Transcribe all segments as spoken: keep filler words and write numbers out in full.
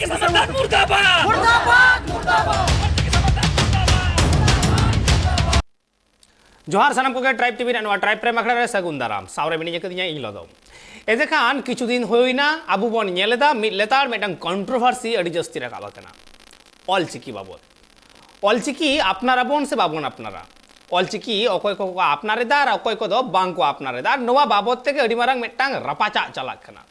ᱥᱟᱱᱛᱟᱲ ᱢᱩᱨᱫᱟᱵᱟᱫ! ᱢᱩᱨᱫᱟᱵᱟᱫ! ᱢᱩᱨᱫᱟᱵᱟᱫ! ᱡᱚᱦᱟᱨ ᱥᱟᱱᱟᱢ ᱠᱚᱜᱮ, ᱴᱨᱟᱭᱤᱵᱽ ᱴᱤᱵᱷᱤ ᱨᱮ ᱱᱚᱣᱟ ᱴᱨᱟᱭᱤᱵᱽ ᱯᱨᱮᱢ ᱟᱠᱷᱲᱟ ᱨᱮ ᱥᱟᱹᱜᱩᱱ ᱫᱟᱨᱟᱢ᱾ ᱥᱟᱶ ᱨᱮ ᱢᱤᱱᱟᱹᱧ ᱟᱠᱟᱫᱤᱧᱟ ᱤᱧ ᱞᱚᱫᱚᱢ᱾ ᱮᱱᱛᱮ ᱠᱷᱟᱱ ᱠᱤᱪᱷᱩ ᱫᱤᱱ ᱦᱩᱭᱱᱟ, ᱟᱵᱚ ᱵᱚᱱ ᱧᱮᱞ ᱮᱫᱟ ᱢᱤᱫ ᱞᱮᱛᱟᱲ ᱢᱤᱫᱴᱟᱝ ᱠᱚᱱᱴᱨᱳᱵᱷᱟᱨᱥᱤ ᱟᱹᱰᱤ ᱡᱟᱹᱥᱛᱤ ᱨᱟᱠᱟᱵ ᱟᱠᱟᱱᱟ ᱚᱞᱪᱤᱠᱤ ᱵᱟᱵᱚᱛ᱾ ᱚᱞᱪᱤᱠᱤ ᱟᱯᱱᱟᱨᱟᱵᱚᱱ ᱥᱮ ᱵᱟᱵᱚᱱ ᱟᱯᱱᱟᱨᱟ? ᱚᱞᱪᱤᱠᱤ ᱚᱠᱚᱭ ᱠᱚᱠᱚ ᱟᱯᱱᱟᱨ ᱮᱫᱟ ᱟᱨ ᱚᱠᱚᱭ ᱠᱚᱫᱚ ᱵᱟᱝ ᱠᱚ ᱟᱯᱱᱟᱨ ᱮᱫᱟ, ᱱᱚᱣᱟ ᱵᱟᱵᱚᱛ ᱛᱮᱜᱮ ᱟᱹᱰᱤ ᱢᱟᱨᱟᱝ ᱢᱤᱫᱴᱟᱝ ᱨᱟᱯᱟᱪᱟᱜ ᱪᱟᱞᱟᱜ ᱠᱟᱱᱟ᱾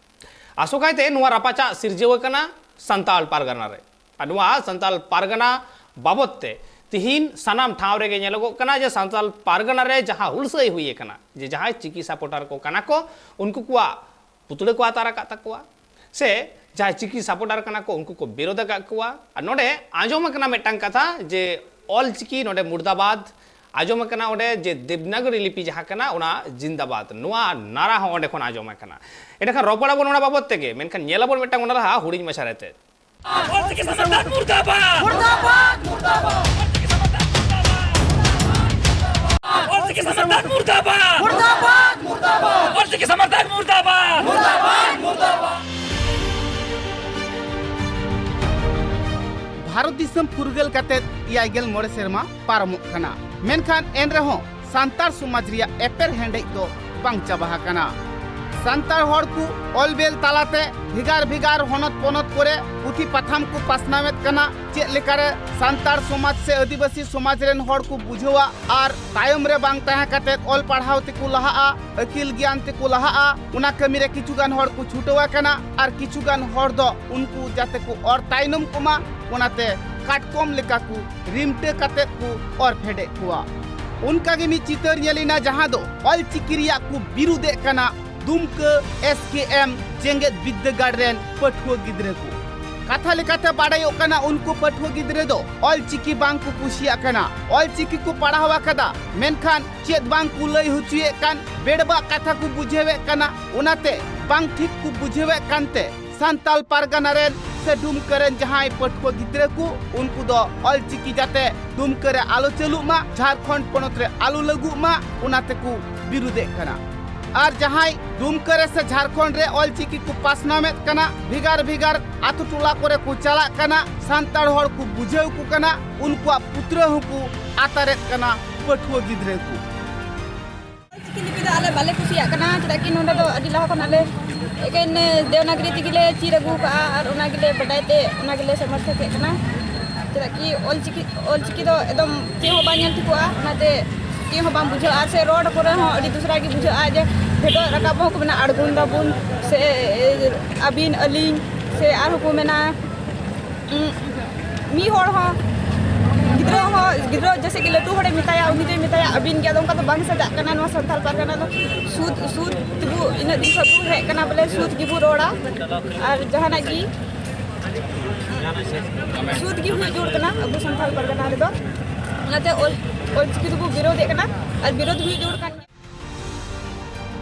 ᱟᱥᱚᱠᱟᱭᱛᱮ ᱱᱚᱣᱟ ᱨᱟᱯᱟᱪᱟᱜ ᱥᱤᱨᱡᱟᱹᱣ ᱟᱠᱟᱱᱟ ᱥᱟᱱᱛᱟᱲ ᱯᱟᱨᱜᱟᱱᱟ ᱨᱮ᱾ ᱟᱨ ᱱᱚᱣᱟ ᱥᱟᱱᱛᱟᱲ ᱯᱟᱨᱜᱟᱱᱟ ᱵᱟᱵᱚᱛ ᱛᱮ ᱛᱤᱦᱤᱧ ᱥᱟᱱᱟᱢ ᱴᱷᱟᱶ ᱨᱮᱜᱮ ᱧᱮᱞᱚᱜᱚᱜ ᱠᱟᱱᱟ ᱡᱮ ᱥᱟᱱᱛᱟᱲ ᱯᱟᱨᱜᱟᱱᱟ ᱨᱮ ᱡᱟᱦᱟᱸ ᱦᱩᱞᱥᱟᱹᱭ ᱦᱩᱭ ᱟᱠᱟᱱᱟ, ᱡᱮ ᱡᱟᱦᱟᱸᱭ ᱪᱤᱠᱤ ᱥᱟᱯᱳᱨᱴᱟᱨ ᱠᱚ ᱠᱟᱱᱟ ᱠᱚ, ᱩᱱᱠᱩ ᱠᱚᱣᱟᱜ ᱯᱩᱛᱲᱟᱹ ᱠᱚ ᱟᱛᱟᱨ ᱟᱠᱟᱫ ᱛᱟᱠᱚᱣᱟ, ᱥᱮ ᱡᱟᱦᱟᱸᱭ ᱪᱤᱠᱤ ᱥᱟᱯᱳᱨᱴᱟᱨ ᱠᱟᱱᱟ ᱠᱚ ᱩᱱᱠᱩ ᱠᱚ ᱵᱤᱨᱳᱫ ᱟᱠᱟᱫ ᱠᱚᱣᱟ᱾ ᱟᱨ ᱱᱚᱰᱮ ᱟᱸᱡᱚᱢ ᱟᱠᱟᱱᱟ ᱢᱤᱫᱴᱟᱝ ᱠᱟᱛᱷᱟ ᱡᱮ ᱚᱞᱪᱤᱠᱤ ᱱᱚᱰᱮ ᱢᱩᱨᱫᱟᱵᱟᱫᱽ, ᱟᱸᱡᱚᱢ ᱟᱠᱟᱱᱟ ᱚᱸᱰᱮ ᱡᱮ ᱫᱮᱵᱽᱱᱟᱜᱚᱨᱤ ᱞᱤᱯᱤ ᱡᱟᱦᱟᱸ ᱠᱟᱱᱟ ᱚᱱᱟ ᱡᱤᱱᱫᱟᱵᱟᱫᱽ, ᱱᱚᱣᱟ ᱱᱟᱨᱟ ᱦᱚᱸ ᱚᱸᱰᱮ ᱠᱷᱚᱱ ᱟᱸᱡᱚᱢ ᱟᱠᱟᱱᱟ᱾ ᱮᱸᱰᱮᱠᱷᱟᱱ ᱨᱚᱯᱚᱲ ᱟᱵᱚᱱ ᱚᱱᱟ ᱵᱟᱵᱚᱛ ᱛᱮᱜᱮ, ᱢᱮᱱᱠᱷᱟᱱ ᱧᱮᱞ ᱟᱵᱚᱱ ᱢᱤᱫᱴᱟᱝ ᱚᱱᱟ ᱞᱟᱦᱟ ᱦᱩᱰᱤᱧ ᱢᱟᱪᱷᱟ ᱨᱮ ᱛᱮ᱾ ᱚᱞᱪᱤᱠᱤ ᱥᱟᱱᱛᱟᱲ ᱢᱩᱨᱫᱟᱵᱟᱫᱽ! ᱢᱩᱨᱫᱟᱵᱟᱫᱽ! ᱢᱩᱨᱫᱟᱵᱟᱫᱽ! ᱚᱞᱪᱤᱠᱤ ᱥᱟᱱᱛᱟᱲ ᱢᱩᱨᱫᱟᱵᱟᱫ! ᱢᱩᱨᱫᱟᱵᱟᱫ! ᱢᱩᱨᱫᱟᱵᱟᱫ! ᱚᱞᱪᱤᱠᱤ ᱥᱟᱱᱛᱟᱲ ᱢᱩᱨᱫᱟᱵᱟᱫ! ᱢᱩᱨᱫᱟᱵᱟᱫ! ᱢᱩᱨᱫᱟᱵᱟᱫ! ᱚᱞᱪᱤᱠᱤ ᱥᱟᱱᱛᱟᱲ ᱢᱩᱨᱫᱟᱵᱟᱫ! ᱢᱩᱨᱫᱟᱵᱟᱫ! ᱢᱩᱨᱫᱟᱵᱟᱫ! ᱵᱷᱟᱨᱚᱛ ᱫᱤᱥᱚᱢ ᱯᱷᱩᱨᱜᱟᱹᱞ ᱠᱟᱛᱮ ᱮᱭᱟᱭ ᱜᱮᱞ ᱢᱚᱬᱮ ᱥᱮᱨᱢᱟ ᱯᱟᱨᱚᱢᱚᱜ ᱠᱟᱱᱟ, ᱢᱮᱱᱠᱷᱟᱱ ᱮᱱ ᱨᱮᱦᱚᱸ ᱥᱟᱱᱛᱟᱲ ᱥᱚᱢᱟᱡᱽ ᱨᱮᱭᱟᱜ ᱮᱯᱮᱨ ᱦᱮᱸᱰᱮᱡ ᱫᱚ ᱵᱟᱝ ᱪᱟᱵᱟ ᱟᱠᱟᱱᱟ᱾ ᱥᱟᱱᱛᱟᱲ ᱦᱚᱲ ᱠᱚ ᱚᱞ ᱵᱮᱞ ᱛᱟᱞᱟᱛᱮ ᱵᱷᱮᱜᱟᱨ ᱵᱷᱮᱜᱟᱨ ᱦᱚᱱᱚᱛ ᱯᱚᱱᱚᱛ ᱠᱚᱨᱮ ᱯᱩᱛᱷᱤ ᱯᱟᱛᱷᱟᱢ ᱠᱚ ᱯᱟᱥᱱᱟᱣᱮᱫ ᱠᱟᱱᱟ᱾ ᱪᱮᱫ ᱞᱮᱠᱟᱨᱮ ᱥᱟᱱᱛᱟᱲ ᱥᱚᱢᱟᱡᱽ ᱥᱮ ᱟᱹᱫᱤᱵᱟᱹᱥᱤ ᱥᱚᱢᱟᱡᱽ ᱨᱮᱱ ᱦᱚᱲ ᱠᱚ ᱵᱩᱡᱷᱟᱹᱣᱟ ᱟᱨ ᱛᱟᱭᱚᱢ ᱨᱮ ᱵᱟᱝ ᱛᱟᱦᱮᱸ ᱠᱟᱛᱮ ᱚᱞ ᱯᱟᱲᱦᱟᱣ ᱛᱮᱠᱚ ᱞᱟᱦᱟᱜᱼᱟ, ᱟᱹᱠᱤᱞ ᱜᱮᱭᱟᱱ ᱛᱮᱠᱚ ᱞᱟᱦᱟᱜᱼᱟ, ᱚᱱᱟ ᱠᱟᱹᱢᱤ ᱨᱮ ᱠᱤᱪᱷᱩ ᱜᱟᱱ ᱦᱚᱲ ᱠᱚ ᱪᱷᱩᱴᱟᱹᱣ ᱟᱠᱟᱱᱟ ᱟᱨ ᱠᱤᱪᱷᱩ ᱜᱟᱱ ᱦᱚᱲ ᱫᱚ ᱩᱱᱠᱩ ᱡᱟᱛᱮ ᱠᱚ ᱚᱨ ᱛᱟᱭᱱᱚᱢ ᱠᱚᱢᱟ, ᱚᱱᱟᱛᱮ ᱠᱟᱴᱠᱚᱢ ᱞᱮᱠᱟ ᱠᱚ ᱨᱤᱢᱴᱟᱹ ᱠᱟᱛᱮ ᱠᱚ ᱚᱨ ᱯᱷᱮᱰᱮᱫ ᱠᱚᱣᱟ᱾ ᱚᱱᱠᱟ ᱜᱮ ᱢᱤᱫ ᱪᱤᱛᱟᱹᱨ ᱧᱮᱞ ᱮᱱᱟ, ᱡᱟᱦᱟᱸ ᱫᱚ ᱚᱞᱪᱤᱠᱤ ᱨᱮᱭᱟᱜ ᱠᱚ ᱵᱤᱨᱩᱫᱮᱫ ᱠᱟᱱᱟ ᱫᱩᱢᱠᱟᱹ ᱮᱥ ᱠᱮ ᱮᱢ ᱡᱮᱜᱮᱛ ᱵᱤᱨᱫᱟᱹᱜᱟᱲ ᱨᱮᱱ ᱯᱟᱹᱴᱷᱩᱣᱟᱹ ᱜᱤᱫᱽᱨᱟᱹ ᱠᱚ᱾ ᱠᱟᱛᱷᱟ ᱞᱮᱠᱟᱛᱮ ᱵᱟᱰᱟᱭᱚᱜ ᱠᱟᱱᱟ, ᱩᱱᱠᱩ ᱯᱟᱹᱴᱷᱩᱣᱟᱹ ᱜᱤᱫᱽᱨᱟᱹ ᱫᱚ ᱚᱞᱪᱤᱠᱤ ᱵᱟᱝ ᱠᱚ ᱠᱩᱥᱤᱭᱟᱜ ᱠᱟᱱᱟ᱾ ᱚᱞᱪᱤᱠᱤ ᱠᱚ ᱯᱟᱲᱦᱟᱣ ᱟᱠᱟᱫᱟ, ᱢᱮᱱᱠᱷᱟᱱ ᱪᱮᱫ ᱵᱟᱝ ᱠᱚ ᱞᱟᱹᱭ ᱦᱚᱪᱚᱭᱮᱫ ᱠᱟᱱ, ᱵᱮᱲᱵᱟᱜ ᱠᱟᱛᱷᱟ ᱠᱚ ᱵᱩᱡᱷᱟᱹᱣᱮᱫ ᱠᱟᱱᱟ, ᱚᱱᱟᱛᱮ ᱵᱟᱝ ᱴᱷᱤᱠ ᱠᱚ ᱵᱩᱡᱷᱟᱹᱣᱮᱫ ᱠᱟᱱᱛᱮ ᱥᱟᱱᱛᱟᱞ ᱯᱟᱨᱜᱟᱱᱟ ᱨᱮᱱ ᱥᱮ ᱰᱩᱢᱠᱟᱹ ᱨᱮᱱ ᱡᱟᱦᱟᱸᱭ ᱯᱟᱹᱴᱷᱩᱣᱟᱹ ᱜᱤᱫᱽᱨᱟᱹ ᱠᱚ, ᱩᱱᱠᱩ ᱫᱚ ᱚᱞᱪᱤᱠᱤ ᱡᱟᱛᱮ ᱰᱩᱢᱠᱟᱹ ᱨᱮ ᱟᱞᱚ ᱪᱟᱹᱞᱩᱜ ᱢᱟ, ᱡᱷᱟᱲᱠᱷᱚᱸᱰ ᱯᱚᱱᱚᱛ ᱨᱮ ᱟᱞᱚ ᱞᱟᱹᱜᱩᱜ ᱢᱟ, ᱚᱱᱟ ᱛᱮᱠᱚ ᱵᱤᱨᱩᱫᱮᱫ ᱠᱟᱱᱟ᱾ ᱟᱨ ᱡᱟᱦᱟᱸᱭ ᱫᱩᱢᱠᱟᱹ ᱨᱮ ᱥᱮ ᱡᱷᱟᱲᱠᱷᱚᱸᱰ ᱨᱮ ᱚᱞᱪᱤᱠᱤ ᱠᱚ ᱯᱟᱥᱱᱟᱣᱮᱫ ᱠᱟᱱᱟ, ᱵᱷᱮᱜᱟᱨ ᱵᱷᱮᱜᱟᱨ ᱟᱛᱳ ᱴᱚᱞᱟ ᱠᱚᱨᱮ ᱠᱚ ᱪᱟᱞᱟᱜ ᱠᱟᱱᱟ, ᱥᱟᱱᱛᱟᱲ ᱦᱚᱲ ᱠᱚ ᱵᱩᱡᱷᱟᱹᱣ ᱠᱚ ᱠᱟᱱᱟ, ᱩᱱᱠᱩᱣᱟᱜ ᱯᱩᱛᱨᱟᱹ ᱦᱚᱸᱠᱚ ᱟᱛᱟᱨᱮᱫ ᱠᱟᱱᱟ ᱯᱟᱹᱴᱷᱩᱣᱟᱹ ᱜᱤᱫᱽᱨᱟᱹ ᱠᱚ᱾ ᱚᱞᱪᱤᱠᱤ ᱞᱤᱯᱤ ᱫᱚ ᱟᱞᱮ ᱵᱟᱞᱮ ᱠᱩᱥᱤᱭᱟᱜ ᱠᱟᱱᱟ, ᱪᱮᱫᱟᱜ ᱠᱤ ᱱᱚᱰᱮ ᱫᱚ ᱟᱹᱰᱤ ᱞᱟᱦᱟ ᱠᱷᱚᱱ ᱟᱞᱮ ᱮᱠᱮᱱ ᱫᱮᱣᱱᱟᱜᱽᱨᱤ ᱛᱮᱜᱮ ᱞᱮ ᱪᱮᱫ ᱟᱹᱜᱩ ᱠᱟᱜᱼᱟ ᱟᱨ ᱚᱱᱟ ᱜᱮᱞᱮ ᱵᱟᱰᱟᱭ ᱛᱮ ᱚᱱᱟ ᱜᱮᱞᱮ ᱥᱚᱢᱚᱨᱛᱷᱚᱠᱮᱫ ᱠᱟᱱᱟ᱾ ᱪᱮᱫᱟᱜ ᱠᱤ ᱚᱞᱪᱤᱠᱤ, ᱚᱞᱪᱤᱠᱤ ᱫᱚ ᱮᱠᱫᱚᱢ ᱪᱮᱫ ᱦᱚᱸ ᱵᱟᱝ ᱧᱮᱞ ᱴᱷᱤᱠᱚᱜᱼᱟ, ᱚᱱᱟᱛᱮ ᱪᱮᱫ ᱦᱚᱸ ᱵᱟᱝ ᱵᱩᱡᱷᱟᱹᱜᱼᱟ᱾ ᱥᱮ ᱨᱚᱲ ᱠᱚᱨᱮ ᱦᱚᱸ ᱟᱹᱰᱤ ᱫᱩᱥᱨᱟ ᱜᱮ ᱵᱩᱡᱷᱟᱹᱜᱼᱟ, ᱡᱮ ᱯᱷᱮᱰᱚᱜ ᱨᱟᱠᱟᱵ ᱦᱚᱸ ᱠᱚ ᱢᱮᱱᱟ ᱟᱬᱜᱚᱱ ᱫᱟᱵᱚᱱ, ᱥᱮ ᱟᱹᱵᱤᱱ ᱟᱹᱞᱤᱧ, ᱥᱮ ᱟᱨᱦᱚᱸ ᱠᱚ ᱢᱮᱱᱟ ᱩᱸ, ᱢᱤᱫ ᱦᱚᱲ ᱦᱚᱸ, ᱜᱤᱫᱽᱨᱟᱹ ᱦᱚᱸ, ᱜᱤᱫᱽᱨᱟᱹ ᱡᱮᱭᱥᱮ ᱠᱤ ᱞᱟᱹᱴᱩ ᱦᱚᱲᱮ ᱢᱮᱛᱟᱭᱟ, ᱩᱱᱤ ᱫᱚᱭ ᱢᱮᱛᱟᱭᱟ ᱟᱹᱵᱤᱱ ᱜᱮ᱾ ᱟᱫᱚ ᱚᱱᱠᱟ ᱫᱚ ᱵᱟᱝ ᱥᱟᱡᱟᱜ ᱠᱟᱱᱟ ᱱᱚᱣᱟ ᱥᱟᱱᱛᱟᱲ ᱯᱟᱨᱜᱟᱱᱟ ᱫᱚ᱾ ᱥᱩᱫ, ᱥᱩᱫ ᱛᱮᱵᱚ, ᱤᱱᱟᱹᱜ ᱫᱤᱱ ᱠᱷᱚᱱ ᱵᱚ ᱦᱮᱡ ᱠᱟᱱᱟ ᱵᱚᱞᱮ ᱥᱩᱫ ᱜᱮᱵᱚ ᱨᱚᱲᱟ ᱟᱨ ᱡᱟᱦᱟᱱᱟᱜ ᱜᱮ ᱥᱩᱫ ᱜᱮ ᱦᱩᱭᱩᱜ ᱡᱟᱹᱨᱩᱲ ᱠᱟᱱᱟ ᱟᱵᱚ ᱥᱟᱱᱛᱟᱲ ᱯᱟᱨᱜᱟᱱᱟ ᱨᱮᱫᱚ᱾ ᱚᱱᱟᱛᱮ ᱚᱞ, ᱚᱞᱪᱤᱠᱤ ᱫᱚᱵᱚ ᱵᱤᱨᱳᱫᱷᱮᱫ ᱠᱟᱱᱟ ᱟᱨ ᱵᱤᱨᱳᱫᱷ ᱦᱩᱭᱩᱜ ᱡᱟᱹᱨᱩᱲ ᱠᱟᱱ ᱜᱮᱭᱟ᱾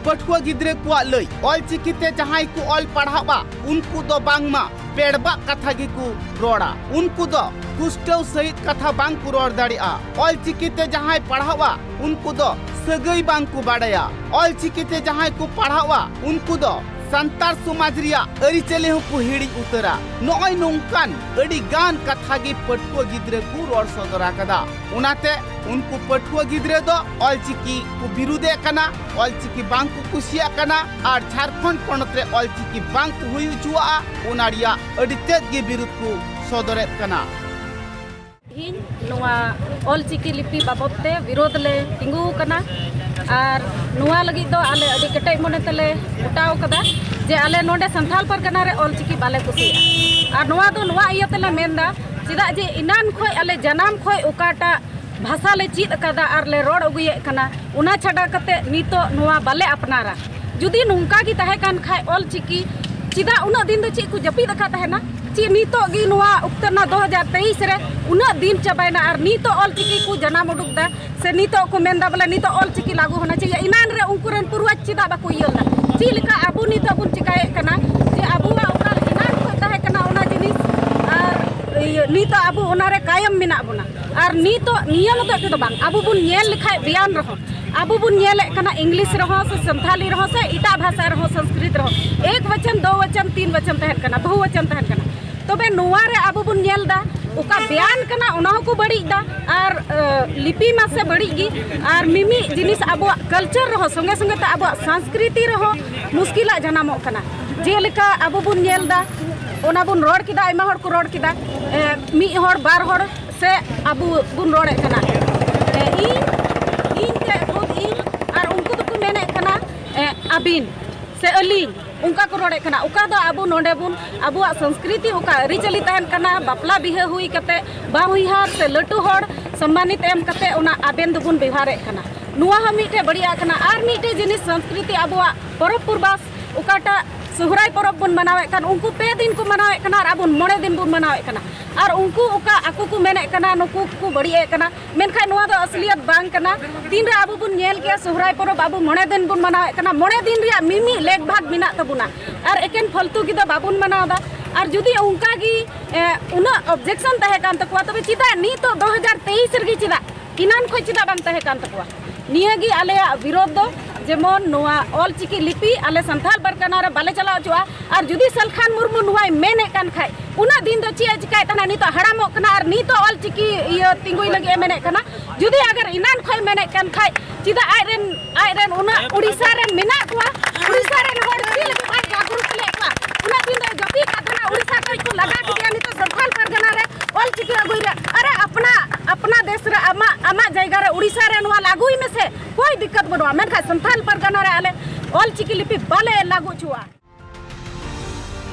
ᱯᱟᱹᱴᱷᱩᱣᱟᱹ ᱜᱤᱫᱽᱨᱟᱹ ᱠᱚᱣᱟᱜ ᱞᱟᱹᱭ, ᱚᱞᱪᱤᱠᱤ ᱛᱮ ᱡᱟᱦᱟᱸᱭ ᱠᱚ ᱚᱞ ᱯᱟᱲᱦᱟᱜᱼᱟ, ᱩᱱᱠᱩ ᱫᱚ ᱵᱟᱝᱢᱟ ᱯᱮᱲᱵᱟᱜ ᱠᱟᱛᱷᱟ ᱜᱮᱠᱚ ᱨᱚᱲᱟ᱾ ᱩᱱᱠᱩ ᱫᱚ ᱯᱩᱥᱴᱟᱹᱣ ᱥᱟᱹᱦᱤᱡ ᱠᱟᱛᱷᱟ ᱵᱟᱝ ᱠᱚ ᱨᱚᱲ ᱫᱟᱲᱮᱭᱟᱜᱼᱟ᱾ ᱚᱞᱪᱤᱠᱤ ᱛᱮ ᱡᱟᱦᱟᱸᱭ ᱯᱟᱲᱦᱟᱜᱼᱟ, ᱩᱱᱠᱩ ᱫᱚ ᱥᱟᱹᱜᱟᱹᱭ ᱵᱟᱝ ᱠᱚ ᱵᱟᱲᱟᱭᱟ᱾ ᱚᱞᱪᱤᱠᱤ ᱛᱮ ᱡᱟᱦᱟᱸᱭ ᱠᱚ ᱯᱟᱲᱦᱟᱜᱼᱟ, ᱩᱱᱠᱩ ᱫᱚ ᱥᱟᱱᱛᱟᱲ ᱥᱚᱢᱟᱡᱽ ᱨᱮᱭᱟᱜ ᱟᱹᱨᱤᱪᱟᱹᱞᱤ ᱦᱚᱸᱠᱚ ᱦᱤᱲᱤᱧ ᱩᱛᱟᱹᱨᱟ᱾ ᱱᱚᱜᱼᱚᱭ ᱱᱚᱝᱠᱟᱱ ᱟᱹᱰᱤ ᱜᱟᱱ ᱠᱟᱛᱷᱟ ᱜᱮ ᱯᱟᱹᱴᱷᱩᱣᱟᱹ ᱜᱤᱫᱽᱨᱟᱹ ᱠᱚ ᱨᱚᱲ ᱥᱚᱫᱚᱨ ᱟᱠᱟᱫᱟ᱾ ᱚᱱᱟᱛᱮ ᱩᱱᱠᱩ ᱯᱟᱹᱴᱷᱩᱣᱟᱹ ᱜᱤᱫᱽᱨᱟᱹ ᱫᱚ ᱚᱞᱪᱤᱠᱤ ᱠᱚ ᱵᱤᱨᱩᱫᱷᱮᱫ ᱠᱟᱱᱟ, ᱚᱞᱪᱤᱠᱤ ᱵᱟᱝ ᱠᱚ ᱠᱩᱥᱤᱭᱟᱜ ᱠᱟᱱᱟ ᱟᱨ ᱡᱷᱟᱲᱠᱷᱚᱸᱰ ᱯᱚᱱᱚᱛ ᱨᱮ ᱚᱞᱪᱤᱠᱤ ᱵᱟᱝ ᱠᱚ ᱦᱩᱭ ᱦᱚᱪᱚᱣᱟᱜᱼᱟ, ᱚᱱᱟ ᱨᱮᱭᱟᱜ ᱟᱹᱰᱤ ᱛᱮᱫ ᱜᱮ ᱵᱤᱨᱩᱫᱷ ᱠᱚ ᱥᱚᱫᱚᱨᱮᱫ ᱠᱟᱱᱟ᱾ ᱛᱮᱦᱮᱧ ᱱᱚᱣᱟ ᱚᱞᱪᱤᱠᱤ ᱞᱤᱯᱤ ᱵᱟᱵᱚᱫ ᱛᱮ ᱵᱤᱨᱳᱫᱷ ᱞᱮ ᱛᱤᱸᱜᱩ ᱟᱠᱟᱱᱟ᱾ ᱟᱨ ᱱᱚᱣᱟ ᱞᱟᱹᱜᱤᱫ ᱫᱚ ᱟᱞᱮ ᱟᱹᱰᱤ ᱠᱮᱴᱮᱡ ᱢᱚᱱᱮ ᱛᱮᱞᱮ ᱜᱚᱴᱟᱣ ᱠᱟᱫᱟ ᱡᱮ ᱟᱞᱮ ᱱᱚᱰᱮ ᱥᱟᱱᱛᱟᱲ ᱯᱟᱨᱜᱟᱱᱟ ᱨᱮ ᱚᱞᱪᱤᱠᱤ ᱵᱟᱞᱮ ᱠᱩᱥᱤᱭᱟᱜᱼᱟ᱾ ᱟᱨ ᱱᱚᱣᱟ ᱫᱚ ᱱᱚᱣᱟ ᱤᱭᱟᱹ ᱛᱮᱞᱮ ᱢᱮᱱᱫᱟ, ᱪᱮᱫᱟᱜ ᱡᱮ ᱮᱱᱟᱱ ᱠᱷᱚᱱ ᱟᱞᱮ ᱡᱟᱱᱟᱢ ᱠᱷᱚᱱ ᱚᱠᱟᱴᱟᱜ ᱵᱷᱟᱥᱟ ᱞᱮ ᱪᱮᱫ ᱟᱠᱟᱫᱟ ᱟᱨ ᱞᱮ ᱨᱚᱲ ᱟᱹᱜᱩᱭᱮᱫ ᱠᱟᱱᱟ, ᱚᱱᱟ ᱪᱷᱟᱰᱟ ᱠᱟᱛᱮ ᱱᱤᱛᱚᱜ ᱱᱚᱣᱟ ᱵᱟᱞᱮ ᱟᱯᱱᱟᱨᱟ᱾ ᱡᱩᱫᱤ ᱱᱚᱝᱠᱟ ᱜᱮ ᱛᱟᱦᱮᱸ ᱠᱟᱱ ᱠᱷᱟᱡ ᱚᱞᱪᱤᱠᱤ, ᱪᱮᱫᱟᱜ ᱩᱱᱟᱹᱜ ᱫᱤᱱ ᱫᱚ ᱪᱮᱫ ᱠᱚ ᱡᱟᱹᱯᱤᱫ ᱟᱠᱟᱫ ᱛᱟᱦᱮᱱᱟ? ᱪᱮᱫ ᱱᱤᱛᱚᱜ ᱜᱮ ᱱᱚᱣᱟ ᱚᱠᱛᱚ ᱨᱮᱱᱟᱜ ᱫᱩ ᱦᱟᱡᱟᱨ ᱛᱮᱭᱤᱥ ᱨᱮ ᱩᱱᱟᱹᱜ ᱫᱤᱱ ᱪᱟᱵᱟᱭᱮᱱᱟ ᱟᱨ ᱱᱤᱛᱚᱜ ᱚᱞᱪᱤᱠᱤ ᱠᱚ ᱡᱟᱱᱟᱢ ᱩᱰᱩᱠ ᱫᱟ, ᱥᱮ ᱱᱤᱛᱚᱜ ᱠᱚ ᱢᱮᱱᱫᱟ ᱵᱚᱞᱮ ᱱᱤᱛᱚᱜ ᱚᱞᱪᱤᱠᱤ ᱞᱟᱹᱜᱩ ᱦᱚᱱᱟ ᱪᱟᱦᱤᱭᱮ? ᱮᱱᱟᱱ ᱨᱮ ᱩᱱᱠᱩ ᱨᱮᱱ ᱯᱩᱨᱣᱟᱡᱽ ᱪᱮᱫᱟᱜ ᱵᱟᱠᱚ ᱤᱭᱟᱹ ᱞᱮᱫᱟ? ᱪᱮᱫ ᱞᱮᱠᱟ ᱟᱵᱚ ᱱᱤᱛᱚᱜ ᱵᱚᱱ ᱪᱮᱠᱟᱭᱮᱫ ᱠᱟᱱᱟ ᱡᱮ ᱟᱵᱚᱣᱟᱜ ᱚᱠᱟ ᱮᱱᱟᱱ ᱠᱷᱚᱱ ᱛᱟᱦᱮᱸ ᱠᱟᱱᱟ ᱚᱱᱟ ᱡᱤᱱᱤᱥ, ᱟᱨ ᱤᱭᱟᱹ, ᱱᱤᱛᱚᱜ ᱟᱵᱚ ᱚᱱᱟᱨᱮ ᱠᱟᱭᱚᱢ ᱢᱮᱱᱟᱜ ᱵᱚᱱᱟ᱾ ᱟᱨ ᱱᱤᱛᱚᱜ ᱱᱤᱭᱟᱹ ᱢᱚᱛᱚ ᱛᱮᱫᱚ ᱵᱟᱝ, ᱟᱵᱚ ᱵᱚᱱ ᱧᱮᱞ ᱞᱮᱠᱷᱟᱡ ᱵᱮᱭᱟᱱ ᱨᱮᱦᱚᱸ, ᱟᱵᱚ ᱵᱚᱱ ᱧᱮᱞᱮᱫ ᱠᱟᱱᱟ, ᱤᱝᱞᱤᱥ ᱨᱮᱦᱚᱸ ᱥᱮ ᱥᱟᱱᱛᱷᱟᱞᱤ ᱨᱮᱦᱚᱸ ᱥᱮ ᱮᱴᱟᱜ ᱵᱷᱟᱥᱟ ᱨᱮᱦᱚᱸ, ᱥᱚᱝᱥᱠᱨᱤᱛ ᱨᱮᱦᱚᱸ ᱮᱠ ᱵᱚᱪᱚᱱ, ᱫᱳ ᱵᱚᱪᱚᱱ, ᱛᱤᱱ ᱵᱚᱪᱚᱱ ᱛᱟᱦᱮᱱ ᱠᱟᱱᱟ, ᱵᱚᱦᱩ ᱵᱚᱪᱚᱱ ᱛᱟᱦᱮᱱ ᱠᱟᱱᱟ᱾ ᱛᱚᱵᱮ ᱱᱚᱣᱟ ᱨᱮ ᱟᱵᱚ ᱵᱚᱱ ᱧᱮᱞ ᱮᱫᱟ, ᱚᱠᱟ ᱵᱮᱭᱟᱱ ᱠᱟᱱᱟ ᱚᱱᱟ ᱦᱚᱸᱠᱚ ᱵᱟᱹᱲᱤᱡ ᱮᱫᱟ, ᱟᱨ ᱞᱤᱯᱤ ᱢᱟᱥᱮ ᱵᱟᱹᱲᱤᱡ ᱜᱮ, ᱟᱨ ᱢᱤᱢᱤᱫ ᱡᱤᱱᱤᱥ ᱟᱵᱚᱣᱟᱜ ᱠᱟᱞᱪᱟᱨ ᱨᱮᱦᱚᱸ, ᱥᱚᱸᱜᱮ ᱥᱚᱸᱜᱮ ᱛᱮ ᱟᱵᱚᱣᱟᱜ ᱥᱚᱝᱥᱠᱨᱤᱛᱤ ᱨᱮᱦᱚᱸ ᱢᱩᱥᱠᱤᱞᱟᱜ ᱡᱟᱱᱟᱢᱚᱜ ᱠᱟᱱᱟ᱾ ᱡᱮᱞᱮᱠᱟ ᱟᱵᱚ ᱵᱚᱱ ᱧᱮᱞ ᱮᱫᱟ, ᱚᱱᱟ ᱵᱚᱱ ᱨᱚᱲ ᱠᱮᱫᱟ, ᱟᱭᱢᱟ ᱦᱚᱲ ᱠᱚ ᱨᱚᱲ ᱠᱮᱫᱟ, ᱢᱤᱫ ᱦᱚᱲ ᱵᱟᱨ ᱦᱚᱲ ᱥᱮ ᱟᱵᱚ ᱵᱚᱱ ᱨᱚᱲᱮᱫ ᱠᱟᱱᱟ᱾ ᱤᱧ, ᱤᱧ ᱛᱮ ᱠᱷᱩᱫ ᱤᱧ, ᱟᱨ ᱩᱱᱠᱩ ᱫᱚᱠᱚ ᱢᱮᱱᱮᱫ ᱠᱟᱱᱟ ᱟᱹᱵᱤᱱ ᱥᱮ ᱟᱹᱞᱤᱧ, ᱚᱱᱠᱟ ᱠᱚ ᱨᱚᱲᱮᱫ ᱠᱟᱱᱟ᱾ ᱚᱠᱟ ᱫᱚ ᱟᱵᱚ ᱱᱚᱰᱮ ᱵᱚᱱ, ᱟᱵᱚᱣᱟᱜ ᱥᱚᱝᱥᱠᱨᱤᱛᱤ, ᱚᱠᱟ ᱟᱹᱨᱤᱪᱟᱹᱞᱤ ᱛᱟᱦᱮᱱ ᱠᱟᱱᱟ, ᱵᱟᱯᱞᱟ ᱵᱤᱦᱟᱹ ᱦᱩᱭ ᱠᱟᱛᱮ ᱵᱟᱝ ᱦᱩᱭᱦᱟᱨ ᱥᱮ ᱞᱟᱹᱴᱩ ᱦᱚᱲ ᱥᱚᱢᱢᱟᱱᱤᱛ ᱮᱢ ᱠᱟᱛᱮ ᱚᱱᱟ ᱟᱵᱮᱱ ᱫᱚᱵᱚᱱ ᱵᱮᱣᱦᱟᱨᱮᱫ ᱠᱟᱱᱟ᱾ ᱱᱚᱣᱟ ᱦᱚᱸ ᱢᱤᱫᱴᱮᱡ ᱵᱟᱹᱲᱤᱡᱟᱜ ᱠᱟᱱᱟ᱾ ᱟᱨ ᱢᱤᱫᱴᱮᱡ ᱡᱤᱱᱤᱥ, ᱥᱚᱝᱥᱠᱨᱤᱛᱤ, ᱟᱵᱚᱣᱟᱜ ᱯᱚᱨᱚᱵᱽ ᱯᱩᱨᱵᱟᱥ, ᱚᱠᱟᱴᱟᱜ ᱥᱚᱦᱨᱟᱭ ᱯᱚᱨᱚᱵᱽ ᱵᱚᱱ ᱢᱟᱱᱟᱣᱮᱫ ᱠᱟᱱ, ᱩᱱᱠᱩ ᱯᱮ ᱫᱤᱱ ᱠᱚ ᱢᱟᱱᱟᱣᱮᱫ ᱠᱟᱱᱟ ᱟᱨ ᱟᱵᱚ ᱢᱚᱬᱮ ᱫᱤᱱ ᱵᱚᱱ ᱢᱟᱱᱟᱣᱮᱫ ᱠᱟᱱᱟ᱾ ᱟᱨ ᱩᱱᱠᱩ ᱚᱠᱟ ᱟᱠᱚ ᱠᱚ ᱢᱮᱱᱮᱫ ᱠᱟᱱᱟ, ᱱᱩᱠᱩ ᱠᱚ ᱵᱟᱹᱲᱤᱡ ᱮᱫ ᱠᱟᱱᱟ, ᱢᱮᱱᱠᱷᱟᱱ ᱱᱚᱣᱟ ᱫᱚ ᱟᱥᱞᱤᱭᱟᱛ ᱵᱟᱝ ᱠᱟᱱᱟ᱾ ᱛᱤᱱᱨᱮ ᱟᱵᱚ ᱵᱚᱱ ᱧᱮᱞ ᱠᱮᱜᱼᱟ, ᱥᱚᱦᱨᱟᱭ ᱯᱚᱨᱚᱵᱽ ᱟᱵᱚ ᱢᱚᱬᱮ ᱫᱤᱱ ᱵᱚᱱ ᱢᱟᱱᱟᱣᱮᱫ ᱠᱟᱱᱟ, ᱢᱚᱬᱮ ᱫᱤᱱ ᱨᱮᱭᱟᱜ ᱢᱤᱢᱤᱫ ᱞᱮᱠ ᱵᱷᱟᱜᱽ ᱢᱮᱱᱟᱜ ᱛᱟᱵᱚᱱᱟ, ᱟᱨ ᱮᱠᱮᱱ ᱯᱷᱟᱞᱛᱩ ᱜᱮ ᱫᱚ ᱵᱟᱵᱚᱱ ᱢᱟᱱᱟᱣ ᱮᱫᱟ᱾ ᱟᱨ ᱡᱩᱫᱤ ᱚᱱᱠᱟ ᱜᱮ, ᱮ, ᱩᱱᱟᱹᱜ objection ᱛᱟᱦᱮᱸ ᱠᱟᱱ ᱛᱟᱠᱚᱣᱟ, ᱛᱚᱵᱮ ᱪᱮᱫᱟᱜ ᱱᱤᱛᱚᱜ ᱫᱩ ᱦᱟᱡᱟᱨ ᱛᱮᱭᱤᱥ ᱨᱮᱜᱮ ᱪᱮᱫᱟᱜ ᱮᱱᱟᱱ ᱠᱷᱚᱱ ᱪᱮᱫᱟᱜ ᱵᱟᱝ ᱛᱟᱦᱮᱸ ᱠᱟᱱ ᱛᱟᱠᱚᱣᱟ? ᱱᱤᱭᱟᱹ ᱜᱮ ᱟᱞᱮᱭᱟᱜ ᱵᱤᱨᱳᱫᱷ ᱫᱚ, ᱡᱮᱢᱚᱱ ᱱᱚᱣᱟ ᱚᱞ ᱪᱤᱠᱤ ᱞᱤᱯᱤ ᱟᱞᱮ ᱥᱟᱱᱛᱟᱲ ᱯᱟᱨᱜᱟᱱᱟ ᱨᱮ ᱵᱟᱞᱮ ᱪᱟᱞᱟᱣ ᱦᱚᱪᱚᱜᱼᱟ᱾ ᱟᱨ ᱡᱩᱫᱤ ᱥᱟᱞᱠᱷᱟᱱ ᱢᱩᱨᱢᱩ ᱱᱚᱣᱟᱭ ᱢᱮᱱᱮᱫ ᱠᱟᱱ ᱠᱷᱟᱡ, ᱩᱱᱟᱹᱜ ᱫᱤᱱ ᱫᱚ ᱪᱮᱫ ᱮ ᱪᱤᱠᱟᱭᱮᱫ ᱛᱟᱦᱮᱱᱟ? ᱱᱤᱛᱚᱜ ᱦᱟᱲᱟᱢᱚᱜ ᱠᱟᱱᱟ ᱟᱨ ᱱᱤᱛᱚᱜ ᱚᱞ ᱪᱤᱠᱤ ᱤᱭᱟᱹ ᱛᱤᱸᱜᱩᱭ ᱞᱟᱹᱜᱤᱫ ᱮ ᱢᱮᱱᱮᱫ ᱠᱟᱱᱟ᱾ ᱡᱩᱫᱤ ᱟᱜᱟᱨ ᱮᱱᱟᱱ ᱠᱷᱚᱱ ᱢᱮᱱᱮᱫ ᱠᱟᱱ ᱠᱷᱟᱡ, ᱪᱮᱫᱟᱜ ᱟᱡ ᱨᱮᱱ, ᱟᱡ ᱨᱮᱱ ᱩᱱᱟᱹᱜ ᱩᱲᱤᱥᱥᱟ ᱨᱮᱱ ᱢᱮᱱᱟᱜ ᱠᱚᱣᱟ, ᱩᱲᱤᱥᱥᱟ ᱨᱮᱱ ᱦᱚᱲ ᱪᱮᱫ ᱞᱟᱹᱜᱤᱫ ᱵᱟᱭ ᱡᱟᱜᱽᱨᱩᱠ ᱞᱮᱫ ᱠᱚᱣᱟ? ᱩᱱᱟᱹᱜ ᱫᱤᱱ ᱫᱚᱭ ᱡᱟᱹᱯᱤᱫ ᱠᱟᱜ ᱛᱟᱦᱮᱱᱟ, ᱩᱲᱤᱥᱥᱟ ᱠᱷᱚᱱ ᱠᱚ ᱞᱟᱜᱟ ᱠᱮᱫᱮᱭᱟ, ᱱᱤᱛᱚᱜ ᱥᱟᱱᱛᱟᱲ ᱯᱟᱨᱜᱟᱱᱟ ᱨᱮ ᱚᱞ ᱪᱤᱠᱤ ᱟᱹᱜᱩᱭ ᱨᱮ᱾ ᱟᱨᱮ ᱟᱯᱱᱟ, ᱟᱯᱱᱟ ᱫᱮᱥ ᱨᱮ, ᱟᱢᱟᱜ, ᱟᱢᱟᱜ ᱡᱟᱭᱜᱟ ᱨᱮ ᱩᱲᱤᱥᱥᱟ ᱨᱮ ᱱᱚᱣᱟ ᱞᱟᱹᱜᱩᱭ ᱢᱮᱥᱮ, ᱠᱳᱭ ᱫᱤᱠᱠᱟᱛ ᱵᱟᱹᱱᱩᱜᱼᱟ, ᱢᱮᱱᱠᱷᱟᱱ ᱥᱟᱱᱛᱟᱲ ᱯᱟᱨᱜᱟᱱᱟ ᱨᱮ ᱟᱞᱮ ᱚᱞ ᱪᱤᱠᱤ ᱞᱤᱯᱤ ᱵᱟᱞᱮ ᱞᱟᱹᱜᱩ ᱦᱚᱪᱚᱣᱟᱜᱼᱟ᱾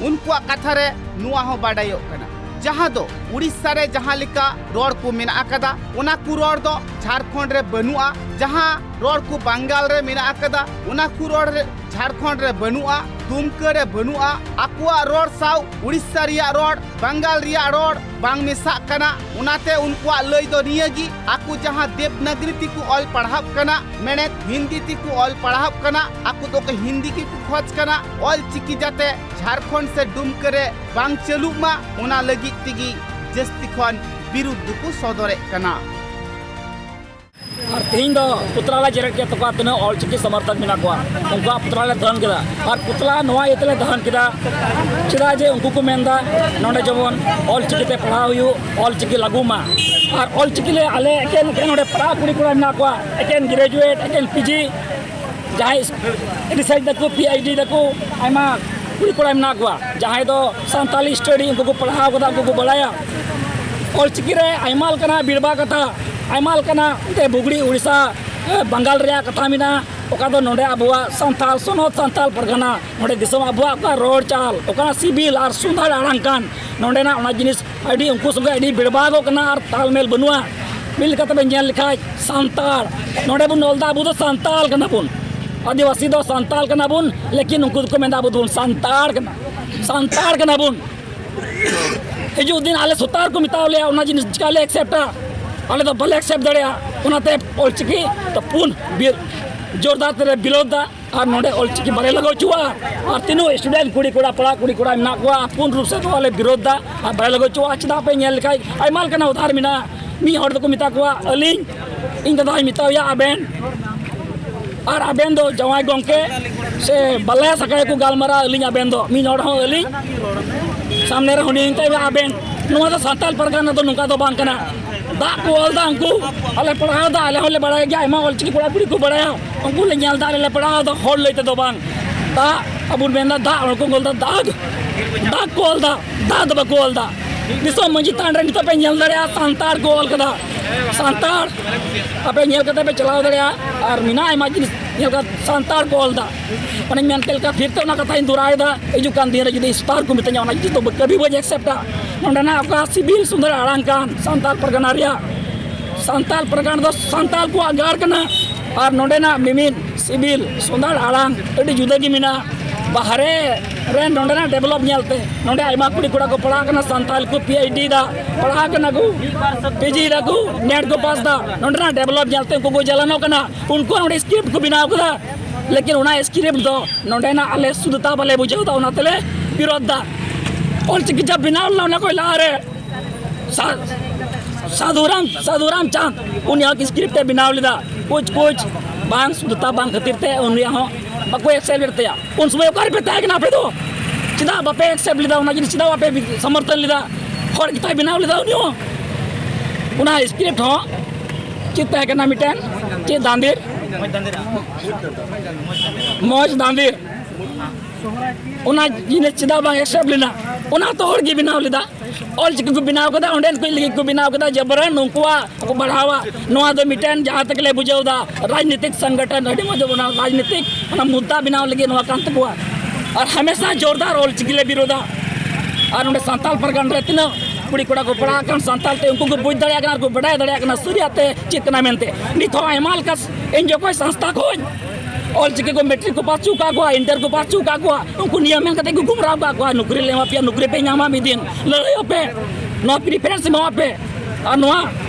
ᱩᱱᱠᱩᱣᱟᱜ ᱠᱟᱛᱷᱟ ᱨᱮ ᱱᱚᱣᱟ ᱦᱚᱸ ᱵᱟᱰᱟᱭᱚᱜ ᱠᱟᱱᱟ, ᱡᱟᱦᱟᱸ ᱫᱚ ᱩᱲᱤᱥᱥᱟ ᱨᱮ ᱡᱟᱦᱟᱸ ᱞᱮᱠᱟ ᱨᱚᱲ ᱠᱚ ᱢᱮᱱᱟᱜ ᱟᱠᱟᱫᱟ, ᱚᱱᱟ ᱠᱚ ᱨᱚᱲ ᱫᱚ ᱡᱷᱟᱲᱠᱷᱚᱸᱰ ᱨᱮ ᱵᱟᱹᱱᱩᱜᱼᱟ᱾ ᱡᱟᱦᱟᱸ ᱨᱚᱲ ᱠᱚ ᱵᱟᱝᱜᱟᱞ ᱨᱮ ᱢᱮᱱᱟᱜ ᱟᱠᱟᱫᱟ, ᱚᱱᱟ ᱠᱚ ᱨᱚᱲ ᱨᱮ ᱡᱷᱟᱲᱠᱷᱚᱸᱰ ᱨᱮ ᱵᱟᱹᱱᱩᱜᱼᱟ, ᱫᱩᱢᱠᱟᱹ ᱨᱮ ᱵᱟᱹᱱᱩᱜᱼᱟ᱾ ᱟᱠᱚᱣᱟᱜ ᱨᱚᱲ ᱥᱟᱶ ᱩᱲᱤᱥᱥᱟ ᱨᱮᱭᱟᱜ ᱨᱚᱲ, ᱵᱟᱝᱜᱟᱞ ᱨᱮᱭᱟᱜ ᱨᱚᱲ ᱵᱟᱝ ᱢᱮᱥᱟᱜ ᱠᱟᱱᱟ᱾ ᱚᱱᱟᱛᱮ ᱩᱱᱠᱩᱣᱟᱜ ᱞᱟᱹᱭ ᱫᱚ ᱱᱤᱭᱟᱹ ᱜᱮ, ᱟᱠᱚ ᱡᱟᱦᱟᱸ ᱫᱮᱵᱽᱱᱟᱜᱽᱨᱤ ᱛᱮᱠᱚ ᱚᱞ ᱯᱟᱲᱦᱟᱜ ᱠᱟᱱᱟ, ᱢᱮᱱᱮᱫ ᱦᱤᱱᱫᱤ ᱛᱮᱠᱚ ᱚᱞ ᱯᱟᱲᱦᱟᱜ ᱠᱟᱱᱟ, ᱟᱠᱚ ᱫᱚᱠᱚ ᱦᱤᱱᱫᱤ ᱜᱮᱠᱚ ᱠᱷᱚᱡᱽ ᱠᱟᱱᱟ᱾ ᱚᱞ ᱪᱤᱠᱤ ᱡᱟᱛᱮ ᱡᱷᱟᱲᱠᱷᱚᱸᱰ ᱥᱮ ᱰᱩᱢᱠᱟᱹ ᱨᱮ ᱵᱟᱝ ᱪᱟᱹᱞᱩᱜ ᱢᱟ, ᱚᱱᱟ ᱞᱟᱹᱜᱤᱫ ᱛᱮᱜᱮ ᱡᱟᱹᱥᱛᱤ ᱠᱷᱚᱱ ᱵᱤᱨᱩᱫᱷ ᱫᱚᱠᱚ ᱥᱚᱫᱚᱨᱮᱫ ᱠᱟᱱᱟ᱾ ᱟᱨ ᱛᱮᱦᱮᱧ ᱫᱚ ᱯᱩᱛᱞᱟ ᱞᱮ ᱡᱮᱨᱮᱫ ᱠᱮᱫ ᱛᱟᱠᱚᱣᱟ, ᱛᱤᱱᱟᱹᱜ ᱚᱞᱪᱤᱠᱤ ᱥᱚᱢᱚᱨᱛᱷᱚᱠ ᱢᱮᱱᱟᱜ ᱠᱚᱣᱟ, ᱩᱱᱠᱩᱣᱟᱜ ᱯᱩᱛᱞᱟ ᱞᱮ ᱫᱚᱦᱚᱱ ᱠᱮᱫᱟ᱾ ᱟᱨ ᱯᱩᱛᱞᱟ ᱱᱚᱣᱟ ᱤᱭᱟᱹ ᱛᱮᱞᱮ ᱫᱚᱦᱚᱱ ᱠᱮᱫᱟ, ᱪᱮᱫᱟᱜ ᱡᱮ ᱩᱱᱠᱩ ᱠᱚ ᱢᱮᱱᱫᱟ ᱱᱚᱰᱮ ᱡᱮᱢᱚᱱ ᱚᱞᱪᱤᱠᱤ ᱛᱮ ᱯᱟᱲᱦᱟᱣ ᱦᱩᱭᱩᱜ, ᱚᱞᱪᱤᱠᱤ ᱞᱟᱹᱜᱩ ᱢᱟ᱾ ᱟᱨ ᱚᱞᱪᱤᱠᱤ ᱞᱮ ᱟᱞᱮ ᱮᱠᱮᱱ, ᱮᱠᱮᱱ ᱱᱚᱰᱮ ᱯᱟᱲᱦᱟᱣ ᱠᱩᱲᱤ ᱠᱚᱲᱟ ᱢᱮᱱᱟᱜ ᱠᱚᱣᱟ, ᱮᱠᱮᱱ ᱜᱨᱮᱡᱩᱭᱮᱴ, ᱮᱠᱮᱱ ᱯᱤᱡᱤ, ᱡᱟᱦᱟᱸᱭ ᱨᱤᱥᱟᱨᱪ ᱫᱟᱠᱚ, ᱯᱤ ᱮᱭᱤᱪ ᱰᱤ ᱫᱟᱠᱚ, ᱟᱭᱢᱟ ᱠᱩᱲᱤ ᱠᱚᱲᱟ ᱢᱮᱱᱟᱜ ᱠᱚᱣᱟ, ᱡᱟᱦᱟᱸᱭ ᱫᱚ ᱥᱟᱱᱛᱟᱞᱤ ᱥᱴᱟᱰᱤ, ᱩᱱᱠᱩ ᱠᱚ ᱯᱟᱲᱦᱟᱣ ᱠᱟᱫᱟ, ᱩᱱᱠᱩ ᱠᱚ ᱵᱟᱲᱟᱭᱟ᱾ ᱚᱞᱪᱤᱠᱤ ᱨᱮ ᱟᱭᱢᱟ ᱞᱮᱠᱟᱱᱟᱜ ᱵᱤᱲᱵᱟ ᱠᱟᱛᱷᱟ, ᱟᱭᱢᱟ ᱞᱮᱠᱟᱱᱟᱜ ᱛᱮ ᱵᱩᱜᱲᱤ ᱩᱲᱤᱥᱥᱟ, ᱮ, ᱵᱟᱝᱜᱟᱞ ᱨᱮᱭᱟᱜ ᱠᱟᱛᱷᱟ ᱢᱮᱱᱟᱜᱼᱟ, ᱚᱠᱟ ᱫᱚ ᱱᱚᱰᱮ ᱟᱵᱚᱣᱟᱜ ᱥᱟᱱᱛᱟᱞ ᱥᱚᱱᱚᱛ, ᱥᱟᱱᱛᱟᱞ ᱯᱟᱨᱜᱟᱱᱟ, ᱱᱚᱰᱮ ᱫᱤᱥᱚᱢ ᱟᱵᱚᱣᱟᱜ ᱚᱠᱟ ᱨᱚᱲ ᱪᱟᱞ, ᱚᱠᱟ ᱥᱤᱵᱤᱞ ᱟᱨ ᱥᱩᱱᱫᱚᱨ ᱟᱲᱟᱝ ᱠᱟᱱ, ᱱᱚᱰᱮᱱᱟᱜ ᱚᱱᱟ ᱡᱤᱱᱤᱥ ᱟᱹᱰᱤ ᱩᱱᱠᱩ ᱥᱚᱸᱜᱮ ᱟᱹᱰᱤ ᱵᱮᱲᱵᱟᱜᱚᱜ ᱠᱟᱱᱟ ᱟᱨ ᱛᱟᱞᱢᱮᱞ ᱵᱟᱹᱱᱩᱜᱼᱟ᱾ ᱢᱤᱫ ᱞᱮᱠᱟᱛᱮ ᱵᱮᱱ ᱧᱮᱞ ᱞᱮᱠᱷᱟᱡ ᱥᱟᱱᱛᱟᱲ, ᱱᱚᱰᱮ ᱵᱚᱱ ᱚᱞ ᱮᱫᱟ ᱟᱵᱚ ᱫᱚ ᱥᱟᱱᱛᱟᱞ ᱠᱟᱱᱟ ᱵᱚᱱ, ᱟᱹᱫᱤᱵᱟᱹᱥᱤ ᱫᱚ ᱥᱟᱱᱛᱟᱞ ᱠᱟᱱᱟ ᱵᱚᱱ, ᱞᱮᱠᱤᱱ ᱩᱱᱠᱩ ᱫᱚᱠᱚ ᱢᱮᱱᱫᱟ ᱟᱵᱚ ᱫᱚᱵᱚᱱ ᱥᱟᱱᱛᱟᱲ ᱠᱟᱱᱟ, ᱥᱟᱱᱛᱟᱲ ᱠᱟᱱᱟ ᱵᱚᱱ᱾ ᱦᱤᱡᱩᱜ ᱫᱤᱱ ᱟᱞᱮ ᱥᱚᱨᱠᱟᱨ ᱠᱚ ᱢᱮᱛᱟᱣ ᱞᱮᱭᱟ, ᱚᱱᱟ ᱡᱤᱱᱤᱥ ᱪᱤᱠᱟ ᱞᱮ ᱮᱠᱥᱮᱯᱴᱟ? ᱟᱞᱮ ᱫᱚ ᱵᱟᱞᱮ ᱮᱠᱥᱮᱯᱴ ᱫᱟᱲᱮᱭᱟᱜᱼᱟ᱾ ᱚᱱᱟᱛᱮ ᱚᱞᱪᱤᱠᱤ ᱫᱚ ᱯᱩᱱ ᱵᱤᱨ ᱡᱳᱨᱫᱟᱨ ᱛᱮᱞᱮ ᱵᱤᱨᱳᱫᱷ ᱫᱟ᱾ ᱟᱨ ᱱᱚᱰᱮ ᱚᱞᱪᱤᱠᱤ ᱵᱟᱞᱮ ᱞᱟᱜᱟᱣ ᱦᱚᱪᱚᱣᱟᱜᱼᱟ᱾ ᱟᱨ ᱛᱤᱱᱟᱹᱜ ᱥᱴᱩᱰᱮᱱᱴ ᱠᱩᱲᱤ ᱠᱚᱲᱟ, ᱯᱟᱲᱟ ᱠᱩᱲᱤ ᱠᱚᱲᱟ ᱢᱮᱱᱟᱜ ᱠᱚᱣᱟ, ᱯᱩᱨᱱ ᱨᱩᱯ ᱥᱮ ᱱᱚᱣᱟ ᱞᱮ ᱵᱤᱨᱳᱫᱷ ᱫᱟ ᱟᱨ ᱵᱟᱞᱮ ᱞᱟᱜᱟᱣ ᱦᱚᱪᱚᱣᱟᱜᱼᱟ᱾ ᱪᱮᱫᱟᱜ ᱯᱮ ᱧᱮᱞ ᱞᱮᱠᱷᱟᱡ ᱟᱭᱢᱟ ᱞᱮᱠᱟᱱᱟᱜ ᱩᱫᱟᱦᱟᱨ ᱢᱮᱱᱟᱜᱼᱟ᱾ ᱢᱤᱫ ᱦᱚᱲ ᱫᱚᱠᱚ ᱢᱮᱛᱟ ᱠᱚᱣᱟ ᱟᱹᱞᱤᱧ, ᱤᱧ ᱫᱟᱫᱟ ᱦᱚᱸᱧ ᱢᱮᱛᱟᱣᱟᱭᱟ ᱟᱵᱮᱱ, ᱟᱨ ᱟᱵᱮᱱ ᱫᱚ ᱡᱟᱶᱟᱭ ᱜᱚᱢᱠᱮ ᱥᱮ ᱵᱟᱞᱟᱭᱟ ᱥᱟᱠᱟᱭᱟ ᱠᱚ ᱜᱟᱞᱢᱟᱨᱟᱣ, ᱟᱹᱞᱤᱧ ᱟᱵᱮᱱ ᱫᱚ ᱢᱤᱫ ᱦᱚᱲ ᱦᱚᱸ ᱟᱹᱞᱤᱧ ᱥᱟᱢᱱᱮ ᱨᱮ ᱦᱩᱱᱤ ᱢᱮᱛᱟᱭᱟ ᱟᱵᱮᱱ᱾ ᱱᱚᱣᱟ ᱫᱚ ᱥᱟᱱᱛᱟᱲ ᱯᱟᱨᱜᱟᱱᱟ ᱫᱚ ᱱᱚᱝᱠᱟ ᱫᱚ ᱵᱟᱝ ᱠᱟᱱᱟ᱾ ᱫᱟᱜ ᱠᱚ ᱚᱞ ᱫᱟ ᱩᱱᱠᱩ, ᱟᱞᱮ ᱯᱟᱲᱦᱟᱣ ᱫᱟ, ᱟᱞᱮ ᱦᱚᱸᱞᱮ ᱵᱟᱲᱟᱭ ᱜᱮᱭᱟ, ᱟᱭᱢᱟ ᱚᱞᱪᱤᱠᱤ ᱠᱚᱲᱟ ᱠᱩᱲᱤ ᱠᱚ ᱵᱟᱲᱟᱭᱟ, ᱩᱱᱠᱩ ᱞᱮ ᱧᱮᱞ ᱫᱟ, ᱟᱞᱮ ᱞᱮ ᱯᱟᱲᱦᱟᱣ ᱫᱟ, ᱦᱚᱲ ᱞᱟᱹᱭ ᱛᱮᱫᱚ ᱵᱟᱝ᱾ ᱫᱟᱜ ᱟᱵᱚ ᱵᱚᱱ ᱢᱮᱱ ᱫᱟ ᱫᱟᱜ, ᱩᱱᱠᱩ ᱠᱚ ᱚᱞ ᱫᱟ ᱫᱟᱜᱽ, ᱫᱟᱜ ᱠᱚ ᱚᱞ ᱫᱟ, ᱫᱟᱜ ᱫᱚ ᱵᱟᱠᱚ ᱚᱞ ᱫᱟ᱾ ᱫᱤᱥᱚᱢ ᱢᱟᱺᱡᱷᱤ ᱛᱷᱟᱱ ᱨᱮ ᱱᱤᱛᱚᱜ ᱯᱮ ᱧᱮᱞ ᱫᱟᱲᱮᱭᱟᱜᱼᱟ, ᱥᱟᱱᱛᱟᱲ ᱠᱚ ᱚᱞ ᱠᱟᱫᱟ, ᱥᱟᱱᱛᱟᱲ᱾ ᱟᱯᱮ ᱧᱮᱞ ᱠᱟᱛᱮ ᱯᱮ ᱪᱟᱞᱟᱣ ᱫᱟᱲᱮᱭᱟᱜᱼᱟ, ᱟᱨ ᱢᱮᱱᱟᱜᱼᱟ ᱟᱭᱢᱟ ᱡᱤᱱᱤᱥ ᱧᱮᱞ ᱠᱟᱛᱮ ᱥᱟᱱᱛᱟᱲ ᱠᱚ ᱚᱞ ᱫᱟ᱾ ᱚᱱᱮᱧ ᱢᱮᱱ ᱠᱮᱫ ᱞᱮᱠᱟ, ᱯᱷᱤᱨ ᱛᱮ ᱚᱱᱟ ᱠᱟᱛᱷᱟᱧ ᱫᱚᱦᱲᱟᱭᱮᱫᱟ, ᱦᱤᱡᱩᱜ ᱠᱟᱱ ᱫᱤᱱ ᱨᱮ ᱡᱩᱫᱤ ᱥᱯᱟᱨ ᱠᱚ ᱢᱤᱛᱟᱹᱧᱟ, ᱚᱱᱟ ᱡᱩᱫᱤ ᱛᱚ ᱠᱟᱹᱵᱷᱤ ᱵᱟᱹᱧ ᱮᱠᱥᱮᱯᱴᱟ᱾ ᱱᱚᱸᱰᱮᱱᱟᱜ ᱚᱠᱟ ᱥᱤᱵᱤᱞ ᱥᱩᱱᱫᱚᱨ ᱟᱲᱟᱝ ᱠᱟᱱ ᱥᱟᱱᱛᱟᱲ ᱯᱟᱨᱜᱟᱱᱟ ᱨᱮᱭᱟᱜ, ᱥᱟᱱᱛᱟᱲ ᱯᱟᱨᱜᱟᱱᱟ ᱫᱚ ᱥᱟᱱᱛᱟᱲ ᱠᱚᱣᱟᱜ ᱜᱟᱲ ᱠᱟᱱᱟ᱾ ᱟᱨ ᱱᱚᱸᱰᱮᱱᱟᱜ ᱢᱤᱢᱤᱫ ᱥᱤᱵᱤᱞ ᱥᱩᱱᱫᱚᱨ ᱟᱲᱟᱝ ᱟᱹᱰᱤ ᱡᱩᱫᱟᱹ ᱜᱮ ᱢᱮᱱᱟᱜᱼᱟ᱾ ᱵᱟᱦᱨᱮ ᱨᱮ ᱱᱚᱸᱰᱮᱱᱟᱜ ᱰᱮᱵᱷᱞᱚᱯ ᱧᱮᱞᱛᱮ, ᱱᱚᱸᱰᱮ ᱟᱭᱢᱟ ᱠᱩᱲᱤ ᱠᱚᱲᱟ ᱠᱚ ᱯᱟᱲᱦᱟᱜ ᱠᱟᱱᱟ, ᱥᱟᱱᱛᱟᱲ ᱠᱚ ᱯᱤ ᱮᱭᱤᱪ ᱰᱤ ᱫᱟ, ᱯᱟᱲᱦᱟᱜ ᱠᱟᱱᱟ ᱠᱚ, ᱯᱤ ᱡᱤ ᱫᱟᱠᱚ, ᱱᱮᱴ ᱠᱚ ᱯᱟᱥ ᱫᱟ᱾ ᱱᱚᱸᱰᱮᱱᱟᱜ ᱰᱮᱵᱷᱞᱚᱯ ᱧᱮᱞᱛᱮ ᱩᱱᱠᱩ ᱠᱚ ᱡᱟᱞᱟᱱᱚᱜ ᱠᱟᱱᱟ᱾ ᱩᱱᱠᱩ ᱱᱚᱸᱰᱮ ᱥᱠᱨᱤᱯᱴ ᱠᱚ ᱵᱮᱱᱟᱣ ᱠᱟᱫᱟ, ᱞᱮᱠᱤᱱ ᱚᱱᱟ ᱥᱠᱨᱤᱯᱴ ᱫᱚ ᱱᱚᱸᱰᱮᱱᱟᱜ ᱟᱞᱮ ᱥᱩᱫᱷᱛᱟ ᱵᱟᱞᱮ ᱵᱩᱡᱷᱟᱹᱣ ᱫᱟ, ᱚᱱᱟ ᱛᱮᱞᱮ ᱵᱤᱨᱳᱫᱷ ᱫᱟ᱾ ᱚᱞᱪᱤᱠᱤ ᱡᱟ ᱵᱮᱱᱟᱣ ᱞᱮᱱᱟ, ᱚᱱᱟ ᱠᱷᱚᱱ ᱞᱟᱦᱟᱨᱮ ᱥᱟ-, ᱥᱟᱫᱷᱩᱨᱟᱢ ᱥᱟᱫᱷᱩᱨᱟᱢ ᱪᱟᱸᱫᱽ ᱩᱱᱤᱭᱟᱜ ᱥᱠᱨᱤᱯᱴ ᱮ ᱵᱮᱱᱟᱣ ᱞᱮᱫᱟ᱾ ᱠᱩᱪ ᱠᱩᱪ ᱵᱟᱝ ᱥᱩᱫᱷᱛᱟ ᱵᱟᱝ ᱠᱷᱟᱹᱛᱤᱨ ᱛᱮ ᱩᱱᱤᱭᱟᱜ ᱦᱚᱸ ᱵᱟᱠᱚ ᱮᱠᱥᱮᱯᱴ ᱞᱮᱫ ᱛᱟᱭᱟ᱾ ᱩᱱ ᱥᱚᱢᱚᱭ ᱚᱠᱟ ᱨᱮᱯᱮ ᱛᱟᱦᱮᱸ ᱠᱟᱱᱟ ᱟᱯᱮ ᱫᱚ? ᱪᱮᱫᱟᱜ ᱵᱟᱯᱮ ᱮᱠᱥᱮᱯᱴ ᱞᱮᱫᱟ? ᱚᱱᱟ ᱡᱤᱱᱤᱥ ᱪᱮᱫᱟᱜ ᱵᱟᱯᱮ ᱥᱚᱢᱚᱨᱛᱷᱚᱱ ᱞᱮᱫᱟ? ᱦᱚᱲ ᱜᱮᱛᱟᱭ ᱵᱮᱱᱟᱣ ᱞᱮᱫᱟ ᱩᱱᱤ ᱦᱚᱸ᱾ ᱚᱱᱟ ᱥᱠᱨᱤᱯᱴ ᱦᱚᱸ ᱪᱮᱫ ᱛᱟᱦᱮᱸ ᱠᱟᱱᱟ? ᱢᱤᱫᱴᱮᱱ ᱪᱮᱫ ᱫᱟᱸᱫᱮᱨ ᱢᱚᱡᱽ ᱫᱟᱸᱫᱮᱨ ᱚᱱᱟ ᱡᱤᱱᱤᱥ ᱪᱮᱫᱟᱜ ᱵᱟᱝ ᱮᱠᱥᱮᱯᱴ ᱞᱮᱱᱟ? ᱚᱱᱟ ᱛᱚ ᱦᱚᱲ ᱜᱮ ᱵᱮᱱᱟᱣ ᱞᱮᱫᱟ᱾ ᱚᱞ ᱪᱤᱠᱤ ᱠᱚ ᱵᱮᱱᱟᱣ ᱠᱮᱫᱟ, ᱚᱸᱰᱮᱱ ᱠᱚ ᱞᱟᱹᱜᱤᱫ ᱠᱚ ᱵᱮᱱᱟᱣ ᱠᱮᱫᱟ, ᱡᱮ ᱵᱚᱨᱚᱱ ᱱᱩᱠᱩᱣᱟᱜ ᱠᱚ ᱵᱟᱲᱦᱟᱣᱟ᱾ ᱱᱚᱣᱟ ᱫᱚ ᱢᱤᱫᱴᱮᱱ ᱡᱟᱦᱟᱸ ᱛᱮᱜᱮ ᱞᱮ ᱵᱩᱡᱷᱟᱹᱣ ᱮᱫᱟ, ᱨᱟᱡᱽᱱᱤᱛᱤᱠ ᱥᱚᱝᱜᱚᱴᱷᱚᱱ, ᱟᱹᱰᱤ ᱢᱚᱡᱽ ᱚᱱᱟ ᱨᱟᱡᱽᱱᱤᱛᱤᱠ ᱚᱱᱟ ᱢᱩᱫᱽᱫᱟ ᱵᱮᱱᱟᱣ ᱞᱟᱹᱜᱤᱫ ᱱᱚᱣᱟ ᱠᱟᱱ ᱛᱟᱠᱚᱣᱟ᱾ ᱟᱨ ᱦᱟᱢᱮᱥᱟ ᱡᱳᱨᱫᱟᱨ ᱚᱞ ᱪᱤᱠᱤ ᱞᱮ ᱵᱤᱨᱳᱫᱟ᱾ ᱟᱨ ᱱᱚᱰᱮ ᱥᱟᱱᱛᱟᱞ ᱯᱟᱨᱜᱟᱱᱟ ᱨᱮ ᱛᱤᱱᱟᱹᱜ ᱠᱩᱲᱤ ᱠᱚᱲᱟ ᱠᱚ ᱯᱟᱲᱦᱟᱜ ᱠᱟᱱ ᱥᱟᱱᱛᱟᱞ ᱛᱮ, ᱩᱱᱠᱩ ᱠᱚ ᱵᱩᱡᱽ ᱫᱟᱲᱮᱭᱟᱜ ᱠᱟᱱᱟ ᱟᱨ ᱠᱚ ᱵᱟᱰᱟᱭ ᱫᱟᱲᱮᱭᱟᱜ ᱠᱟᱱᱟ ᱥᱟᱹᱨᱤᱭᱟᱜ ᱛᱮ ᱪᱮᱫ ᱠᱟᱱᱟ ᱢᱮᱱᱛᱮ᱾ ᱱᱤᱛ ᱦᱚᱸ ᱟᱭᱢᱟ ᱞᱮᱠᱟ ᱮᱱ ᱡᱤ ᱳ ᱠᱚ ᱥᱚᱝᱥᱛᱷᱟ ᱠᱷᱚᱱ ᱚᱞ ᱪᱤᱠᱤ ᱠᱚ ᱢᱮᱴᱨᱤᱠ ᱠᱚ ᱯᱟᱥ ᱦᱚᱪᱚ ᱟᱠᱟᱫ ᱠᱚᱣᱟ, ᱤᱱᱴᱟᱨ ᱠᱚ ᱯᱟᱥ ᱦᱚᱪᱚ ᱟᱠᱟᱫ ᱠᱚᱣᱟ, ᱩᱱᱠᱩ ᱱᱤᱭᱟᱹ ᱢᱮᱱ ᱠᱟᱛᱮ ᱠᱚ ᱜᱩᱢᱨᱟᱣ ᱟᱠᱟᱫ ᱠᱚᱣᱟ, "ᱱᱚᱠᱨᱤ ᱞᱮ ᱮᱢᱟ ᱯᱮᱭᱟ, ᱱᱚᱠᱨᱤ ᱯᱮ ᱧᱟᱢᱟ ᱢᱤᱫ ᱫᱤᱱ, ᱞᱟᱹᱲᱦᱟᱹᱭᱚᱜ ᱯᱮ, ᱱᱚᱣᱟ ᱯᱨᱤᱯᱷᱟᱨᱮᱱᱥ ᱮᱢᱚᱜ ᱯᱮ, ᱟᱨ ᱱᱚᱣᱟ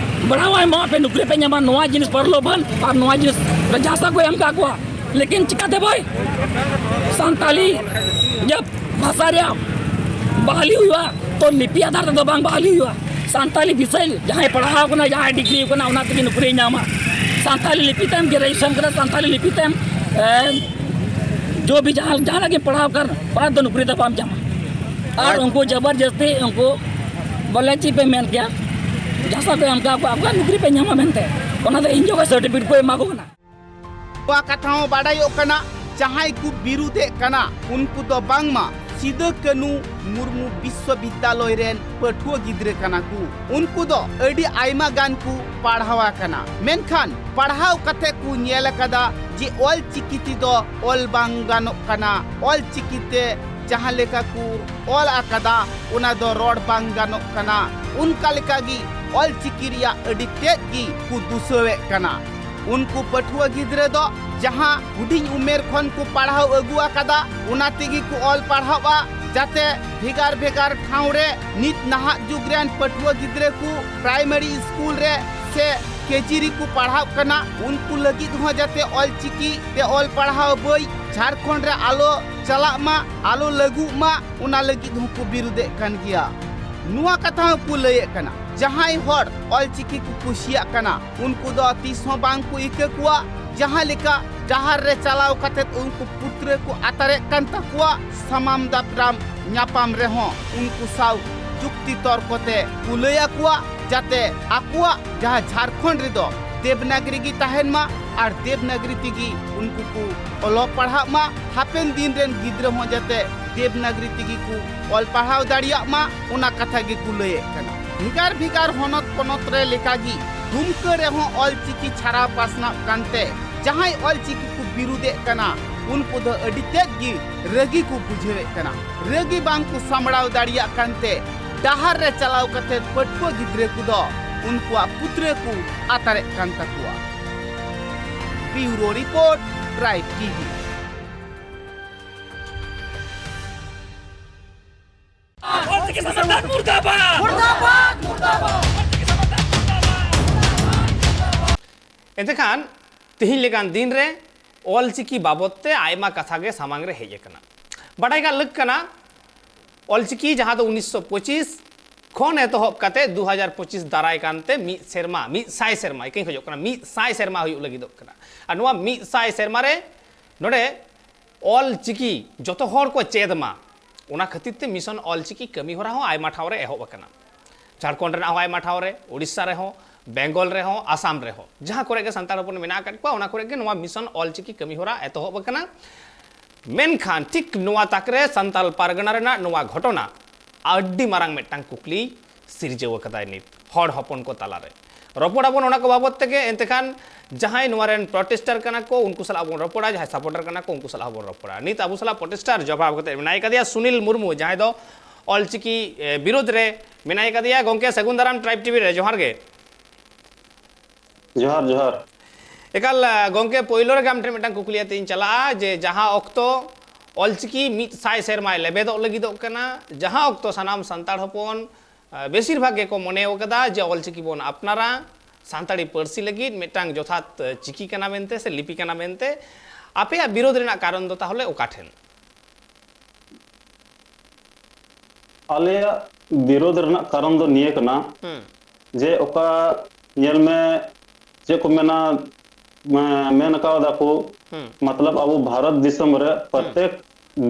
ᱵᱟᱲᱦᱟᱣ ᱮᱢᱚᱜ ᱯᱮ, ᱱᱚᱠᱨᱤ ᱯᱮ ᱧᱟᱢᱟ", ᱱᱚᱣᱟ ᱡᱤᱱᱤᱥ ᱯᱨᱚᱞᱳᱵᱷᱚᱱ ᱟᱨ ᱱᱚᱣᱟ ᱡᱤᱱᱤᱥ ᱡᱟᱦᱟᱸ ᱠᱚ ᱮᱢ ᱟᱠᱟᱫ ᱠᱚᱣᱟ᱾ ᱞᱮᱠᱤᱱ ᱪᱤᱠᱟᱹᱛᱮ ᱵᱷᱟᱭ ᱥᱟᱱᱛᱟᱞᱤ ᱡᱟᱹᱛ ᱵᱷᱟᱥᱟ ᱨᱮᱭᱟᱜ ᱵᱟᱦᱟᱞᱤ ᱦᱩᱭᱩᱜᱼᱟ, ᱛᱚ ᱞᱤᱯᱤ ᱟᱫᱷᱟᱨ ᱛᱮᱫᱚ ᱵᱟᱝ ᱵᱟᱦᱟᱞᱤ ᱦᱩᱭᱩᱜᱼᱟ᱾ ᱥᱟᱱᱛᱟᱞᱤ ᱵᱤᱥᱚᱭ ᱡᱟᱦᱟᱸᱭ ᱯᱟᱲᱦᱟᱣ ᱠᱟᱱᱟ, ᱡᱟᱦᱟᱸᱭ ᱰᱤᱜᱽᱨᱤ ᱠᱟᱱᱟ, ᱚᱱᱟ ᱛᱮᱜᱮ ᱱᱚᱠᱨᱤᱭ ᱧᱟᱢᱟ᱾ ᱥᱟᱱᱛᱟᱞᱤ ᱞᱤᱯᱤ ᱛᱮᱢ ᱜᱨᱮᱡᱩᱭᱮᱥᱚᱱ ᱠᱟᱫᱟ, ᱥᱟᱱᱛᱟᱞᱤ ᱞᱤᱯᱤ ᱛᱮᱢ, ᱮ, ᱡᱚ ᱵᱷᱤ ᱡᱟᱦᱟᱸ, ᱡᱟᱦᱟᱱᱟᱜ ᱜᱮᱢ ᱯᱟᱲᱦᱟᱣ ᱠᱟᱱ, ᱚᱱᱟ ᱫᱚ ᱱᱚᱠᱨᱤ ᱫᱚ ᱵᱟᱢ ᱧᱟᱢᱟ᱾ ᱟᱨ ᱩᱱᱠᱩ ᱡᱚᱵᱚᱨᱡᱚᱥᱛᱤ ᱩᱱᱠᱩ ᱵᱚᱞᱮ ᱪᱮᱫ ᱯᱮ ᱢᱮᱱ ᱠᱮᱭᱟ, ᱡᱟᱦᱟᱸ ᱥᱟᱶᱛᱮ ᱚᱱᱠᱟ ᱟᱠᱚᱣᱟᱜ ᱱᱚᱠᱨᱤ ᱯᱮ ᱧᱟᱢᱟ ᱢᱮᱱᱛᱮ, ᱚᱱᱟ ᱫᱚ ᱤᱧ ᱡᱚᱠᱷᱚᱱ ᱥᱟᱨᱴᱤᱯᱷᱤᱠᱮᱴ ᱠᱚ ᱮᱢᱟ ᱠᱚ ᱠᱟᱱᱟ᱾ ᱱᱚᱣᱟ ᱠᱟᱛᱷᱟ ᱦᱚᱸ ᱵᱟᱰᱟᱭᱚᱜ ᱠᱟᱱᱟ, ᱡᱟᱦᱟᱸᱭ ᱠᱚ ᱵᱤᱨᱩᱫᱷᱮᱫ ᱠᱟᱱᱟ, ᱩᱱᱠᱩ ᱫᱚ ᱵᱟᱝᱢᱟ ᱥᱤᱫᱟᱹ ᱠᱟᱹᱱᱩ ᱢᱩᱨᱢᱩ ᱵᱤᱥᱥᱚᱵᱤᱫᱽᱫᱟᱞᱚᱭ ᱨᱮᱱ ᱯᱟᱹᱴᱷᱩᱣᱟᱹ ᱜᱤᱫᱽᱨᱟᱹ ᱠᱟᱱᱟ ᱠᱚ᱾ ᱩᱱᱠᱩ ᱫᱚ ᱟᱹᱰᱤ ᱟᱭᱢᱟ ᱜᱟᱱ ᱠᱚ ᱯᱟᱲᱦᱟᱣ ᱟᱠᱟᱱᱟ, ᱢᱮᱱᱠᱷᱟᱱ ᱯᱟᱲᱦᱟᱣ ᱠᱟᱛᱮ ᱠᱚ ᱧᱮᱞ ᱟᱠᱟᱫᱟ ᱡᱮ ᱚᱞ ᱪᱤᱠᱤ ᱛᱮᱫᱚ ᱚᱞ ᱵᱟᱝ ᱜᱟᱱᱚᱜ ᱠᱟᱱᱟ, ᱚᱞ ᱪᱤᱠᱤ ᱛᱮ ᱡᱟᱦᱟᱸ ᱞᱮᱠᱟ ᱠᱚ ᱚᱞ ᱟᱠᱟᱫᱟ, ᱚᱱᱟ ᱫᱚ ᱨᱚᱲ ᱵᱟᱝ ᱜᱟᱱᱚᱜ ᱠᱟᱱᱟ᱾ ᱚᱱᱠᱟ ᱞᱮᱠᱟᱜᱮ ᱚᱞ ᱪᱤᱠᱤ ᱨᱮᱭᱟᱜ ᱟᱹᱰᱤ ᱛᱮᱫ ᱜᱮ ᱠᱚ ᱫᱩᱥᱟᱹᱣᱮᱫ ᱠᱟᱱᱟ᱾ ᱩᱱᱠᱩ ᱯᱟᱹᱴᱷᱩᱣᱟᱹ ᱜᱤᱫᱽᱨᱟᱹ ᱫᱚ ᱡᱟᱦᱟᱸ ᱦᱩᱰᱤᱧ ᱩᱢᱮᱨ ᱠᱷᱚᱱ ᱠᱚ ᱯᱟᱲᱦᱟᱣ ᱟᱹᱜᱩ ᱟᱠᱟᱫᱟ, ᱚᱱᱟ ᱛᱮᱜᱮ ᱠᱚ ᱚᱞ ᱯᱟᱲᱦᱟᱣᱟ, ᱡᱟᱛᱮ ᱵᱷᱮᱜᱟᱨ ᱵᱷᱮᱜᱟᱨ ᱴᱷᱟᱶ ᱨᱮ ᱱᱤᱛ ᱱᱟᱦᱟᱜ ᱡᱩᱜᱽ ᱨᱮᱱ ᱯᱟᱹᱴᱷᱩᱣᱟᱹ ᱜᱤᱫᱽᱨᱟᱹ ᱠᱚ ᱯᱨᱟᱭᱢᱟᱨᱤ ᱥᱠᱩᱞ ᱨᱮ ᱥᱮ ᱠᱮ ᱡᱤ ᱨᱮᱠᱚ ᱯᱟᱲᱦᱟᱜ ᱠᱟᱱᱟ, ᱩᱱᱠᱩ ᱞᱟᱹᱜᱤᱫ ᱦᱚᱸ ᱡᱟᱛᱮ ᱚᱞ ᱪᱤᱠᱤ ᱛᱮ ᱚᱞ ᱯᱟᱲᱦᱟᱣ ᱵᱳᱭ ᱡᱷᱟᱲᱠᱷᱚᱸᱰ ᱨᱮ ᱟᱞᱚ ᱪᱟᱞᱟᱜ ᱢᱟ, ᱟᱞᱚ ᱞᱟᱹᱜᱩᱜ ᱢᱟ, ᱚᱱᱟ ᱞᱟᱹᱜᱤᱫ ᱦᱚᱸᱠᱚ ᱵᱤᱨᱩᱫᱷᱮᱫ ᱠᱟᱱ ᱜᱮᱭᱟ᱾ ᱱᱚᱣᱟ ᱠᱟᱛᱷᱟ ᱦᱚᱸᱠᱚ ᱞᱟᱹᱭᱮᱫ ᱠᱟᱱᱟ, ᱡᱟᱦᱟᱸᱭ ᱦᱚᱲ ᱚᱞᱪᱤᱠᱤ ᱠᱚ ᱠᱩᱥᱤᱭᱟᱜ ᱠᱟᱱᱟ, ᱩᱱᱠᱩ ᱫᱚ ᱛᱤᱥ ᱦᱚᱸ ᱵᱟᱝ ᱠᱚ ᱤᱠᱟᱹ ᱠᱚᱣᱟ᱾ ᱡᱟᱦᱟᱸ ᱞᱮᱠᱟ ᱰᱟᱦᱟᱨ ᱨᱮ ᱪᱟᱞᱟᱣ ᱠᱟᱛᱮ ᱩᱱᱠᱩ ᱯᱩᱛᱨᱟᱹ ᱠᱚ ᱟᱛᱟᱨᱮᱫ ᱠᱟᱱ ᱛᱟᱠᱚᱣᱟ, ᱥᱟᱢᱟᱢ ᱫᱟᱯᱨᱟᱢ ᱧᱟᱯᱟᱢ ᱨᱮᱦᱚᱸ ᱩᱱᱠᱩ ᱥᱟᱶ ᱡᱩᱠᱛᱤ ᱛᱚᱨᱠᱚ ᱛᱮ ᱠᱚ ᱞᱟᱹᱭ ᱟᱠᱚᱣᱟ, ᱡᱟᱛᱮ ᱟᱠᱚᱣᱟᱜ ᱡᱟᱦᱟᱸ ᱡᱷᱟᱲᱠᱷᱚᱸᱰ ᱨᱮᱫᱚ ᱫᱮᱵᱽᱱᱟᱜᱽᱨᱤ ᱜᱮ ᱛᱟᱦᱮᱱ ᱢᱟ ᱟᱨ ᱫᱮᱵᱽᱱᱟᱜᱽᱨᱤ ᱛᱮᱜᱮ ᱩᱱᱠᱩ ᱠᱚ ᱚᱞᱚᱜ ᱯᱟᱲᱦᱟᱜ ᱢᱟ, ᱦᱟᱯᱮᱱ ᱫᱤᱱ ᱨᱮᱱ ᱜᱤᱫᱽᱨᱟᱹ ᱦᱚᱸ ᱡᱟᱛᱮ ᱫᱮᱵᱽᱱᱟᱜᱽᱨᱤ ᱛᱮᱜᱮ ᱠᱚ ᱚᱞ ᱯᱟᱲᱦᱟᱣ ᱫᱟᱲᱮᱭᱟᱜ ᱢᱟ, ᱚᱱᱟ ᱠᱟᱛᱷᱟ ᱜᱮᱠᱚ ᱞᱟᱹᱭᱮᱫ ᱠᱟᱱᱟ᱾ ᱵᱷᱮᱜᱟᱨ ᱵᱷᱮᱜᱟᱨ ᱦᱚᱱᱚᱛ ᱯᱚᱱᱚᱛ ᱨᱮ ᱞᱮᱠᱟᱜᱮ ᱫᱩᱢᱠᱟᱹ ᱨᱮᱦᱚᱸ ᱚᱞᱪᱤᱠᱤ ᱪᱷᱟᱨᱟᱣ ᱯᱟᱥᱱᱟᱣ ᱠᱟᱱᱛᱮ ᱡᱟᱦᱟᱸᱭ ᱚᱞᱪᱤᱠᱤ ᱠᱚ ᱵᱤᱨᱩᱫᱮᱫ ᱠᱟᱱᱟ, ᱩᱱᱠᱩ ᱫᱚ ᱟᱹᱰᱤ ᱛᱮᱫ ᱜᱮ ᱨᱟᱹᱜᱤ ᱠᱚ ᱵᱩᱡᱷᱟᱹᱣᱮᱫ ᱠᱟᱱᱟ᱾ ᱨᱟᱹᱜᱤ ᱵᱟᱝ ᱠᱚ ᱥᱟᱢᱵᱲᱟᱣ ᱫᱟᱲᱮᱭᱟᱜ ᱠᱟᱱᱛᱮ ᱰᱟᱦᱟᱨ ᱨᱮ ᱪᱟᱞᱟᱣ ᱠᱟᱛᱮ ᱯᱟᱹᱴᱷᱩᱣᱟᱹ ᱜᱤᱫᱽᱨᱟᱹ ᱠᱚᱫᱚ ᱩᱱᱠᱩᱣᱟᱜ ᱯᱩᱛᱨᱟᱹ ᱠᱚ ᱟᱛᱟᱨᱮᱫ ᱠᱟᱱ ᱛᱟᱠᱚᱣᱟ᱾ Bureau Report, Tribe T V. Ol Chiki ᱥᱟᱢᱟᱱ ᱢᱩᱨᱫᱟᱵᱟᱫ! ᱢᱩᱨᱫᱟᱵᱟᱫ! ᱢᱩᱨᱫᱟᱵᱟᱫ! ᱚᱞᱪᱤᱠᱤ ᱥᱟᱢᱟᱱ ᱢᱩᱨᱫᱟᱵᱟᱫ! ᱮᱱᱛᱮ ᱠᱷᱟᱱ, ᱛᱮᱦᱮᱧ ᱞᱮᱠᱟᱱ ᱫᱤᱱ ᱨᱮ ᱚᱞᱪᱤᱠᱤ ᱵᱟᱵᱚᱫ ᱛᱮ ᱟᱭᱢᱟ ᱠᱟᱛᱷᱟ ᱜᱮ ᱥᱟᱢᱟᱝ ᱨᱮ ᱦᱮᱡ ᱟᱠᱟᱱᱟ᱾ ᱵᱟᱰᱟᱭ ᱠᱟᱜ ᱞᱟᱹᱠ ᱠᱟᱱᱟ, ᱚᱞᱪᱤᱠᱤ ᱡᱟᱦᱟᱸ ᱫᱚ ᱩᱱᱤᱥᱥᱚ ᱯᱚᱸᱪᱤᱥ ᱠᱷᱚᱱ ᱮᱛᱚᱦᱚᱵ ᱠᱟᱛᱮ ᱫᱩ ᱦᱟᱡᱟᱨ ᱯᱚᱸᱪᱤᱥ ᱫᱟᱨᱟᱭ ᱠᱟᱱᱛᱮ ᱢᱤᱫ ᱥᱮᱨᱢᱟ, ᱢᱤᱫ ᱥᱟᱭ ᱥᱮᱨᱢᱟ, ᱤᱠᱟᱹᱧ ᱠᱷᱚᱡᱚᱜ ᱠᱟᱱᱟ, ᱢᱤᱫ ᱥᱟᱭ ᱥᱮᱨᱢᱟ ᱦᱩᱭᱩᱜ ᱞᱟᱹᱜᱤᱫᱚᱜ ᱠᱟᱱᱟ᱾ ᱟᱨ ᱱᱚᱣᱟ ᱢᱤᱫ ᱥᱟᱭ ᱥᱮᱨᱢᱟ ᱨᱮ ᱱᱚᱰᱮ ᱚᱞ ᱪᱤᱠᱤ ᱡᱚᱛᱚ ᱦᱚᱲ ᱠᱚ ᱪᱮᱫ ᱢᱟ, ᱚᱱᱟ ᱠᱷᱟᱹᱛᱤᱨ ᱛᱮ ᱢᱤᱥᱚᱱ ᱚᱞ ᱪᱤᱠᱤ ᱠᱟᱹᱢᱤ ᱦᱚᱨᱟ ᱦᱚᱸ ᱟᱭᱢᱟ ᱴᱷᱟᱶ ᱨᱮ ᱮᱦᱚᱵ ᱟᱠᱟᱱᱟ᱾ ᱡᱷᱟᱲᱠᱷᱚᱸᱰ ᱨᱮᱱᱟᱜ ᱦᱚᱸ ᱟᱭᱢᱟ ᱴᱷᱟᱶ ᱨᱮ, ᱳᱰᱤᱥᱟ ᱨᱮᱦᱚᱸ, ᱵᱮᱝᱜᱚᱞ ᱨᱮᱦᱚᱸ, ᱟᱥᱟᱢ ᱨᱮᱦᱚᱸ, ᱡᱟᱦᱟᱸ ᱠᱚᱨᱮ ᱜᱮ ᱥᱟᱱᱛᱟᱲ ᱦᱚᱯᱚᱱ ᱢᱮᱱᱟᱜ ᱟᱠᱟᱫ ᱠᱚᱣᱟ, ᱚᱱᱟ ᱠᱚᱨᱮ ᱜᱮ ᱱᱚᱣᱟ ᱢᱤᱥᱚᱱ ᱚᱞ ᱪᱤᱠᱤ ᱠᱟᱹᱢᱤ ᱦᱚᱨᱟ ᱮᱛᱚᱦᱚᱵ ᱟᱠᱟᱱᱟ᱾ ᱢᱮᱱᱠᱷᱟᱱ ᱴᱷᱤᱠ ᱱᱚᱣᱟ ᱛᱟᱠ ᱨᱮ ᱥᱟᱱᱛᱟᱲ ᱯᱟᱨᱜᱟᱱᱟ ᱨᱮᱱᱟᱜ ᱱᱚᱣᱟ ᱜᱷᱚᱴᱚᱱᱟ ᱟᱹᱰᱤ ᱢᱟᱨᱟᱝ ᱢᱤᱫᱴᱟᱝ ᱠᱩᱠᱞᱤ ᱥᱤᱨᱡᱟᱹᱣ ᱟᱠᱟᱫᱟᱭ ᱱᱤᱛ ᱦᱚᱲ ᱦᱚᱯᱚᱱ ᱠᱚ ᱛᱟᱞᱟᱨᱮ᱾ ᱨᱚᱯᱚᱲ ᱟᱵᱚᱱ ᱚᱱᱟ ᱠᱚ ᱵᱟᱵᱚᱛ ᱛᱮᱜᱮ᱾ ᱮᱱᱛᱮ ᱠᱷᱟᱱ ᱡᱟᱦᱟᱸᱭ ᱱᱚᱣᱟ ᱨᱮᱱ ᱯᱨᱚᱴᱮᱥᱴᱟᱨ ᱠᱟᱱᱟ ᱠᱚ, ᱩᱱᱠᱩ ᱥᱟᱞᱟᱜ ᱵᱚᱱ ᱨᱚᱯᱚᱲᱟ, ᱡᱟᱦᱟᱸᱭ ᱥᱟᱯᱳᱨᱴᱟᱨ ᱠᱟᱱᱟ ᱠᱚ, ᱩᱱᱠᱩ ᱥᱟᱞᱟᱜ ᱦᱚᱸᱵᱚᱱ ᱨᱚᱯᱚᱲᱟ᱾ ᱱᱤᱛ ᱟᱵᱚ ᱥᱟᱞᱟᱜ ᱯᱨᱚᱴᱮᱥᱴᱟᱨ ᱡᱚᱵᱟᱵ ᱠᱟᱛᱮ ᱢᱮᱱᱟᱭ ᱠᱟᱫᱮᱭᱟ ᱥᱩᱱᱤᱞ ᱢᱩᱨᱢᱩ, ᱡᱟᱦᱟᱸᱭ ᱫᱚ ᱚᱞᱪᱤᱠᱤ, ᱮ, ᱵᱤᱨᱳᱫᱷ ᱨᱮ ᱢᱮᱱᱟᱭ ᱠᱟᱫᱮᱭᱟ᱾ ᱜᱚᱝᱠᱮ, ᱥᱟᱹᱜᱩᱱ ᱫᱟᱨᱟᱢ ᱴᱨᱟᱭᱤᱵᱽ ᱴᱤᱵᱷᱤ ᱨᱮ, ᱡᱚᱦᱟᱨ ᱜᱮ᱾ ᱡᱚᱦᱟᱨ, ᱡᱚᱦᱟᱨ᱾ ᱮᱠᱟᱞ, ᱮ, ᱜᱚᱝᱠᱮ, ᱯᱳᱭᱞᱳ ᱨᱮᱜᱮ ᱟᱢ ᱴᱷᱮᱱ ᱢᱤᱫᱴᱟᱝ ᱠᱩᱠᱞᱤ ᱟᱛᱮ ᱤᱧ ᱪᱟᱞᱟᱜᱼᱟ ᱡᱮ, ᱡᱟᱦᱟᱸ ᱚᱠᱛᱚ ᱚᱞᱪᱤᱠᱤ ᱢᱤᱫ ᱥᱟᱭ ᱥᱮᱨᱢᱟᱭ ᱞᱮᱵᱮᱫᱚᱜ ᱞᱟᱹᱜᱤᱫᱚᱜ ᱠᱟᱱᱟ, ᱡᱟᱦᱟᱸ ᱚᱠᱛᱚ ᱥᱟᱱᱟᱢ ᱥᱟᱱᱛᱟᱲ ᱦᱚᱯᱚᱱ, ᱮ, ᱵᱮᱥᱤᱨ ᱵᱷᱟᱜᱽ ᱜᱮᱠᱚ ᱢᱚᱱᱮ ᱟᱠᱟᱫᱟ ᱡᱮ ᱚᱞᱪᱤᱠᱤ ᱵᱚᱱ ᱟᱯᱱᱟᱨᱟ, ᱥᱟᱱᱛᱟᱲᱤ ᱯᱟᱹᱨᱥᱤ ᱞᱟᱹᱜᱤᱫ ᱢᱤᱫᱴᱟᱝ ᱡᱚᱛᱷᱟᱛ, ᱮ, ᱪᱤᱠᱤ ᱠᱟᱱᱟ ᱢᱮᱱᱛᱮ ᱥᱮ ᱞᱤᱯᱤ ᱠᱟᱱᱟ ᱢᱮᱱᱛᱮ, ᱟᱯᱮᱭᱟᱜ ᱵᱤᱨᱳᱫᱷ ᱨᱮᱱᱟᱜ ᱠᱟᱨᱚᱱ ᱫᱚ ᱛᱟᱦᱚᱞᱮ ᱚᱠᱟ ᱴᱷᱮᱱ? ᱟᱞᱮᱭᱟᱜ ᱵᱤᱨᱳᱫᱷ ᱨᱮᱱᱟᱜ ᱠᱟᱨᱚᱱ ᱫᱚ ᱱᱤᱭᱟᱹ ᱠᱟᱱᱟ ᱦᱩᱸ᱾ ᱡᱮ ᱚᱠᱟ, ᱧᱮᱞ ᱢᱮ, ᱪᱮᱫ ᱠᱚ ᱢᱮᱱᱟ, ᱢᱮ-, ᱢᱮᱱ ᱠᱟᱣᱫᱟ ᱠᱚ, ᱦᱩᱸ᱾ ᱢᱚᱛᱞᱚᱵ ᱟᱵᱚ ᱵᱷᱟᱨᱚᱛ ᱫᱤᱥᱚᱢ ᱨᱮ ᱦᱩᱸ᱾ ᱯᱨᱚᱛᱮᱠ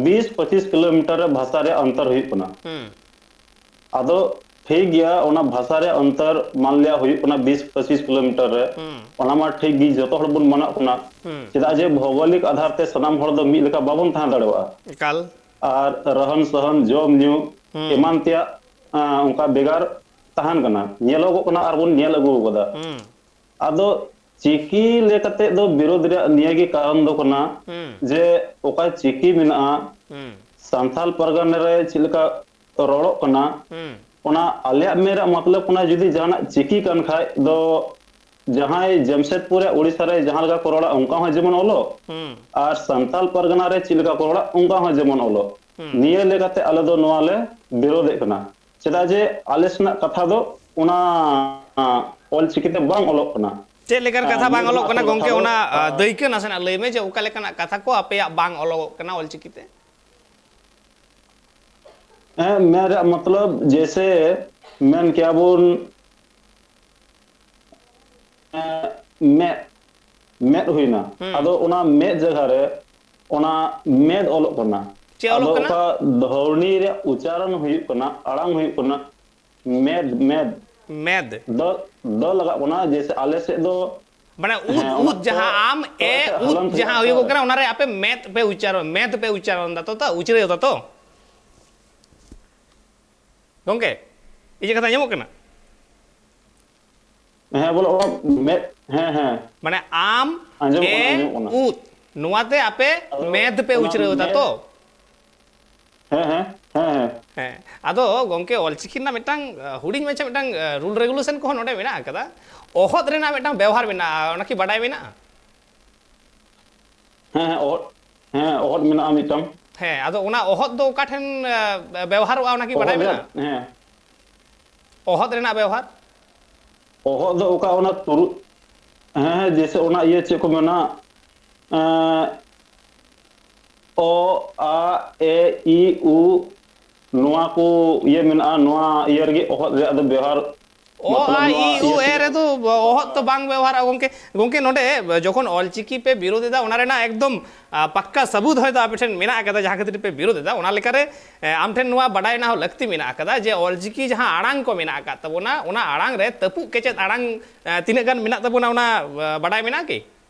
ᱵᱤᱥ ᱯᱚᱸᱪᱤᱥ ᱠᱤᱞᱳᱢᱤᱴᱟᱨ ᱨᱮ ᱵᱷᱟᱥᱟ ᱨᱮᱭᱟᱜ ᱚᱱᱛᱚᱨ ᱦᱩᱭᱩᱜ ᱠᱟᱱᱟ᱾ ᱦᱩᱸ᱾ ᱟᱫᱚ ᱴᱷᱤᱠ ᱜᱮᱭᱟ, ᱚᱱᱟ ᱵᱷᱟᱥᱟ ᱨᱮᱭᱟᱜ ᱚᱱᱛᱚᱨ ᱢᱟᱱ ᱞᱤᱭᱟ ᱦᱩᱭᱩᱜ ᱠᱟᱱᱟ ᱵᱤᱥ ᱯᱚᱸᱪᱤᱥ ᱠᱤᱞᱳᱢᱤᱴᱟᱨ ᱨᱮ, ᱦᱩᱸ᱾ ᱚᱱᱟ ᱢᱟ ᱴᱷᱤᱠ ᱜᱮ, ᱡᱚᱛᱚ ᱦᱚᱲ ᱵᱚᱱ ᱢᱟᱱᱟᱜ ᱠᱟᱱᱟ᱾ ᱦᱩᱸ᱾ ᱪᱮᱫᱟᱜ ᱡᱮ ᱵᱷᱳᱜᱳᱞᱤᱠ ᱟᱫᱷᱟᱨ ᱛᱮ ᱥᱟᱱᱟᱢ ᱦᱚᱲ ᱫᱚ ᱢᱤᱫ ᱞᱮᱠᱟ ᱵᱟᱵᱚᱱ ᱛᱟᱦᱮᱸ ᱫᱟᱲᱮᱭᱟᱜᱼᱟ᱾ ᱮᱠᱟᱞ᱾ ᱟᱨ ᱨᱚᱦᱚᱱ ᱥᱚᱦᱚᱱ, ᱡᱚᱢ ᱧᱩ, ᱦᱩᱸ᱾ ᱮᱢᱟᱱ ᱛᱮᱭᱟᱜ, ᱟᱸ, ᱚᱱᱠᱟ ᱵᱷᱮᱜᱟᱨ ᱛᱟᱦᱮᱱ ᱠᱟᱱᱟ, ᱧᱮᱞᱚᱜᱚᱜ ᱠᱟᱱᱟ ᱟᱨ ᱵᱚᱱ ᱧᱮᱞ ᱟᱹᱜᱩ ᱟᱠᱟᱫᱟ᱾ ᱦᱩᱸ᱾ ᱟᱫᱚ ᱪᱤᱠᱤ ᱞᱟᱹᱭ ᱠᱟᱛᱮ ᱫᱚ ᱵᱤᱨᱳᱫᱷ ᱨᱮᱭᱟᱜ ᱱᱤᱭᱟᱹ ᱜᱮ ᱠᱟᱨᱚᱱ ᱫᱚ ᱠᱟᱱᱟ ᱦᱩᱸ᱾ ᱡᱮ ᱚᱠᱟ ᱪᱤᱠᱤ ᱢᱮᱱᱟᱜᱼᱟ, ᱦᱩᱸ᱾ ᱥᱟᱱᱛᱟᱞ ᱯᱟᱨᱜᱟᱱᱟ ᱨᱮ ᱪᱮᱫ ᱞᱮᱠᱟ ᱨᱚᱲᱚᱜ ᱠᱟᱱᱟ, ᱦᱩᱸ᱾ ᱚᱱᱟ ᱟᱞᱮᱭᱟᱜ ᱢᱮᱱ ᱨᱮᱭᱟᱜ ᱢᱚᱛᱞᱚᱵ ᱠᱟᱱᱟ, ᱡᱩᱫᱤ ᱡᱟᱦᱟᱱᱟᱜ ᱪᱤᱠᱤ ᱠᱟᱱ ᱠᱷᱟᱡ ᱫᱚ ᱡᱟᱦᱟᱸᱭ ᱡᱟᱢᱥᱮᱫᱽᱯᱩᱨ ᱨᱮ ᱳᱰᱤᱥᱟ ᱨᱮ ᱡᱟᱦᱟᱸ ᱞᱮᱠᱟ ᱠᱚ ᱨᱚᱲᱟ ᱚᱱᱠᱟ ᱦᱚᱸ ᱡᱮᱢᱚᱱ ᱚᱞᱚᱜ, ᱦᱩᱸ᱾ ᱟᱨ ᱥᱟᱱᱛᱟᱞ ᱯᱟᱨᱜᱟᱱᱟ ᱨᱮ ᱪᱮᱫ ᱞᱮᱠᱟ ᱠᱚ ᱨᱚᱲᱟ ᱚᱱᱠᱟ ᱦᱚᱸ ᱡᱮᱢᱚᱱ ᱚᱞᱚᱜ᱾ ᱦᱩᱸ᱾ ᱱᱤᱭᱟᱹ ᱞᱟᱹᱭ ᱠᱟᱛᱮ ᱟᱞᱮ ᱫᱚ ᱱᱚᱣᱟ ᱞᱮ ᱵᱤᱨᱳᱫᱷᱮᱫ ᱠᱟᱱᱟ᱾ ᱪᱮᱫᱟᱜ ᱡᱮ ᱟᱞᱮ ᱥᱮᱱᱟᱜ ᱠᱟᱛᱷᱟ ᱫᱚ ᱚᱱᱟ ᱚᱞᱪᱤᱠᱤ ᱛᱮ ᱵᱟᱝ ᱚᱞᱚᱜ ᱠᱟᱱᱟ᱾ ᱪᱮᱫ ᱞᱮᱠᱟᱱ ᱟᱨ ᱠᱟᱛᱷᱟ ᱱᱤᱭᱟᱹ ᱵᱟᱝ ᱫᱚ ᱚᱞᱚᱜ ᱱᱟᱦᱟᱜ ᱠᱟᱱᱟ ᱥᱚᱨᱠᱟᱨ ᱜᱚᱝᱠᱮ? ᱯᱟᱦᱴᱟ ᱚᱱᱟ, ᱟ, ᱫᱟᱹᱭᱠᱟᱹ ᱱᱟᱥᱮᱱᱟᱜ ᱞᱟᱹᱭ ᱢᱮ ᱡᱮ ᱚᱠᱟ ᱞᱮᱠᱟᱱᱟᱜ ᱠᱟᱛᱷᱟ ᱠᱚ ᱟᱯᱮᱭᱟᱜ ᱵᱟᱝ ᱚᱞᱚᱜᱚᱜ ᱠᱟᱱᱟ ᱚᱞᱪᱤᱠᱤ ᱛᱮ? ᱦᱮᱸ, ᱢᱮᱱ ᱨᱮᱭᱟᱜ ᱢᱚᱛᱞᱚᱵ ᱡᱮᱭᱥᱮ ᱢᱮᱱ ᱠᱮᱭᱟ ᱵᱚᱱ, ᱮᱸ, ᱢᱮᱫ, ᱢᱮᱫ ᱦᱩᱭᱱᱟ᱾ ᱦᱩᱸ᱾ ᱟᱫᱚ ᱚᱱᱟ ᱢᱮᱫ ᱡᱟᱭᱜᱟ ᱨᱮ ᱚᱱᱟ ᱢᱮᱫ ᱚᱞᱚᱜ ᱠᱟᱱᱟ᱾ ᱪᱮᱫ ᱚᱞᱚᱜ ᱟᱫᱚ ᱠᱟᱱᱟ? ᱚᱠᱟ ᱫᱷᱚᱨᱱᱤ ᱨᱮᱭᱟᱜ ᱩᱪᱪᱟᱨᱚᱱ ᱦᱩᱭᱩᱜ ᱠᱟᱱᱟ, ᱟᱲᱟᱝ ᱦᱩᱭᱩᱜ ᱠᱟᱱᱟ ᱢᱮᱫ, ᱢᱮᱫ᱾ ᱢᱮᱫ᱾ ᱫᱚ, ᱫᱚ ᱞᱟᱜᱟᱜ ᱠᱟᱱᱟ, ᱡᱮᱭᱥᱮ ᱟᱞᱮ ᱥᱮᱫ ᱫᱚ ᱢᱟᱱᱮ ᱩᱫ, ᱦᱮᱸ, ᱚᱱᱟ ᱩᱫ ᱡᱟᱦᱟᱸ ᱫᱚ ᱟᱢ ᱮ ᱮᱴᱟᱜ ᱩᱫ ᱦᱟᱞᱚᱛ ᱡᱟᱦᱟᱸ ᱦᱩᱭᱩᱜ ᱦᱩᱭᱩᱜᱚᱜ ᱠᱟᱱᱟ᱾ ᱠᱟᱱᱟ, ᱚᱱᱟᱨᱮ ᱟᱯᱮ ᱢᱮᱫ ᱯᱮ ᱩᱪᱪᱟᱨᱚᱱ, ᱢᱮᱫ ᱯᱮ ᱩᱪᱪᱟᱨᱚᱱ ᱫᱟ ᱛᱚ, ᱛᱟ ᱩᱪᱨᱟᱹᱭ ᱫᱟ ᱛᱚ? ᱜᱚᱝᱠᱮ, ᱤᱧᱟᱹᱜ ᱠᱟᱛᱷᱟ ᱟᱸᱡᱚᱢᱚᱜ ᱠᱟᱱᱟ? ᱦᱮᱸ, ᱵᱚᱞᱮ ᱚᱱᱟ ᱢᱮᱫ, ᱦᱮᱸ, ᱦᱮᱸ᱾ ᱢᱟᱱᱮ ᱟᱢ, ᱟᱸᱡᱚᱢᱚᱜ ᱠᱟᱱᱟ, ᱮ, ᱟᱸᱡᱚᱢᱚᱜ ᱠᱟᱱᱟ᱾ ᱩᱫ, ᱱᱚᱣᱟᱛᱮ ᱟᱯᱮ ᱟᱫᱚ ᱢᱮᱫ ᱯᱮ ᱚᱱᱟ ᱩᱪᱨᱟᱹᱣ ᱫᱟ ᱢᱮᱫ, ᱛᱚ? ᱦᱮᱸ, ᱦᱮᱸ, ᱦᱮᱸ, ᱦᱮᱸ᱾ ᱦᱮᱸ, ᱟᱫᱚ ᱜᱚᱝᱠᱮ, ᱚᱞᱪᱤᱠᱤ ᱨᱮᱱᱟᱜ ᱢᱤᱫᱴᱟᱝ, ᱟ, ᱦᱩᱰᱤᱧ ᱢᱟᱪᱷᱟ ᱢᱤᱫᱴᱟᱝ, ᱟ, rule regulation ᱠᱚᱦᱚᱸ ᱱᱚᱰᱮ ᱢᱮᱱᱟᱜ ᱟᱠᱟᱫᱟ᱾ ᱚᱦᱚᱫ ᱨᱮᱱᱟᱜ ᱢᱤᱫᱴᱟᱝ ᱵᱮᱣᱦᱟᱨ ᱢᱮᱱᱟᱜᱼᱟ, ᱚᱱᱟ ᱠᱤ ᱵᱟᱰᱟᱭ ᱢᱮᱱᱟᱜᱼᱟ? ᱦᱮᱸ, ᱦᱮᱸ, ᱚᱦᱚᱫ, ᱦᱮᱸ, ᱚᱦᱚᱫ ᱢᱮᱱᱟᱜᱼᱟ ᱢᱤᱫᱴᱟᱝ᱾ ᱦᱮᱸ, ᱟᱫᱚ ᱚᱱᱟ ᱚᱦᱚᱫ ᱫᱚ ᱚᱠᱟ ᱴᱷᱮᱱ, ᱟ, ᱵᱮᱣᱦᱟᱨᱚᱜᱼᱟ, ᱚᱱᱟ ᱠᱤ ᱵᱟᱰᱟᱭ ᱚᱦᱚᱫ ᱨᱮᱭᱟᱜ, ᱢᱮᱱᱟᱜᱼᱟ? ᱦᱮᱸ᱾ ᱚᱦᱚᱫ ᱨᱮᱱᱟᱜ ᱵᱮᱣᱦᱟᱨ? ᱚᱦᱚᱫ ᱫᱚ ᱚᱠᱟ ᱚᱱᱟ ᱛᱩᱨᱩ-, ᱦᱮᱸ, ᱦᱮᱸ, ᱡᱮᱭᱥᱮ ᱚᱱᱟ ᱤᱭᱟᱹ ᱪᱮᱫ ᱠᱚ ᱢᱮᱱᱟ, ᱮᱸ, ᱚ, ᱟ, ᱮ, ᱤ, ᱩ, ᱱᱚᱣᱟ ᱠᱚ ᱤᱭᱟᱹ ᱢᱮᱱᱟᱜᱼᱟ, ᱱᱚᱣᱟ ᱤᱭᱟᱹ ᱨᱮᱜᱮ ᱚᱦᱚᱫ ᱨᱮᱭᱟᱜ ᱫᱚ ᱵᱮᱣᱦᱟᱨ, ᱚ, ᱢᱚᱛᱞᱚᱵ ᱟ, ᱱᱚᱣᱟ ᱤ, ᱩ, ᱤᱭᱟᱹ ᱮ ᱛᱮᱜᱮ᱾ ᱨᱮᱫᱚ ᱚᱦᱚᱫ ᱛᱚ ᱵᱟᱝ ᱵᱮᱣᱦᱟᱨᱚᱜᱼᱟ ᱜᱚᱝᱠᱮ᱾ ᱜᱚᱝᱠᱮ, ᱱᱚᱰᱮ ᱡᱚᱠᱷᱚᱱ ᱚᱞᱪᱤᱠᱤ ᱯᱮ ᱵᱤᱨᱳᱫ ᱮᱫᱟ, ᱚᱱᱟ ᱨᱮᱱᱟᱜ ᱮᱠᱫᱚᱢ, ᱟ, ᱯᱟᱠᱠᱟ ᱥᱟᱹᱵᱩᱫ ᱦᱚᱭᱛᱳ ᱟᱯᱮ ᱴᱷᱮᱱ ᱢᱮᱱᱟᱜ ᱟᱠᱟᱫᱟ, ᱡᱟᱦᱟᱸ ᱠᱷᱟᱹᱛᱤᱨ ᱯᱮ ᱵᱤᱨᱳᱫ ᱮᱫᱟ᱾ ᱚᱱᱟ ᱞᱮᱠᱟᱨᱮ, ᱮ, ᱟᱢ ᱴᱷᱮᱱ ᱱᱚᱣᱟ ᱵᱟᱰᱟᱭ ᱨᱮᱱᱟᱜ ᱦᱚᱸ ᱞᱟᱹᱠᱛᱤ ᱢᱮᱱᱟᱜ ᱟᱠᱟᱫᱟ ᱡᱮ ᱚᱞᱪᱤᱠᱤ ᱡᱟᱦᱟᱸ ᱟᱲᱟᱝ ᱠᱚ ᱢᱮᱱᱟᱜ ᱟᱠᱟᱫ ᱛᱟᱵᱚᱱᱟ, ᱚᱱᱟ ᱟᱲᱟᱝ ᱨᱮ ᱛᱟᱹᱯᱩᱜ ᱠᱮᱪᱮᱫ ᱟᱲᱟᱝ, ᱮ, ᱛᱤᱱᱟᱹᱜ ᱜᱟᱱ ᱢᱮᱱᱟᱜ ᱛᱟᱵᱚᱱᱟ, ᱚᱱᱟ, ᱮ, ᱵᱟᱰᱟᱭ ᱢᱮᱱᱟᱜᱼᱟ ᱠᱤ?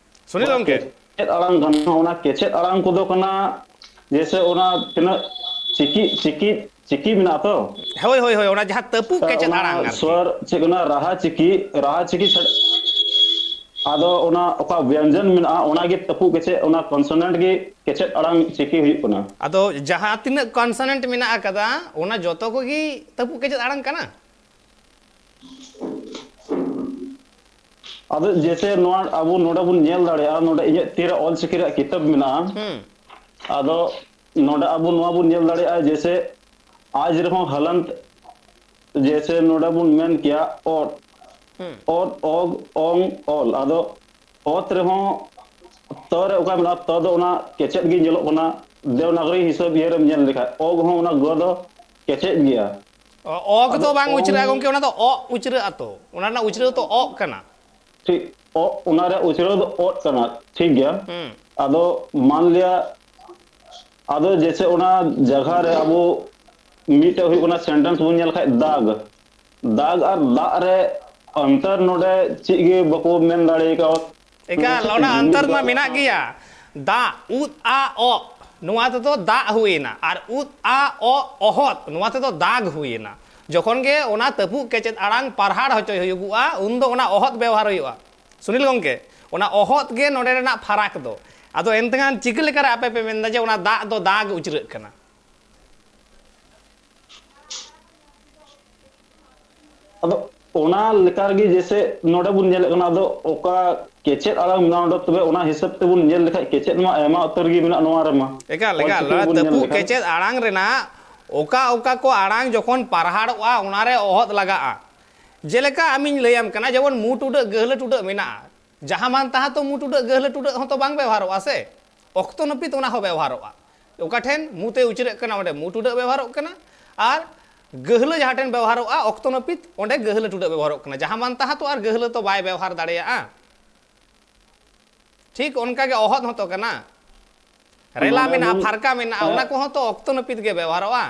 ᱥᱩᱱᱤᱞ ᱚᱱᱟ ᱜᱚᱝᱠᱮ᱾ ᱠᱮᱪᱮᱫ ᱟᱲᱟᱝ ᱠᱟᱱᱟ, ᱚᱱᱟ ᱠᱮᱪᱮᱫ ᱟᱲᱟᱝ ᱠᱚᱫᱚ ᱠᱟᱱᱟ, ᱡᱮᱭᱥᱮ ᱚᱱᱟ ᱛᱤᱱᱟᱹᱜ ᱪᱤᱠᱤ, ᱪᱤᱠᱤ, ᱪᱤᱠᱤ ᱢᱮᱱᱟᱜᱼᱟ ᱛᱚ? ᱦᱳᱭ, ᱦᱳᱭ, ᱦᱳᱭ, ᱚᱱᱟ ᱡᱟᱦᱟᱸ ᱛᱟᱹᱯᱩᱜ ᱠᱮᱪᱮᱫ ᱚᱱᱟ ᱟᱲᱟᱝ ᱟᱨᱠᱤ᱾ ᱥᱣᱚᱨ ᱪᱮᱫ ᱠᱚ ᱢᱮᱱᱟ, ᱨᱟᱦᱟ ᱪᱤᱠᱤ, ᱨᱟᱦᱟ ᱪᱤᱠᱤ ᱪᱷᱟᱲᱟ, ᱟᱫᱚ ᱚᱱᱟ ᱚᱠᱟ ᱵᱮᱧᱡᱚᱱ ᱢᱮᱱᱟᱜᱼᱟ, ᱚᱱᱟ ᱜᱮ ᱛᱟᱹᱯᱩᱜ ᱠᱮᱪᱮᱫ, ᱚᱱᱟ consonant ᱜᱮ ᱠᱮᱪᱮᱫ ᱟᱲᱟᱝ ᱪᱤᱠᱤ ᱦᱩᱭᱩᱜ ᱠᱟᱱᱟ᱾ ᱟᱫᱚ ᱡᱟᱦᱟᱸ ᱛᱤᱱᱟᱹᱜ consonant ᱢᱮᱱᱟᱜ ᱟᱠᱟᱫᱟ, ᱚᱱᱟ ᱡᱚᱛᱚ ᱠᱚᱜᱮ ᱛᱟᱹᱯᱩᱜ ᱠᱮᱪᱮᱫ ᱟᱲᱟᱝ ᱠᱟᱱᱟ? ᱟᱫᱚ ᱡᱮᱭᱥᱮ ᱱᱚᱣᱟ ᱟᱵᱚ ᱱᱚᱰᱮ ᱵᱚᱱ ᱧᱮᱞ ᱫᱟᱲᱮᱭᱟᱜᱼᱟ, ᱱᱚᱰᱮ ᱤᱧᱟᱹᱜ ᱛᱤᱨᱮ ᱚᱞᱪᱤᱠᱤ ᱨᱮᱭᱟᱜ ᱠᱤᱛᱟᱹᱵ ᱢᱮᱱᱟᱜᱼᱟ᱾ ᱦᱩᱸ᱾ ᱟᱫᱚ ᱱᱚᱰᱮ ᱟᱵᱚ ᱱᱚᱣᱟ ᱵᱚᱱ ᱧᱮᱞ ᱫᱟᱲᱮᱭᱟᱜᱼᱟ, ᱡᱮᱭᱥᱮ ᱟᱡ ᱨᱮᱦᱚᱸ ᱦᱟᱞᱟᱱᱛ, ᱡᱮᱭᱥᱮ ᱱᱚᱰᱮ ᱵᱚᱱ ᱢᱮᱱ ᱠᱮᱭᱟ ᱚᱛ, ᱦᱩᱸ᱾ ᱚᱛ, ᱚᱜ, ᱚᱝ, ᱚᱞ᱾ ᱟᱫᱚ ᱚᱛ ᱨᱮᱦᱚᱸ ᱛᱚ ᱨᱮ ᱚᱠᱟ ᱢᱮᱱᱟᱜᱼᱟ, ᱛᱚ ᱫᱚ ᱚᱱᱟ ᱠᱮᱪᱮᱫ ᱜᱮ ᱧᱮᱞᱚᱜ ᱠᱟᱱᱟ᱾ ᱫᱮᱵᱽᱱᱟᱜᱚᱨᱤ ᱦᱤᱥᱟᱹᱵ ᱤᱭᱟᱹ ᱨᱮᱢ ᱧᱮᱞ ᱞᱮᱠᱷᱟᱡ ᱚᱜ ᱦᱚᱸ ᱚᱱᱟ ᱜᱚ ᱫᱚ ᱠᱮᱪᱮᱫ ᱜᱮᱭᱟ᱾ ᱚ, ᱚᱜ ᱟᱫᱚ ᱫᱚ ᱵᱟᱝ ᱚᱝ ᱩᱪᱨᱟᱹᱜᱼᱟ ᱜᱚᱝᱠᱮ, ᱚᱱᱟ ᱫᱚ ᱚᱜ ᱩᱪᱨᱟᱹᱜᱼᱟ ᱛᱚ, ᱚᱱᱟ ᱨᱮᱱᱟᱜ ᱩᱪᱨᱟᱹᱣ ᱛᱚ ᱚᱜ ᱠᱟᱱᱟ᱾ ᱴᱷᱤᱠ, ᱚᱜ, ᱚᱱᱟ ᱨᱮᱭᱟᱜ ᱩᱪᱨᱟᱹᱣ ᱫᱚ ᱚᱜ ᱠᱟᱱᱟ, ᱴᱷᱤᱠ ᱜᱮᱭᱟ᱾ ᱦᱩᱸ᱾ ᱟᱫᱚ ᱢᱟᱱ ᱞᱤᱭᱟ, ᱟᱫᱚ ᱡᱮᱭᱥᱮ ᱚᱱᱟ ᱡᱟᱭᱜᱟ ᱨᱮ ᱟᱵᱚ ᱢᱤᱫᱴᱮᱡ ᱦᱩᱭᱩᱜ ᱠᱟᱱᱟ sentence ᱵᱚᱱ ᱧᱮᱞ ᱠᱷᱟᱡ ᱫᱟᱜᱽ, ᱫᱟᱜᱽ ᱟᱨ ᱫᱟᱜ ᱨᱮ ᱚᱱᱛᱚᱨ ᱱᱚᱰᱮ ᱪᱮᱫ ᱜᱮ ᱵᱟᱠᱚ ᱢᱮᱱ ᱫᱟᱲᱮ ᱠᱟᱣ-, ᱮᱠᱟᱞ, ᱚᱱᱟ ᱢᱤᱫ ᱚᱱᱛᱚᱨ ᱢᱟ ᱵᱟᱨ ᱢᱮᱱᱟᱜ ᱜᱮᱭᱟ᱾ ᱫᱟᱜ, ᱩᱫ, ᱟ, ᱚᱜ, ᱱᱚᱣᱟ ᱛᱮᱫᱚ ᱫᱟᱜ ᱦᱩᱭᱮᱱᱟ, ᱟᱨ ᱩᱫ, ᱟ, ᱚᱜ, ᱚᱦᱚᱫ, ᱱᱚᱣᱟ ᱛᱮᱫᱚ ᱫᱟᱜᱽ ᱦᱩᱭᱮᱱᱟ᱾ ᱡᱚᱠᱷᱚᱱ ᱜᱮ ᱚᱱᱟ ᱛᱟᱹᱯᱩᱜ ᱠᱮᱪᱮᱫ ᱟᱲᱟᱝ ᱯᱟᱨᱦᱟᱲ ᱦᱚᱪᱚᱭ ᱦᱩᱭᱩᱜᱚᱜᱼᱟ, ᱩᱱᱫᱚ ᱚᱱᱟ ᱚᱦᱚᱫ ᱵᱮᱣᱦᱟᱨ ᱦᱩᱭᱩᱜᱼᱟ᱾ ᱥᱩᱱᱤᱞ ᱜᱚᱢᱠᱮ, ᱚᱱᱟ ᱚᱦᱚᱫ ᱜᱮ ᱱᱚᱰᱮ ᱨᱮᱱᱟᱜ ᱯᱷᱟᱨᱟᱠ ᱫᱚ᱾ ᱟᱫᱚ ᱮᱱᱛᱮ ᱠᱷᱟᱱ ᱪᱤᱠᱟᱹ ᱞᱮᱠᱟᱨᱮ ᱟᱯᱮ ᱯᱮ ᱢᱮᱱᱫᱟ ᱡᱮ ᱚᱱᱟ ᱫᱟᱜ ᱫᱚ ᱫᱟᱜᱽ ᱩᱪᱨᱟᱹᱜ ᱠᱟᱱᱟ? ᱟᱫᱚ ᱚᱱᱟ ᱞᱮᱠᱟ ᱨᱮᱜᱮ ᱡᱮᱭᱥᱮ ᱱᱚᱰᱮ ᱵᱚᱱ ᱧᱮᱞᱮᱫ ᱠᱟᱱᱟ, ᱟᱫᱚ ᱚᱠᱟ ᱠᱮᱪᱮᱫ ᱟᱲᱟᱝ ᱢᱮᱱᱟᱜᱼᱟ ᱱᱚᱰᱮ, ᱛᱚᱵᱮ ᱚᱱᱟ ᱦᱤᱥᱟᱹᱵ ᱛᱮᱵᱚᱱ ᱧᱮᱞ ᱞᱮᱠᱷᱟᱡ ᱠᱮᱪᱮᱫ ᱢᱟ ᱟᱭᱢᱟ ᱩᱛᱟᱹᱨ ᱜᱮ ᱢᱮᱱᱟᱜ ᱱᱚᱣᱟ ᱨᱮᱢᱟ᱾ ᱮᱠᱟᱞ, ᱮᱠᱟᱞ, ᱚᱞᱪᱤᱠᱤ ᱚᱱᱟ ᱵᱚᱱ ᱧᱮᱞ ᱛᱟᱹᱯᱩᱜ ᱞᱮᱠᱷᱟᱡ᱾ ᱠᱮᱪᱮᱫ ᱟᱲᱟᱝ ᱨᱮᱱᱟᱜ ᱚᱠᱟ ᱚᱠᱟ ᱠᱚ ᱟᱲᱟᱝ ᱡᱚᱠᱷᱚᱱ ᱯᱟᱨᱦᱟᱲᱚᱜᱼᱟ, ᱚᱱᱟᱨᱮ ᱚᱦᱚᱫ ᱞᱟᱜᱟᱜᱼᱟ᱾ ᱡᱮᱞᱮᱠᱟ ᱟᱢᱤᱧ ᱞᱟᱹᱭᱟᱢ ᱠᱟᱱᱟ, ᱡᱮᱢᱚᱱ ᱢᱩ ᱴᱩᱰᱟᱹᱜ ᱜᱟᱹᱦᱞᱟᱹ ᱴᱩᱰᱟᱹᱜ ᱢᱮᱱᱟᱜᱼᱟ, ᱡᱟᱦᱟᱸ ᱢᱟᱱ ᱛᱟᱦᱟᱸ ᱛᱚ ᱢᱩ ᱴᱩᱰᱟᱹᱜ ᱜᱟᱹᱦᱞᱟᱹ ᱴᱩᱰᱟᱹᱜ ᱦᱚᱸᱛᱚ ᱵᱟᱝ ᱵᱮᱣᱦᱟᱨᱚᱜᱼᱟ ᱥᱮ, ᱚᱠᱛᱚ ᱱᱟᱹᱯᱤᱛ ᱚᱱᱟ ᱦᱚᱸ ᱵᱮᱣᱦᱟᱨᱚᱜᱼᱟ᱾ ᱚᱠᱟ ᱴᱷᱮᱱ ᱢᱩ ᱛᱮ ᱩᱪᱟᱹᱨᱟᱹᱜ ᱠᱟᱱᱟ, ᱚᱸᱰᱮ ᱢᱩ ᱴᱩᱰᱟᱹᱜ ᱵᱮᱣᱦᱟᱨᱚᱜ ᱠᱟᱱᱟ, ᱟᱨ ᱜᱟᱹᱦᱞᱟᱹ ᱡᱟᱦᱟᱸ ᱴᱷᱮᱱ ᱵᱮᱣᱦᱟᱨᱚᱜᱼᱟ ᱚᱠᱛᱚ ᱱᱟᱹᱯᱤᱛ, ᱚᱸᱰᱮ ᱜᱟᱹᱦᱞᱟᱹ ᱴᱩᱰᱟᱹᱜ ᱵᱮᱵᱚᱦᱟᱨᱚᱜ ᱠᱟᱱᱟ᱾ ᱡᱟᱦᱟᱸ ᱢᱟᱱ ᱛᱟᱦᱟᱸ ᱛᱚ ᱟᱨ ᱜᱟᱹᱦᱞᱟᱹ ᱛᱚ ᱵᱟᱭ ᱵᱮᱣᱦᱟᱨ ᱫᱟᱲᱮᱭᱟᱜᱼᱟ᱾ ᱴᱷᱤᱠ ᱚᱱᱠᱟ ᱜᱮ ᱚᱦᱚᱫ ᱦᱚᱸᱛᱚ ᱠᱟᱱᱟ, ᱨᱮᱞᱟ ᱢᱟᱱᱮ ᱢᱮᱱᱟᱜᱼᱟ, ᱨᱩᱞ ᱯᱷᱟᱨᱠᱟ ᱢᱮᱱᱟᱜᱼᱟ, ᱦᱮᱸ᱾ ᱚᱱᱟ ᱠᱚᱦᱚᱸ ᱛᱚ ᱚᱠᱛᱚ ᱱᱟᱹᱯᱤᱛ ᱜᱮ ᱵᱮᱣᱦᱟᱨᱚᱜᱼᱟ᱾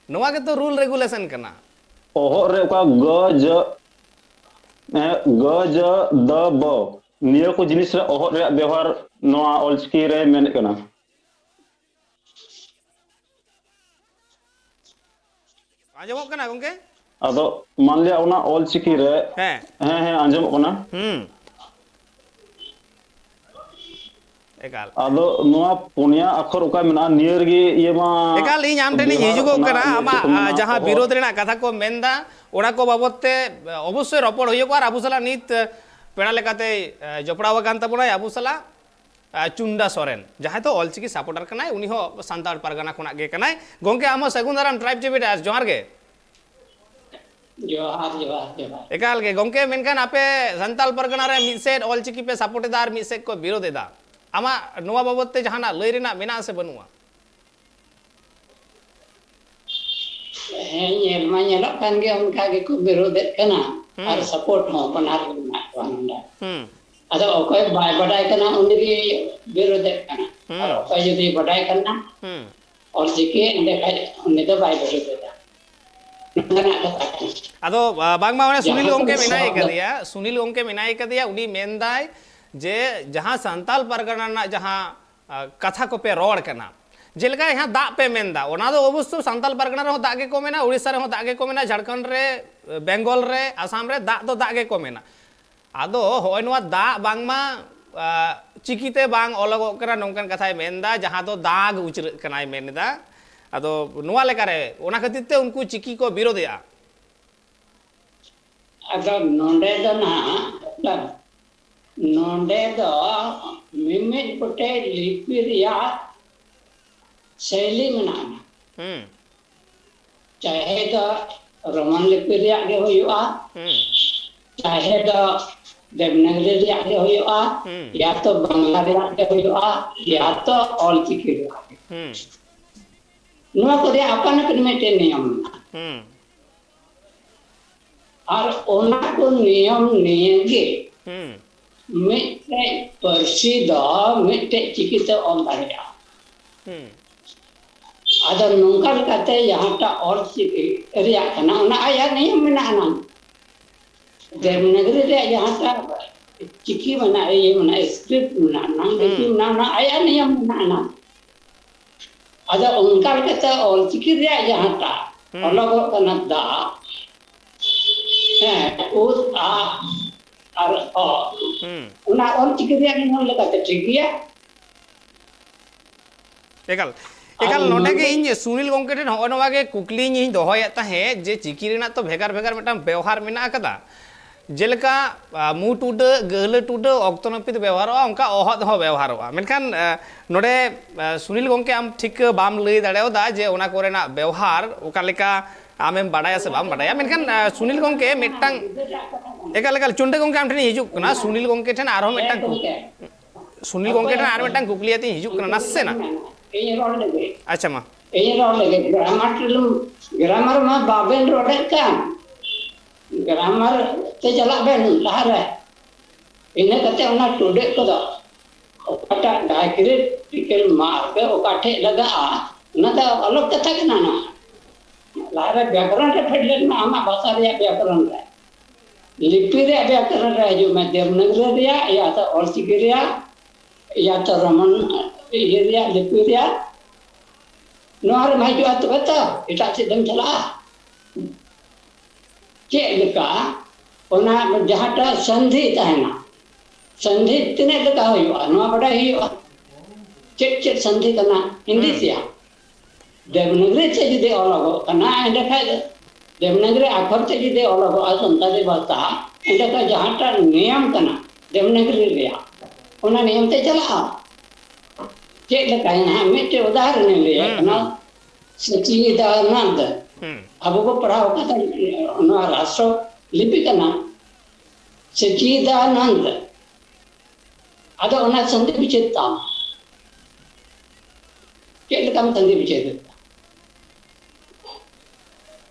ᱱᱚᱣᱟ ᱜᱮᱛᱚ ᱨᱩᱞ ᱨᱮᱜᱩᱞᱮᱥᱚᱱ ᱠᱟᱱᱟ᱾ ᱚᱦᱚᱫ ᱨᱮ ᱚᱠᱟ ᱜ, ᱡ, ᱮ, ᱜ, ᱡ, ᱫ, ᱵ, ᱱᱤᱭᱟᱹ ᱠᱚ ᱡᱤᱱᱤᱥ ᱨᱮ ᱚᱦᱚᱫ ᱨᱮᱭᱟᱜ ᱵᱮᱣᱦᱟᱨ ᱱᱚᱣᱟ ᱚᱞᱪᱤᱠᱤ ᱨᱮ ᱢᱮᱱᱮᱫ ᱠᱟᱱᱟ᱾ ᱟᱸᱡᱚᱢᱚᱜ ᱠᱟᱱᱟ ᱜᱚᱝᱠᱮ? ᱟᱫᱚ ᱢᱟᱱᱞᱤᱭᱟ ᱚᱱᱟ ᱚᱞᱪᱤᱠᱤ ᱨᱮ, ᱦᱮᱸ᱾ ᱦᱮᱸ, ᱦᱮᱸ, ᱟᱸᱡᱚᱢᱚᱜ ᱠᱟᱱᱟ᱾ ᱦᱩᱸ᱾ ᱮᱠᱟᱞ᱾ ᱟᱫᱚ ᱱᱚᱣᱟ ᱯᱩᱱᱭᱟ ᱟᱠᱷᱚᱨ ᱚᱠᱟ ᱢᱮᱱᱟᱜᱼᱟ, ᱱᱤᱭᱟᱹ ᱨᱮᱜᱮ ᱤᱭᱟᱹ ᱢᱟ ᱮᱠᱟᱞ, ᱤᱧ ᱟᱢ ᱴᱷᱮᱱᱤᱧ ᱵᱮᱣᱦᱟᱨᱚᱜ ᱦᱤᱡᱩᱜᱚᱜ ᱠᱟᱱᱟ, ᱠᱟᱱᱟ, ᱤᱭᱟᱹ ᱟᱢᱟᱜ, ᱪᱮᱫ ᱠᱚ ᱟ, ᱢᱮᱱᱟ, ᱡᱟᱦᱟᱸ ᱚᱦᱚᱫ᱾ ᱵᱤᱨᱳᱫᱷ ᱨᱮᱱᱟᱜ ᱠᱟᱛᱷᱟ ᱠᱚ ᱢᱮᱱᱫᱟ, ᱚᱱᱟ ᱠᱚ ᱵᱟᱵᱚᱫ ᱛᱮ, ᱟ, ᱚᱵᱚᱥᱥᱳᱭ ᱨᱚᱯᱚᱲ ᱦᱩᱭᱩᱜᱼᱟ᱾ ᱟᱨ ᱟᱵᱚ ᱥᱟᱞᱟᱜ ᱱᱤᱛ, ᱟ, ᱯᱮᱲᱟ ᱞᱮᱠᱟᱛᱮᱭ, ᱟ, ᱡᱚᱯᱲᱟᱣ ᱟᱠᱟᱱ ᱛᱟᱵᱚᱱᱟᱭ ᱟᱵᱚ ᱥᱟᱞᱟᱜ, ᱟ, ᱪᱩᱱᱰᱟ ᱥᱚᱨᱮᱱ, ᱡᱟᱦᱟᱸᱭ ᱫᱚ ᱚᱞᱪᱤᱠᱤ ᱥᱟᱯᱳᱨᱴᱟᱨ ᱠᱟᱱᱟᱭ, ᱩᱱᱤ ᱦᱚᱸ ᱥᱟᱱᱛᱟᱲ ᱯᱟᱨᱜᱟᱱᱟ ᱠᱷᱚᱱᱟᱜ ᱜᱮ ᱠᱟᱱᱟᱭ᱾ ᱜᱚᱝᱠᱮ, ᱟᱢ ᱦᱚᱸ ᱥᱟᱹᱜᱩᱱ ᱫᱟᱨᱟᱢ, ᱴᱨᱟᱭᱤᱵᱽ ᱪᱮᱵᱤᱴᱟᱨ, ᱡᱚᱦᱟᱨ ᱜᱮ᱾ ᱡᱚᱦᱟᱨ, ᱡᱚᱦᱟᱨ, ᱡᱚᱦᱟᱨ᱾ ᱮᱠᱟᱞ ᱜᱮ ᱜᱚᱝᱠᱮ, ᱢᱮᱱᱠᱷᱟᱱ ᱟᱯᱮ ᱥᱟᱱᱛᱟᱲ ᱯᱟᱨᱜᱟᱱᱟ ᱨᱮ ᱢᱤᱫ ᱥᱮᱫ ᱚᱞᱪᱤᱠᱤ ᱯᱮ ᱥᱟᱯᱳᱨᱴ ᱮᱫᱟ ᱟᱨ ᱢᱤᱫ ᱥᱮᱫ ᱠᱚ ᱵᱤᱨᱳᱫ ᱮᱫᱟ, ᱟᱢᱟᱜ ᱱᱚᱣᱟ ᱵᱟᱵᱚᱫ ᱛᱮ ᱡᱟᱦᱟᱱᱟᱜ ᱞᱟᱹᱭ ᱨᱮᱱᱟᱜ ᱢᱮᱱᱟᱜᱼᱟ ᱥᱮ ᱵᱟᱹᱱᱩᱜᱼᱟ? ᱦᱮᱸ, ᱧᱮᱞ ᱢᱟ ᱧᱮᱞᱚᱜ ᱠᱟᱱ ᱜᱮ, ᱚᱱᱠᱟ ᱜᱮᱠᱚ ᱵᱤᱨᱳᱫᱮᱫ ᱠᱟᱱᱟ᱾ ᱦᱩᱸ᱾ ᱟᱨ ᱥᱟᱯᱳᱨᱴ ᱦᱚᱸ ᱵᱟᱱᱟᱨ ᱜᱮ ᱢᱮᱱᱟᱜ ᱠᱚᱣᱟ ᱱᱚᱰᱮ᱾ ᱦᱩᱸ᱾ ᱟᱫᱚ ᱚᱠᱚᱭ ᱵᱟᱭ ᱵᱟᱰᱟᱭ ᱠᱟᱱᱟ, ᱩᱱᱤ ᱜᱮ ᱵᱤᱨᱳᱫᱮᱫ ᱠᱟᱱᱟ᱾ ᱟᱨ ᱦᱩᱸ᱾ ᱚᱠᱚᱭ ᱡᱩᱫᱤ ᱵᱟᱰᱟᱭ ᱠᱟᱱᱟ, ᱦᱩᱸ᱾ ᱚᱞᱪᱤᱠᱤ, ᱮᱸᱰᱮᱠᱷᱟᱡ ᱩᱱᱤ ᱫᱚ ᱵᱟᱭ ᱵᱤᱨᱳᱫᱮᱫᱟ᱾ ᱱᱚᱝᱠᱟᱱᱟᱜ ᱠᱟᱛᱷᱟ ᱠᱟᱱᱟ᱾ ᱟᱫᱚ, ᱟ, ᱵᱟᱝᱢᱟ ᱚᱱᱮ ᱡᱟᱦᱟᱸ ᱥᱩᱱᱤᱞ ᱠᱚ ᱜᱚᱢᱠᱮ ᱢᱮᱱᱟᱜ ᱢᱮᱱᱟᱭ ᱠᱟᱫᱮᱭᱟ, ᱥᱩᱱᱤᱞ ᱜᱚᱢᱠᱮ ᱢᱮᱱᱟᱭ ᱠᱟᱫᱮᱭᱟ, ᱩᱱᱤ ᱢᱮᱱᱫᱟᱭ ᱡᱮ ᱡᱟᱦᱟᱸ ᱥᱟᱱᱛᱟᱞ ᱯᱟᱨᱜᱟᱱᱟ ᱨᱮᱱᱟᱜ ᱡᱟᱦᱟᱸ, ᱟ, ᱠᱟᱛᱷᱟ ᱠᱚᱯᱮ ᱨᱚᱲ ᱠᱟᱱᱟ, ᱡᱮᱞᱮᱠᱟ ᱡᱟᱦᱟᱸ ᱫᱟᱜ ᱯᱮ ᱢᱮᱱᱫᱟ, ᱚᱱᱟ ᱫᱚ ᱚᱵᱚᱥᱥᱳ ᱥᱟᱱᱛᱟᱞ ᱯᱟᱨᱜᱟᱱᱟ ᱨᱮᱦᱚᱸ ᱫᱟᱜ ᱜᱮᱠᱚ ᱢᱮᱱᱟ, ᱩᱲᱤᱥᱥᱟ ᱨᱮᱦᱚᱸ ᱫᱟᱜ ᱜᱮᱠᱚ ᱢᱮᱱᱟ, ᱡᱷᱟᱲᱠᱷᱚᱸᱰ ᱨᱮ, ᱵᱮᱝᱜᱚᱞ ᱨᱮ, ᱟᱥᱟᱢ ᱨᱮ ᱫᱟᱜ ᱫᱚ ᱫᱟᱜ ᱜᱮᱠᱚ ᱢᱮᱱᱟ᱾ ᱟᱫᱚ ᱦᱚᱸᱜᱼᱚᱭ ᱱᱚᱣᱟ ᱫᱟᱜ ᱵᱟᱝᱢᱟ, ᱟ, ᱪᱤᱠᱤᱛᱮ ᱵᱟᱝ ᱚᱞᱚᱜᱚᱜ ᱠᱟᱱᱟ, ᱱᱚᱝᱠᱟᱱ ᱠᱟᱛᱷᱟᱭ ᱢᱮᱱᱫᱟ, ᱡᱟᱦᱟᱸ ᱫᱚ ᱫᱟᱜ ᱩᱪᱨᱟᱹᱜ ᱠᱟᱱᱟᱭ ᱢᱮᱱᱫᱟ᱾ ᱟᱫᱚ ᱱᱚᱣᱟ ᱞᱮᱠᱟᱨᱮ, ᱚᱱᱟ ᱠᱷᱟᱹᱛᱤᱨ ᱛᱮ ᱩᱱᱠᱩ ᱪᱤᱠᱤ ᱠᱚ ᱵᱤᱨᱳᱫᱮᱜᱼᱟ᱾ ᱟᱫᱚ ᱱᱚᱰᱮ ᱫᱚ ᱱᱟᱦᱟᱜ, ᱱᱚᱰᱮ ᱫᱚ ᱢᱤᱢᱤᱫ ᱜᱚᱴᱮᱡ ᱞᱤᱯᱤ ᱨᱮᱭᱟᱜ ᱥᱮᱭᱞᱤ ᱢᱮᱱᱟᱜᱼᱟ᱾ ᱦᱩᱸ᱾ ᱪᱟᱦᱮ ᱫᱚ ᱨᱳᱢᱟᱱ ᱞᱤᱯᱤ ᱨᱮᱭᱟᱜ ᱜᱮ ᱦᱩᱭᱩᱜᱼᱟ, ᱦᱩᱸ᱾ ᱪᱟᱦᱮ ᱫᱚ ᱫᱮᱵᱽᱱᱟᱜᱽᱨᱤ ᱨᱮᱭᱟᱜ ᱜᱮ ᱦᱩᱭᱩᱜᱼᱟ, ᱦᱩᱸ᱾ ᱭᱟ ᱛᱚ ᱵᱟᱝᱞᱟ ᱨᱮᱭᱟᱜ ᱜᱮ ᱦᱩᱭᱩᱜᱼᱟ, ᱭᱟ ᱦᱩᱸ᱾ ᱛᱚ ᱚᱞ ᱪᱤᱠᱤ ᱨᱮᱭᱟᱜ ᱜᱮ᱾ ᱦᱩᱸ᱾ ᱱᱚᱣᱟ ᱠᱚ ᱨᱮᱭᱟᱜ ᱟᱯᱟᱱ ᱟᱹᱯᱤᱱ ᱢᱤᱫᱴᱮᱱ ᱱᱤᱭᱚᱢ ᱢᱮᱱᱟᱜᱼᱟ᱾ ᱦᱩᱸ ᱟᱨ ᱚᱱᱟ ᱠᱚ ᱱᱤᱭᱚᱢ ᱱᱤᱭᱮ ᱜᱮ ᱦᱩᱸ ᱢᱤᱫᱴᱮᱡ ᱯᱟᱹᱨᱥᱤ ᱫᱚ ᱢᱤᱫᱴᱮᱡ ᱪᱤᱠᱤ ᱛᱮ ᱚᱞ ᱫᱟᱲᱮᱭᱟᱜᱼᱟ᱾ ᱦᱩᱸ ᱟᱫᱚ ᱱᱚᱝᱠᱟ ᱞᱮᱠᱟᱛᱮ ᱡᱟᱦᱟᱸᱴᱟᱜ ᱚᱞ ᱪᱤᱠᱤ ᱨᱮᱭᱟᱜ ᱠᱟᱱᱟ, ᱚᱱᱟ ᱟᱭᱟᱜ ᱱᱤᱭᱚᱢ ᱢᱮᱱᱟᱜᱼᱟ᱾ ᱱᱟᱝ ᱫᱮᱵᱽᱱᱟᱜᱽᱨᱤ ᱨᱮᱭᱟᱜ ᱡᱟᱦᱟᱸᱴᱟᱜ ᱪᱤᱠᱤ ᱢᱮᱱᱟᱜᱼᱟ, ᱤᱭᱟᱹ ᱢᱮᱱᱟᱜᱼᱟ, ᱥᱠᱨᱤᱯᱴ ᱢᱮᱱᱟᱜᱼᱟ, ᱱᱟᱝ ᱞᱤᱯᱤ ᱦᱩᱸ ᱢᱮᱱᱟᱜᱼᱟ, ᱚᱱᱟ ᱟᱭᱟᱜ ᱱᱤᱭᱚᱢ ᱢᱮᱱᱟᱜᱼᱟ᱾ ᱱᱟᱝ ᱟᱫᱚ ᱚᱱᱠᱟ ᱞᱮᱠᱟᱛᱮ ᱚᱞ ᱪᱤᱠᱤ ᱨᱮᱭᱟᱜ ᱡᱟᱦᱟᱸᱴᱟᱜ ᱦᱩᱸ ᱚᱞᱚᱜᱚᱜ ᱠᱟᱱᱟ ᱫᱟ, ᱦᱮᱸ, ᱩᱫ, ᱟ ᱟᱨ ᱚ, ᱦᱩᱸ ᱚᱱᱟ ᱚᱞ ᱪᱤᱠᱤ ᱨᱮᱭᱟᱜ ᱱᱤᱭᱚᱢ ᱞᱮᱠᱟᱛᱮ ᱴᱷᱤᱠ ᱜᱮᱭᱟ᱾ ᱮᱠᱟᱞ ᱟᱨ ᱮᱠᱟᱞ ᱱᱚᱰᱮ ᱜᱮ ᱱᱚᱰᱮ ᱤᱧ ᱥᱩᱱᱤᱞ ᱜᱚᱢᱠᱮ ᱴᱷᱮᱱ ᱦᱚᱸᱜᱼᱚᱭ ᱱᱚᱣᱟ ᱜᱮ ᱠᱩᱠᱞᱤᱧ ᱤᱧ ᱫᱚᱦᱚᱭᱮᱫ ᱛᱟᱦᱮᱸᱫ ᱡᱮ ᱪᱤᱠᱤ ᱨᱮᱱᱟᱜ ᱛᱚ ᱵᱷᱮᱜᱟᱨ ᱵᱷᱮᱜᱟᱨ ᱢᱤᱫᱴᱟᱝ ᱵᱮᱣᱦᱟᱨ ᱢᱮᱱᱟᱜ ᱟᱠᱟᱫᱟ᱾ ᱡᱮᱞᱮᱠᱟ ᱟ, ᱢᱩ ᱴᱩᱰᱟᱹᱜ, ᱜᱟᱹᱦᱞᱟᱹ ᱴᱩᱰᱟᱹᱜ, ᱚᱠᱛᱚ ᱱᱟᱹᱯᱤᱛ ᱵᱮᱣᱦᱟᱨᱚᱜᱼᱟ, ᱚᱱᱠᱟ ᱚᱦᱚᱫ ᱦᱚᱸ ᱵᱮᱣᱦᱟᱨᱚᱜᱼᱟ᱾ ᱢᱮᱱᱠᱷᱟᱱ ᱟ, ᱱᱚᱰᱮ ᱟ, ᱥᱩᱱᱤᱞ ᱜᱚᱢᱠᱮ ᱟᱢ ᱴᱷᱤᱠ ᱵᱟᱢ ᱞᱟᱹᱭ ᱫᱟᱲᱮᱭᱟᱫᱟ ᱡᱮ ᱚᱱᱟ ᱠᱚᱨᱮᱱᱟᱜ ᱵᱮᱣᱦᱟᱨ ᱚᱠᱟ ᱞᱮᱠᱟ ᱟᱢᱮᱢ ᱵᱟᱰᱟᱭᱟ ᱥᱮ ᱵᱟᱢ ᱵᱟᱰᱟᱭᱟ᱾ ᱢᱮᱱᱠᱷᱟᱱ ᱟ, ᱥᱩᱱᱤᱞ ᱜᱚᱢᱠᱮ ᱢᱤᱫᱴᱟᱝ ᱮᱠᱟᱞ ᱮᱠᱟᱞ ᱪᱩᱱᱰᱟᱹ ᱜᱚᱢᱠᱮ ᱟᱢ ᱴᱷᱮᱱᱤᱧ ᱦᱤᱡᱩᱜ ᱠᱟᱱᱟ᱾ ᱥᱩᱱᱤᱞ ᱜᱚᱢᱠᱮ ᱴᱷᱮᱱ ᱟᱨᱦᱚᱸ ᱢᱤᱫᱴᱟᱝ ᱠᱩᱠ- ᱥᱩᱱᱤᱞ ᱜᱚᱢᱠᱮ ᱴᱷᱮᱱ ᱟᱨ ᱢᱤᱫᱴᱟᱝ ᱠᱩᱠᱞᱤ ᱟᱛᱮᱧ ᱦᱤᱡᱩᱜ ᱠᱟᱱᱟ ᱱᱟᱥᱮᱱᱟᱜ᱾ ᱤᱧ ᱨᱚᱲ ᱞᱮᱜᱮ᱾ ᱟᱪᱪᱷᱟ ᱢᱟ᱾ ᱤᱧ ᱨᱚᱲ ᱞᱮᱜᱮ᱾ ᱜᱨᱟᱢᱟᱨ ᱴᱩᱞᱩᱢ, ᱜᱨᱟᱢᱟᱨ ᱢᱟ ᱵᱟᱵᱮᱱ ᱨᱚᱲᱮᱫ ᱠᱟᱱ᱾ ᱜᱨᱟᱢᱟᱨ ᱛᱮ ᱪᱟᱞᱟᱜ ᱵᱮᱱ ᱞᱟᱦᱟᱨᱮ᱾ ᱤᱱᱟᱹ ᱠᱟᱛᱮ ᱚᱱᱟ ᱴᱩᱰᱟᱹᱜ ᱠᱚᱫᱚ ᱚᱠᱟᱴᱟᱜ ᱰᱟᱭᱠᱨᱤᱴᱤᱠᱟᱞ ᱢᱟᱨᱠ ᱚᱠᱟ ᱴᱷᱮᱡ ᱞᱟᱜᱟᱜᱼᱟ, ᱚᱱᱟ ᱫᱚ ᱟᱞᱚᱜ ᱠᱟᱛᱷᱟ ᱠᱟᱱᱟ᱾ ᱱᱚᱣᱟ ᱞᱟᱦᱟᱨᱮ ᱵᱮᱠᱚᱨᱚᱱ ᱨᱮ ᱯᱷᱮᱰ ᱞᱮᱱ ᱢᱟ, ᱟᱢᱟᱜ ᱵᱷᱟᱥᱟ ᱨᱮᱭᱟᱜ ᱵᱮᱠᱚᱨᱚᱱ ᱨᱮ᱾ ᱞᱤᱯᱤ ᱨᱮᱭᱟᱜ ᱵᱮᱠᱚᱨᱚᱱ ᱨᱮ ᱦᱤᱡᱩᱜ ᱢᱮ, ᱫᱮᱵᱽᱱᱟᱜᱽᱨᱤ ᱨᱮᱭᱟᱜ, ᱤᱭᱟᱛᱚ ᱚᱞᱪᱤᱠᱤ ᱨᱮᱭᱟᱜ, ᱤᱭᱟᱛᱚ ᱨᱳᱢᱟᱱ ᱤᱭᱟᱹ ᱨᱮᱭᱟᱜ, ᱞᱤᱯᱤ ᱨᱮᱭᱟᱜ᱾ ᱱᱚᱣᱟ ᱨᱮᱢ ᱦᱤᱡᱩᱜᱼᱟ, ᱛᱚᱵᱮ ᱛᱚ ᱮᱴᱟᱜ ᱥᱮᱫ ᱮᱢ ᱪᱟᱞᱟᱜᱼᱟ᱾ ᱪᱮᱫ ᱞᱮᱠᱟ ᱚᱱᱟ ᱡᱟᱦᱟᱸᱴᱟᱜ ᱥᱟᱱᱫᱷᱤ ᱛᱟᱦᱮᱱᱟ, ᱥᱟᱱᱫᱷᱤ ᱛᱤᱱᱟᱹᱜ ᱞᱮᱠᱟ ᱦᱩᱭᱩᱜᱼᱟ, ᱱᱚᱣᱟ ᱵᱟᱰᱟᱭ ᱦᱩᱭᱩᱜᱼᱟ᱾ ᱪᱮᱫ ᱪᱮᱫ ᱥᱟᱱᱫᱷᱤ ᱠᱟᱱᱟ ᱦᱤᱱᱫᱤ ᱦᱩᱸ ᱛᱮᱭᱟᱜ? ᱫᱮᱵᱽᱱᱟᱜᱽᱨᱤ ᱛᱮ ᱡᱩᱫᱤ ᱚᱞᱚᱜᱚᱜ ᱠᱟᱱᱟ, ᱮᱸᱰᱮᱠᱷᱟᱡ ᱫᱮᱵᱽᱱᱟᱜᱽᱨᱤ ᱟᱠᱷᱚᱨ ᱛᱮ ᱡᱩᱫᱤ ᱚᱞᱚᱜᱚᱜᱼᱟ ᱥᱟᱱᱛᱟᱲᱤ ᱵᱷᱟᱥᱟ, ᱮᱸᱰᱮᱠᱷᱟᱡ ᱡᱟᱦᱟᱸᱴᱟᱜ ᱱᱤᱭᱚᱢ ᱠᱟᱱᱟ ᱫᱮᱵᱽᱱᱟᱜᱽᱨᱤ ᱨᱮᱭᱟᱜ, ᱚᱱᱟ ᱱᱤᱭᱚᱢ ᱛᱮ ᱪᱟᱞᱟᱜᱼᱟ᱾ ᱪᱮᱫ ᱞᱮᱠᱟ ᱱᱟᱦᱟᱜ ᱢᱤᱫᱴᱮᱡ ᱩᱫᱟᱦᱚᱨᱚᱱ ᱤᱧ ᱞᱟᱹᱭᱮᱫ ᱦᱩᱸ ᱠᱟᱱᱟ, ᱦᱩᱸ ᱥᱚᱪᱤᱫᱟᱱᱟᱱᱫ᱾ ᱦᱩᱸ ᱟᱵᱚ ᱵᱚ ᱯᱟᱲᱦᱟᱣ ᱠᱟᱫᱟ ᱱᱚᱣᱟ ᱨᱟᱥᱴᱨᱚ ᱞᱤᱯᱤ ᱠᱟᱱᱟ, ᱥᱚᱪᱤᱫᱟᱱᱟᱱᱫ᱾ ᱟᱫᱚ ᱚᱱᱟ ᱥᱟᱱᱫᱷᱤ ᱵᱤᱪᱷᱮᱫ ᱛᱟᱢ, ᱪᱮᱫ ᱞᱮᱠᱟᱢ ᱥᱟᱱᱫᱷᱤ ᱵᱤᱪᱷᱮᱫ ᱮᱫᱟ?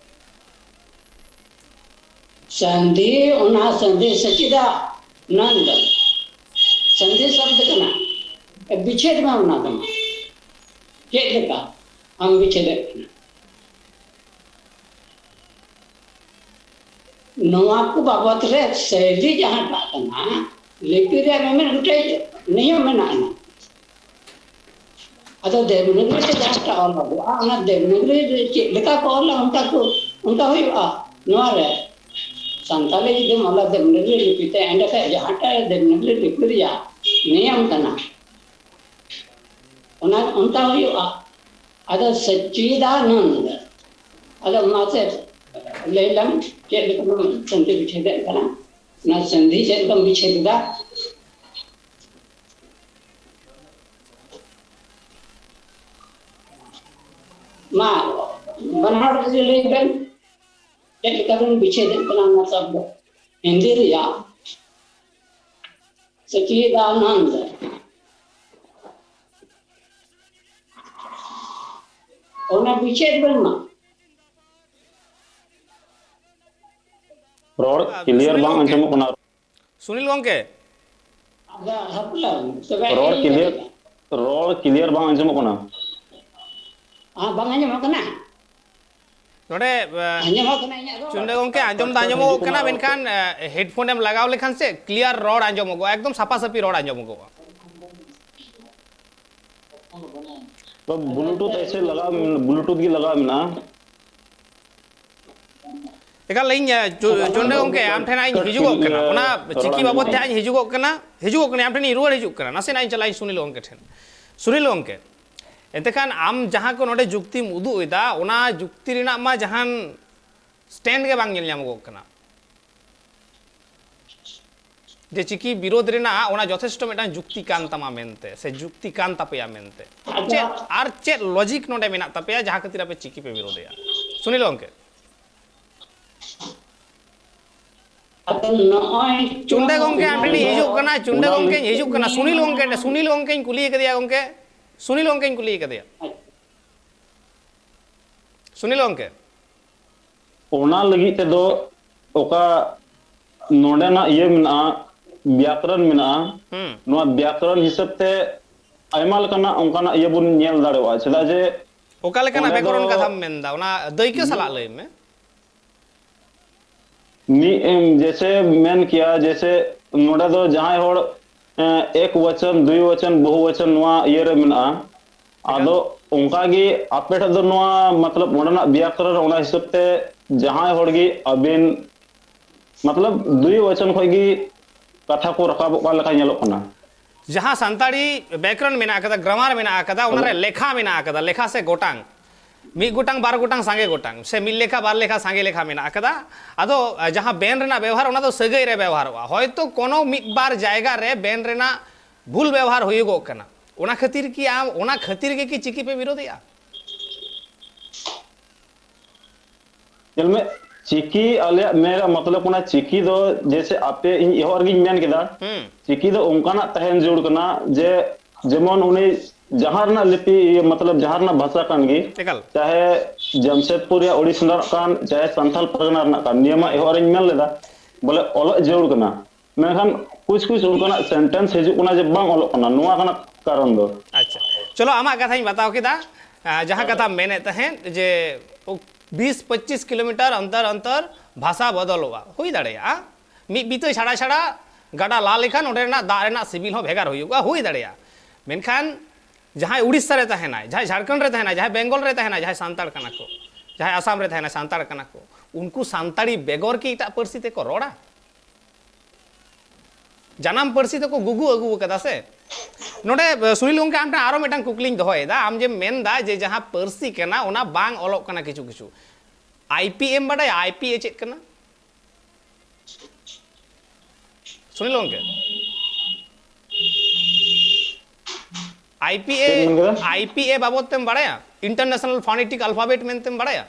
ᱥᱟᱱᱫᱷᱤ, ᱚᱱᱟ ᱥᱟᱱᱫᱷᱤ ᱥᱟᱪᱤᱫᱟᱱᱚᱱᱫ, ᱥᱟᱱᱫᱷᱤ ᱥᱚᱵᱫ ᱠᱟᱱᱟ᱾ ᱵᱤᱪᱷᱮᱫ ᱢᱮ ᱚᱱᱟ ᱫᱚ᱾ ᱪᱮᱫ ᱞᱮᱠᱟ ᱟᱢ ᱵᱤᱪᱷᱮᱫᱮᱫ ᱠᱟᱱᱟ? ᱱᱚᱣᱟ ᱠᱚ ᱵᱟᱵᱚᱛ ᱨᱮ ᱥᱟᱹᱨᱤ ᱡᱟᱦᱟᱸᱴᱟᱜ ᱠᱟᱱᱟ, ᱞᱤᱯᱤ ᱨᱮᱭᱟᱜ ᱢᱤᱢᱤᱫ ᱜᱚᱴᱮᱡ ᱱᱤᱭᱚᱢ ᱢᱮᱱᱟᱜᱼᱟ᱾ ᱟᱫᱚ ᱫᱮᱵᱽᱱᱟᱜᱽᱨᱤ ᱛᱮ ᱡᱟᱦᱟᱸᱴᱟᱜ ᱚᱞ ᱟᱵᱚᱜᱼᱟ, ᱚᱱᱟ ᱫᱮᱵᱽᱱᱟᱜᱽᱨᱤ ᱨᱮ ᱪᱮᱫ ᱞᱮᱠᱟ ᱠᱚ ᱚᱞᱟ, ᱚᱱᱠᱟ ᱠᱚ, ᱚᱱᱠᱟ ᱦᱩᱭᱩᱜᱼᱟ᱾ ᱱᱚᱣᱟ ᱨᱮ ᱥᱟᱱᱛᱟᱞᱤ ᱡᱩᱫᱤᱢ ᱚᱞᱟ ᱫᱮᱵᱽᱱᱟᱜᱽᱨᱤ ᱞᱤᱯᱤ ᱛᱮ, ᱮᱸᱰᱮᱠᱷᱟᱱ ᱡᱟᱦᱟᱸᱴᱟᱜ ᱫᱮᱵᱽᱱᱟᱜᱽᱨᱤ ᱞᱤᱯᱤ ᱨᱮᱭᱟᱜ ᱱᱤᱭᱚᱢ ᱠᱟᱱᱟ, ᱚᱱᱟ ᱚᱱᱠᱟ ᱦᱩᱭᱩᱜᱼᱟ᱾ ᱟᱫᱚ ᱥᱚᱪᱪᱤᱫᱟᱱᱚᱱᱫ, ᱟᱫᱚ ᱢᱟᱥᱮ ᱞᱟᱹᱭ ᱞᱮᱢ, ᱪᱮᱫ ᱞᱮᱠᱟᱢ ᱥᱟᱱᱫᱷᱤ ᱵᱤᱪᱷᱮᱫᱮᱫ ᱠᱟᱱᱟ? ᱚᱱᱟ ᱥᱟᱱᱫᱷᱤ ᱪᱮᱫ ᱞᱮᱠᱟᱢ ᱵᱤᱪᱷᱮᱫ ᱮᱫᱟ? ᱢᱟ, ᱵᱟᱱᱟ ᱦᱚᱲ ᱡᱩᱫᱤ ᱞᱟᱹᱭ ᱵᱮᱱ, ᱪᱮᱫ ᱞᱮᱠᱟ ᱵᱮᱱ ᱵᱤᱪᱷᱮᱫᱮᱫ ᱠᱟᱱᱟ ᱚᱱᱟ ᱥᱚᱵᱫᱚ ᱦᱤᱱᱫᱤ ᱨᱮᱭᱟᱜ ᱥᱚᱪᱪᱤᱫᱟᱱᱚᱱᱫ? ᱚᱱᱟ ᱵᱤᱪᱷᱮᱫ ᱵᱮᱱ ᱢᱟ᱾ ᱨᱚᱲ ᱠᱞᱤᱭᱟᱨ ᱵᱟᱝ ᱟᱸᱡᱚᱢᱚᱜ ᱠᱟᱱᱟ᱾ ᱥᱩᱱᱤᱞ ᱜᱚᱝᱠᱮ, ᱨᱚᱲ ᱠᱞᱤᱭᱟᱨ, ᱨᱚᱲ ᱠᱞᱤᱭᱟᱨ ᱵᱟᱝ ᱟᱸᱡᱚᱢᱚᱜ ᱠᱟᱱᱟ᱾ ᱦᱮᱸ, ᱵᱟᱝ ᱟᱸᱡᱚᱢᱚᱜ ᱠᱟᱱᱟ? ᱱᱚᱰᱮ ᱟᱸᱡᱚᱢᱚᱜ ᱠᱟᱱᱟ ᱤᱧᱟᱹᱜ ᱨᱚᱲ? ᱪᱩᱱᱰᱟ ᱜᱚᱝᱠᱮ, ᱟᱸᱡᱚᱢ ᱫᱚ ᱟᱸᱡᱚᱢᱚᱜ ᱠᱟᱱᱟ, ᱢᱮᱱᱠᱷᱟᱱ ᱦᱮᱰᱯᱷᱳᱱ ᱮᱢ ᱞᱟᱜᱟᱣ ᱞᱮᱠᱷᱟᱱ ᱥᱮ ᱠᱞᱤᱭᱟᱨ ᱨᱚᱲ ᱟᱸᱡᱚᱢᱚᱜᱼᱟ, ᱮᱠᱫᱚᱢ ᱥᱟᱯᱷᱟ ᱥᱟᱹᱯᱷᱤ ᱨᱚᱲ ᱟᱸᱡᱚᱢᱚᱜᱼᱟ᱾ ᱵᱞᱩᱴᱩᱛᱷ ᱮᱥᱮ ᱞᱟᱜᱟᱣ, ᱵᱞᱩᱴᱩᱛᱷ ᱜᱮ ᱞᱟᱜᱟᱣ ᱢᱮᱱᱟᱜᱼᱟ᱾ ᱮᱠᱟᱞ ᱤᱧ ᱪᱩᱱᱰᱟ ᱜᱚᱝᱠᱮ, ᱟᱢ ᱴᱷᱮᱱ ᱤᱧ ᱦᱤᱡᱩᱜᱚᱜ ᱠᱟᱱᱟ, ᱚᱱᱟ ᱪᱤᱠᱤ ᱵᱟᱵᱚᱫ ᱛᱮ ᱤᱧ ᱦᱤᱡᱩᱜᱚᱜ ᱠᱟᱱᱟ, ᱦᱤᱡᱩᱜᱚᱜ ᱠᱟᱱᱟ, ᱟᱢ ᱴᱷᱮᱱ ᱤᱧ ᱨᱩᱣᱟᱹᱲ ᱦᱤᱡᱩᱜ ᱠᱟᱱᱟ, ᱱᱟᱥᱮᱱᱟᱜ ᱤᱧ ᱪᱟᱞᱟᱜ ᱤᱧ ᱥᱩᱱᱤᱞ ᱜᱚᱝᱠᱮ ᱴᱷᱮᱱ᱾ ᱥᱩᱱᱤᱞ ᱜᱚᱝᱠᱮ, ᱮᱱᱛᱮ ᱠᱷᱟᱱ ᱟᱢ ᱡᱟᱦᱟᱸ ᱠᱚ ᱱᱚᱰᱮ ᱡᱩᱠᱛᱤᱢ ᱩᱫᱩᱜ ᱮᱫᱟ, ᱚᱱᱟ ᱡᱩᱠᱛᱤ ᱨᱮᱱᱟᱜ ᱢᱟ ᱡᱟᱦᱟᱱ ᱥᱴᱮᱱᱰ ᱜᱮ ᱵᱟᱝ ᱧᱮᱞ ᱧᱟᱢᱚᱜᱚᱜ ᱠᱟᱱᱟ᱾ ᱡᱮ ᱪᱤᱠᱤ ᱵᱤᱨᱳᱫᱷ ᱨᱮᱱᱟᱜ ᱚᱱᱟ ᱡᱚᱛᱷᱮᱥᱴᱚ ᱢᱤᱫᱴᱟᱝ ᱡᱩᱠᱛᱤ ᱠᱟᱱ ᱛᱟᱢᱟ ᱢᱮᱱᱛᱮ, ᱥᱮ ᱡᱩᱠᱛᱤ ᱠᱟᱱ ᱛᱟᱯᱮᱭᱟ ᱢᱮᱱᱛᱮ᱾ ᱪᱮᱫ ᱟᱨ ᱪᱮᱫ ᱞᱚᱡᱤᱠ ᱱᱚᱰᱮ ᱢᱮᱱᱟᱜ ᱛᱟᱯᱮᱭᱟ ᱡᱟᱦᱟᱸ ᱠᱷᱟᱹᱛᱤᱨ ᱟᱯᱮ ᱪᱤᱠᱤ ᱯᱮ ᱵᱤᱨᱳᱫᱷᱮᱜᱼᱟ? ᱥᱩᱱᱤᱞ ᱜᱚᱝᱠᱮ᱾ ᱟᱫᱚ ᱱᱚᱜᱼᱚᱭ ᱪᱩᱱᱰᱟ ᱜᱚᱝᱠᱮ, ᱟᱢ ᱴᱷᱮᱱᱤᱧ ᱦᱤᱡᱩᱜ ᱠᱟᱱᱟ, ᱪᱩᱱᱰᱟ ᱜᱚᱝᱠᱮᱧ ᱦᱤᱡᱩᱜ ᱠᱟᱱᱟ᱾ ᱥᱩᱱᱤᱞ ᱜᱚᱝᱠᱮ, ᱥᱩᱱᱤᱞ ᱜᱚᱝᱠᱮᱧ ᱠᱩᱞᱤ ᱠᱟᱫᱮᱭᱟ ᱜᱚᱝᱠᱮ, ᱥᱩᱱᱤᱞ ᱜᱚᱝᱠᱮᱧ ᱠᱩᱞᱤ ᱠᱟᱫᱮᱭᱟ᱾ ᱥᱩᱱᱤᱞ ᱜᱚᱝᱠᱮ᱾ ᱚᱱᱟ ᱞᱟᱹᱜᱤᱫ ᱛᱮᱫᱚ ᱚᱠᱟ ᱱᱚᱰᱮᱱᱟᱜ ᱤᱭᱟᱹ ᱢᱮᱱᱟᱜᱼᱟ, ᱵᱮᱭᱟᱠᱨᱚᱱ ᱢᱮᱱᱟᱜᱼᱟ, ᱦᱩᱸ᱾ ᱱᱚᱣᱟ ᱵᱮᱭᱟᱠᱨᱚᱱ ᱦᱤᱥᱟᱹᱵ ᱛᱮ ᱟᱭᱢᱟ ᱞᱮᱠᱟᱱᱟᱜ ᱚᱱᱠᱟᱱᱟᱜ ᱤᱭᱟᱹ ᱵᱚᱱ ᱧᱮᱞ ᱫᱟᱲᱮᱭᱟᱜᱼᱟ᱾ ᱪᱮᱫᱟᱜ ᱡᱮ ᱚᱠᱟ ᱞᱮᱠᱟᱱᱟᱜ ᱚᱸᱰᱮ ᱫᱚ ᱵᱮᱠᱚᱨᱚᱱ ᱠᱟᱛᱷᱟᱢ ᱢᱮᱱᱫᱟ, ᱚᱱᱟ ᱫᱟᱹᱭᱠᱟᱹ ᱥᱟᱞᱟᱜ ᱞᱟᱹᱭ ᱢᱮ᱾ ᱢᱤᱫ ᱮᱢ ᱡᱮᱥᱮ ᱢᱮᱱ ᱠᱮᱭᱟ, ᱡᱮᱥᱮ ᱱᱚᱰᱮ ᱫᱚ ᱡᱟᱦᱟᱸᱭ ᱦᱚᱲ ᱮᱸ, ᱮᱠ ᱵᱚᱪᱚᱱ, ᱫᱩᱭ ᱵᱚᱪᱚᱱ, ᱵᱚᱦᱩ ᱵᱚᱪᱚᱱ ᱱᱚᱣᱟ ᱤᱭᱟᱹ ᱨᱮ ᱢᱮᱱᱟᱜᱼᱟ᱾ ᱟᱫᱚ ᱚᱱᱠᱟ ᱜᱮ ᱟᱯᱮ ᱴᱷᱮᱱ ᱫᱚ ᱱᱚᱣᱟ ᱢᱚᱛᱞᱚᱵ ᱚᱸᱰᱮᱱᱟᱜ ᱵᱮᱭᱟᱠᱨᱚᱱ ᱚᱱᱟ ᱦᱤᱥᱟᱹᱵ ᱛᱮ ᱡᱟᱦᱟᱸᱭ ᱦᱚᱲ ᱜᱮ ᱟᱵᱮᱱ ᱢᱚᱛᱞᱚᱵ ᱫᱩᱭ ᱵᱚᱪᱚᱱ ᱠᱷᱚᱱ ᱜᱮ ᱠᱟᱛᱷᱟ ᱠᱚ ᱨᱟᱠᱟᱵᱚᱜ ᱠᱟᱱ ᱞᱮᱠᱟ ᱧᱮᱞᱚᱜ ᱠᱟᱱᱟ᱾ ᱡᱟᱦᱟᱸ ᱥᱟᱱᱛᱟᱲᱤ ᱵᱮᱠᱚᱨᱚᱱ ᱢᱮᱱᱟᱜ ᱟᱠᱟᱫᱟ, ᱜᱨᱟᱢᱟᱨ ᱢᱮᱱᱟᱜ ᱟᱠᱟᱫᱟ, ᱚᱱᱟᱨᱮ ᱦᱮᱞᱳ᱾ ᱞᱮᱠᱷᱟ ᱢᱮᱱᱟᱜ ᱟᱠᱟᱫᱟ, ᱞᱮᱠᱷᱟ ᱥᱮ ᱜᱚᱴᱟᱝ, ᱢᱤᱫ ᱜᱚᱴᱟᱝ, ᱵᱟᱨ ᱜᱚᱴᱟᱝ, ᱥᱟᱸᱜᱮ ᱜᱚᱴᱟᱝ, ᱥᱮ ᱢᱤᱫ ᱞᱮᱠᱷᱟ, ᱵᱟᱨ ᱞᱮᱠᱷᱟ, ᱥᱟᱸᱜᱮ ᱞᱮᱠᱷᱟ ᱢᱮᱱᱟᱜ ᱟᱠᱟᱫᱟ᱾ ᱟᱫᱚ ᱡᱟᱦᱟᱸ ᱵᱮᱱ ᱨᱮᱱᱟᱜ ᱵᱮᱣᱦᱟᱨ, ᱚᱱᱟ ᱫᱚ ᱥᱟᱹᱜᱟᱹᱭ ᱨᱮ ᱵᱮᱣᱦᱟᱨᱚᱜᱼᱟ᱾ ᱦᱚᱭᱛᱳ ᱠᱳᱱᱳ ᱢᱤᱫ ᱵᱟᱨ ᱡᱟᱭᱜᱟ ᱨᱮ ᱵᱮᱱ ᱨᱮᱱᱟᱜ ᱵᱷᱩᱞ ᱵᱮᱣᱦᱟᱨ ᱦᱩᱭᱩᱜᱚᱜ ᱠᱟᱱᱟ, ᱚᱱᱟ ᱠᱷᱟᱹᱛᱤᱨ ᱠᱤ ᱟᱢ, ᱚᱱᱟ ᱠᱷᱟᱹᱛᱤᱨ ᱜᱮ ᱠᱤ ᱪᱤᱠᱤ ᱯᱮ ᱵᱤᱨᱳᱫᱮᱜᱼᱟ? ᱧᱮᱞ ᱢᱮ, ᱪᱤᱠᱤ ᱟᱞᱮᱭᱟᱜ ᱢᱮᱱ ᱨᱮᱭᱟᱜ ᱢᱚᱛᱞᱚᱵ ᱠᱟᱱᱟ, ᱪᱤᱠᱤ ᱫᱚ ᱡᱮᱭᱥᱮ ᱟᱯᱮ, ᱤᱧ ᱮᱦᱚᱵ ᱨᱮᱜᱤᱧ ᱢᱮᱱ ᱠᱮᱫᱟ, ᱦᱩᱸ᱾ ᱪᱤᱠᱤ ᱫᱚ ᱚᱱᱠᱟᱱᱟᱜ ᱛᱟᱦᱮᱱ ᱡᱟᱹᱨᱩᱲ ᱠᱟᱱᱟ ᱡᱮ ᱡᱮᱢᱚᱱ ᱩᱱᱤ ᱡᱟᱦᱟᱸ ᱨᱮᱱᱟᱜ ᱞᱤᱯᱤ, ᱤᱭᱟᱹ, ᱢᱚᱛᱞᱚᱵ ᱡᱟᱦᱟᱸ ᱨᱮᱱᱟᱜ ᱵᱷᱟᱥᱟ ᱠᱟᱱ ᱜᱮ, ᱮᱠᱟᱞ᱾ ᱪᱟᱦᱮ ᱡᱟᱢᱥᱮᱫᱽᱯᱩᱨ ᱨᱮᱭᱟᱜ ᱳᱲᱤᱥ ᱨᱮᱱᱟᱜ ᱠᱟᱱ, ᱪᱟᱦᱮ ᱥᱟᱱᱛᱟᱞ ᱯᱟᱨᱜᱟᱱᱟ ᱨᱮᱱᱟᱜ ᱠᱟᱱ, ᱱᱤᱭᱟᱹ ᱢᱟ ᱮᱦᱚᱵ ᱨᱮᱧ ᱢᱮᱱ ᱞᱮᱫᱟ, ᱵᱚᱞᱮ ᱚᱞᱚᱜ ᱡᱟᱹᱨᱩᱲ ᱠᱟᱱᱟ᱾ ᱢᱮᱱᱠᱷᱟᱱ ᱠᱩᱪ ᱠᱩᱪ ᱚᱱᱠᱟᱱᱟᱜ ᱥᱮᱱᱴᱮᱱᱥ ᱦᱤᱡᱩᱜ ᱠᱟᱱᱟ ᱡᱮ ᱵᱟᱝ ᱚᱞᱚᱜ ᱠᱟᱱᱟ, ᱱᱚᱣᱟ ᱠᱟᱱᱟ ᱠᱟᱨᱚᱱ ᱫᱚ᱾ ᱟᱪᱪᱷᱟ, ᱪᱚᱞᱚ, ᱟᱢᱟᱜ ᱠᱟᱛᱷᱟᱧ ᱵᱟᱛᱟᱣ ᱠᱮᱫᱟ᱾ ᱟᱸ, ᱡᱟᱦᱟᱸ ᱠᱟᱛᱷᱟᱢ ᱢᱮᱱᱮᱫ ᱛᱟᱦᱮᱸᱫ ᱡᱮ ᱵᱤᱥ ᱯᱚᱸᱪᱤᱥ ᱠᱤᱞᱳᱢᱤᱴᱟᱨ ᱚᱱᱛᱚᱨ ᱚᱱᱛᱚᱨ ᱵᱷᱟᱥᱟ ᱵᱚᱫᱚᱞᱚᱜᱼᱟ, ᱦᱩᱭ ᱫᱟᱲᱮᱭᱟᱜᱼᱟ᱾ ᱢᱤᱫ ᱵᱤᱛᱟᱹ ᱪᱷᱟᱲᱟ ᱪᱷᱟᱲᱟ ᱜᱟᱰᱟ ᱞᱟ ᱞᱮᱠᱷᱟᱱ ᱚᱸᱰᱮ ᱨᱮᱱᱟᱜ ᱫᱟᱜ ᱨᱮᱱᱟᱜ ᱥᱤᱵᱤᱞ ᱦᱚᱸ ᱵᱷᱮᱜᱟᱨ ᱦᱩᱭᱩᱜᱼᱟ, ᱦᱩᱭ ᱫᱟᱲᱮᱭᱟᱜᱼᱟ᱾ ᱢᱮᱱᱠᱷᱟᱱ ᱡᱟᱦᱟᱸᱭ ᱩᱲᱤᱥᱥᱟ ᱨᱮ ᱛᱟᱦᱮᱱᱟᱭ, ᱡᱟᱦᱟᱸᱭ ᱡᱷᱟᱲᱠᱷᱚᱸᱰ ᱨᱮ ᱛᱟᱦᱮᱱᱟᱭ, ᱡᱟᱦᱟᱸᱭ ᱵᱮᱝᱜᱚᱞ ᱨᱮ ᱛᱟᱦᱮᱱᱟᱭ, ᱡᱟᱦᱟᱸᱭ ᱥᱟᱱᱛᱟᱲ ᱠᱟᱱᱟ ᱠᱚ, ᱡᱟᱦᱟᱸᱭ ᱟᱥᱟᱢ ᱨᱮ ᱛᱟᱦᱮᱱᱟᱭ, ᱥᱟᱱᱛᱟᱲ ᱠᱟᱱᱟ ᱠᱚ, ᱩᱱᱠᱩ ᱥᱟᱱᱛᱟᱲᱤ ᱵᱮᱜᱚᱨ ᱠᱤ ᱮᱴᱟᱜ ᱯᱟᱹᱨᱥᱤ ᱛᱮᱠᱚ ᱨᱚᱲᱟ? ᱡᱟᱱᱟᱢ ᱯᱟᱹᱨᱥᱤ ᱛᱮᱠᱚ ᱜᱩᱜᱩ ᱟᱹᱜᱩ ᱟᱠᱟᱫᱟ ᱥᱮ᱾ ᱱᱚᱰᱮ, ᱮ, ᱥᱩᱱᱤᱞ ᱜᱚᱢᱠᱮ, ᱟᱢ ᱴᱷᱮᱱ ᱟᱨᱚ ᱢᱤᱫᱴᱟᱝ ᱠᱩᱠᱞᱤᱧ ᱫᱚᱦᱚᱭᱮᱫᱟ᱾ ᱟᱢ ᱡᱮᱢ ᱢᱮᱱᱫᱟ ᱡᱮ ᱡᱟᱦᱟᱸ ᱯᱟᱹᱨᱥᱤ ᱠᱟᱱᱟ, ᱚᱱᱟ ᱵᱟᱝ ᱚᱞᱚᱜ ᱠᱟᱱᱟ ᱠᱤᱪᱷᱩ ᱠᱤᱪᱷᱩ᱾ ᱟᱭ ᱯᱤ ᱮᱢ ᱵᱟᱰᱟᱭᱟ? ᱟᱭ ᱯᱤ ᱮ ᱪᱮᱫ ᱠᱟᱱᱟ? ᱥᱩᱱᱤᱞ ᱜᱚᱢᱠᱮ, ᱟᱭ ᱯᱤ ᱮ, ᱪᱮᱫ ᱮᱢ ᱢᱮᱱ ᱠᱮᱫᱟ? ᱟᱭ ᱯᱤ ᱮ ᱵᱟᱵᱚᱫ ᱛᱮᱢ ᱵᱟᱲᱟᱭᱟ? ᱤᱱᱴᱟᱨᱱᱮᱥᱱᱟᱞ ᱯᱷᱚᱱᱮᱴᱤᱠ ᱟᱞᱯᱷᱟᱵᱮᱴ ᱢᱮᱱᱛᱮᱢ ᱵᱟᱲᱟᱭᱟ?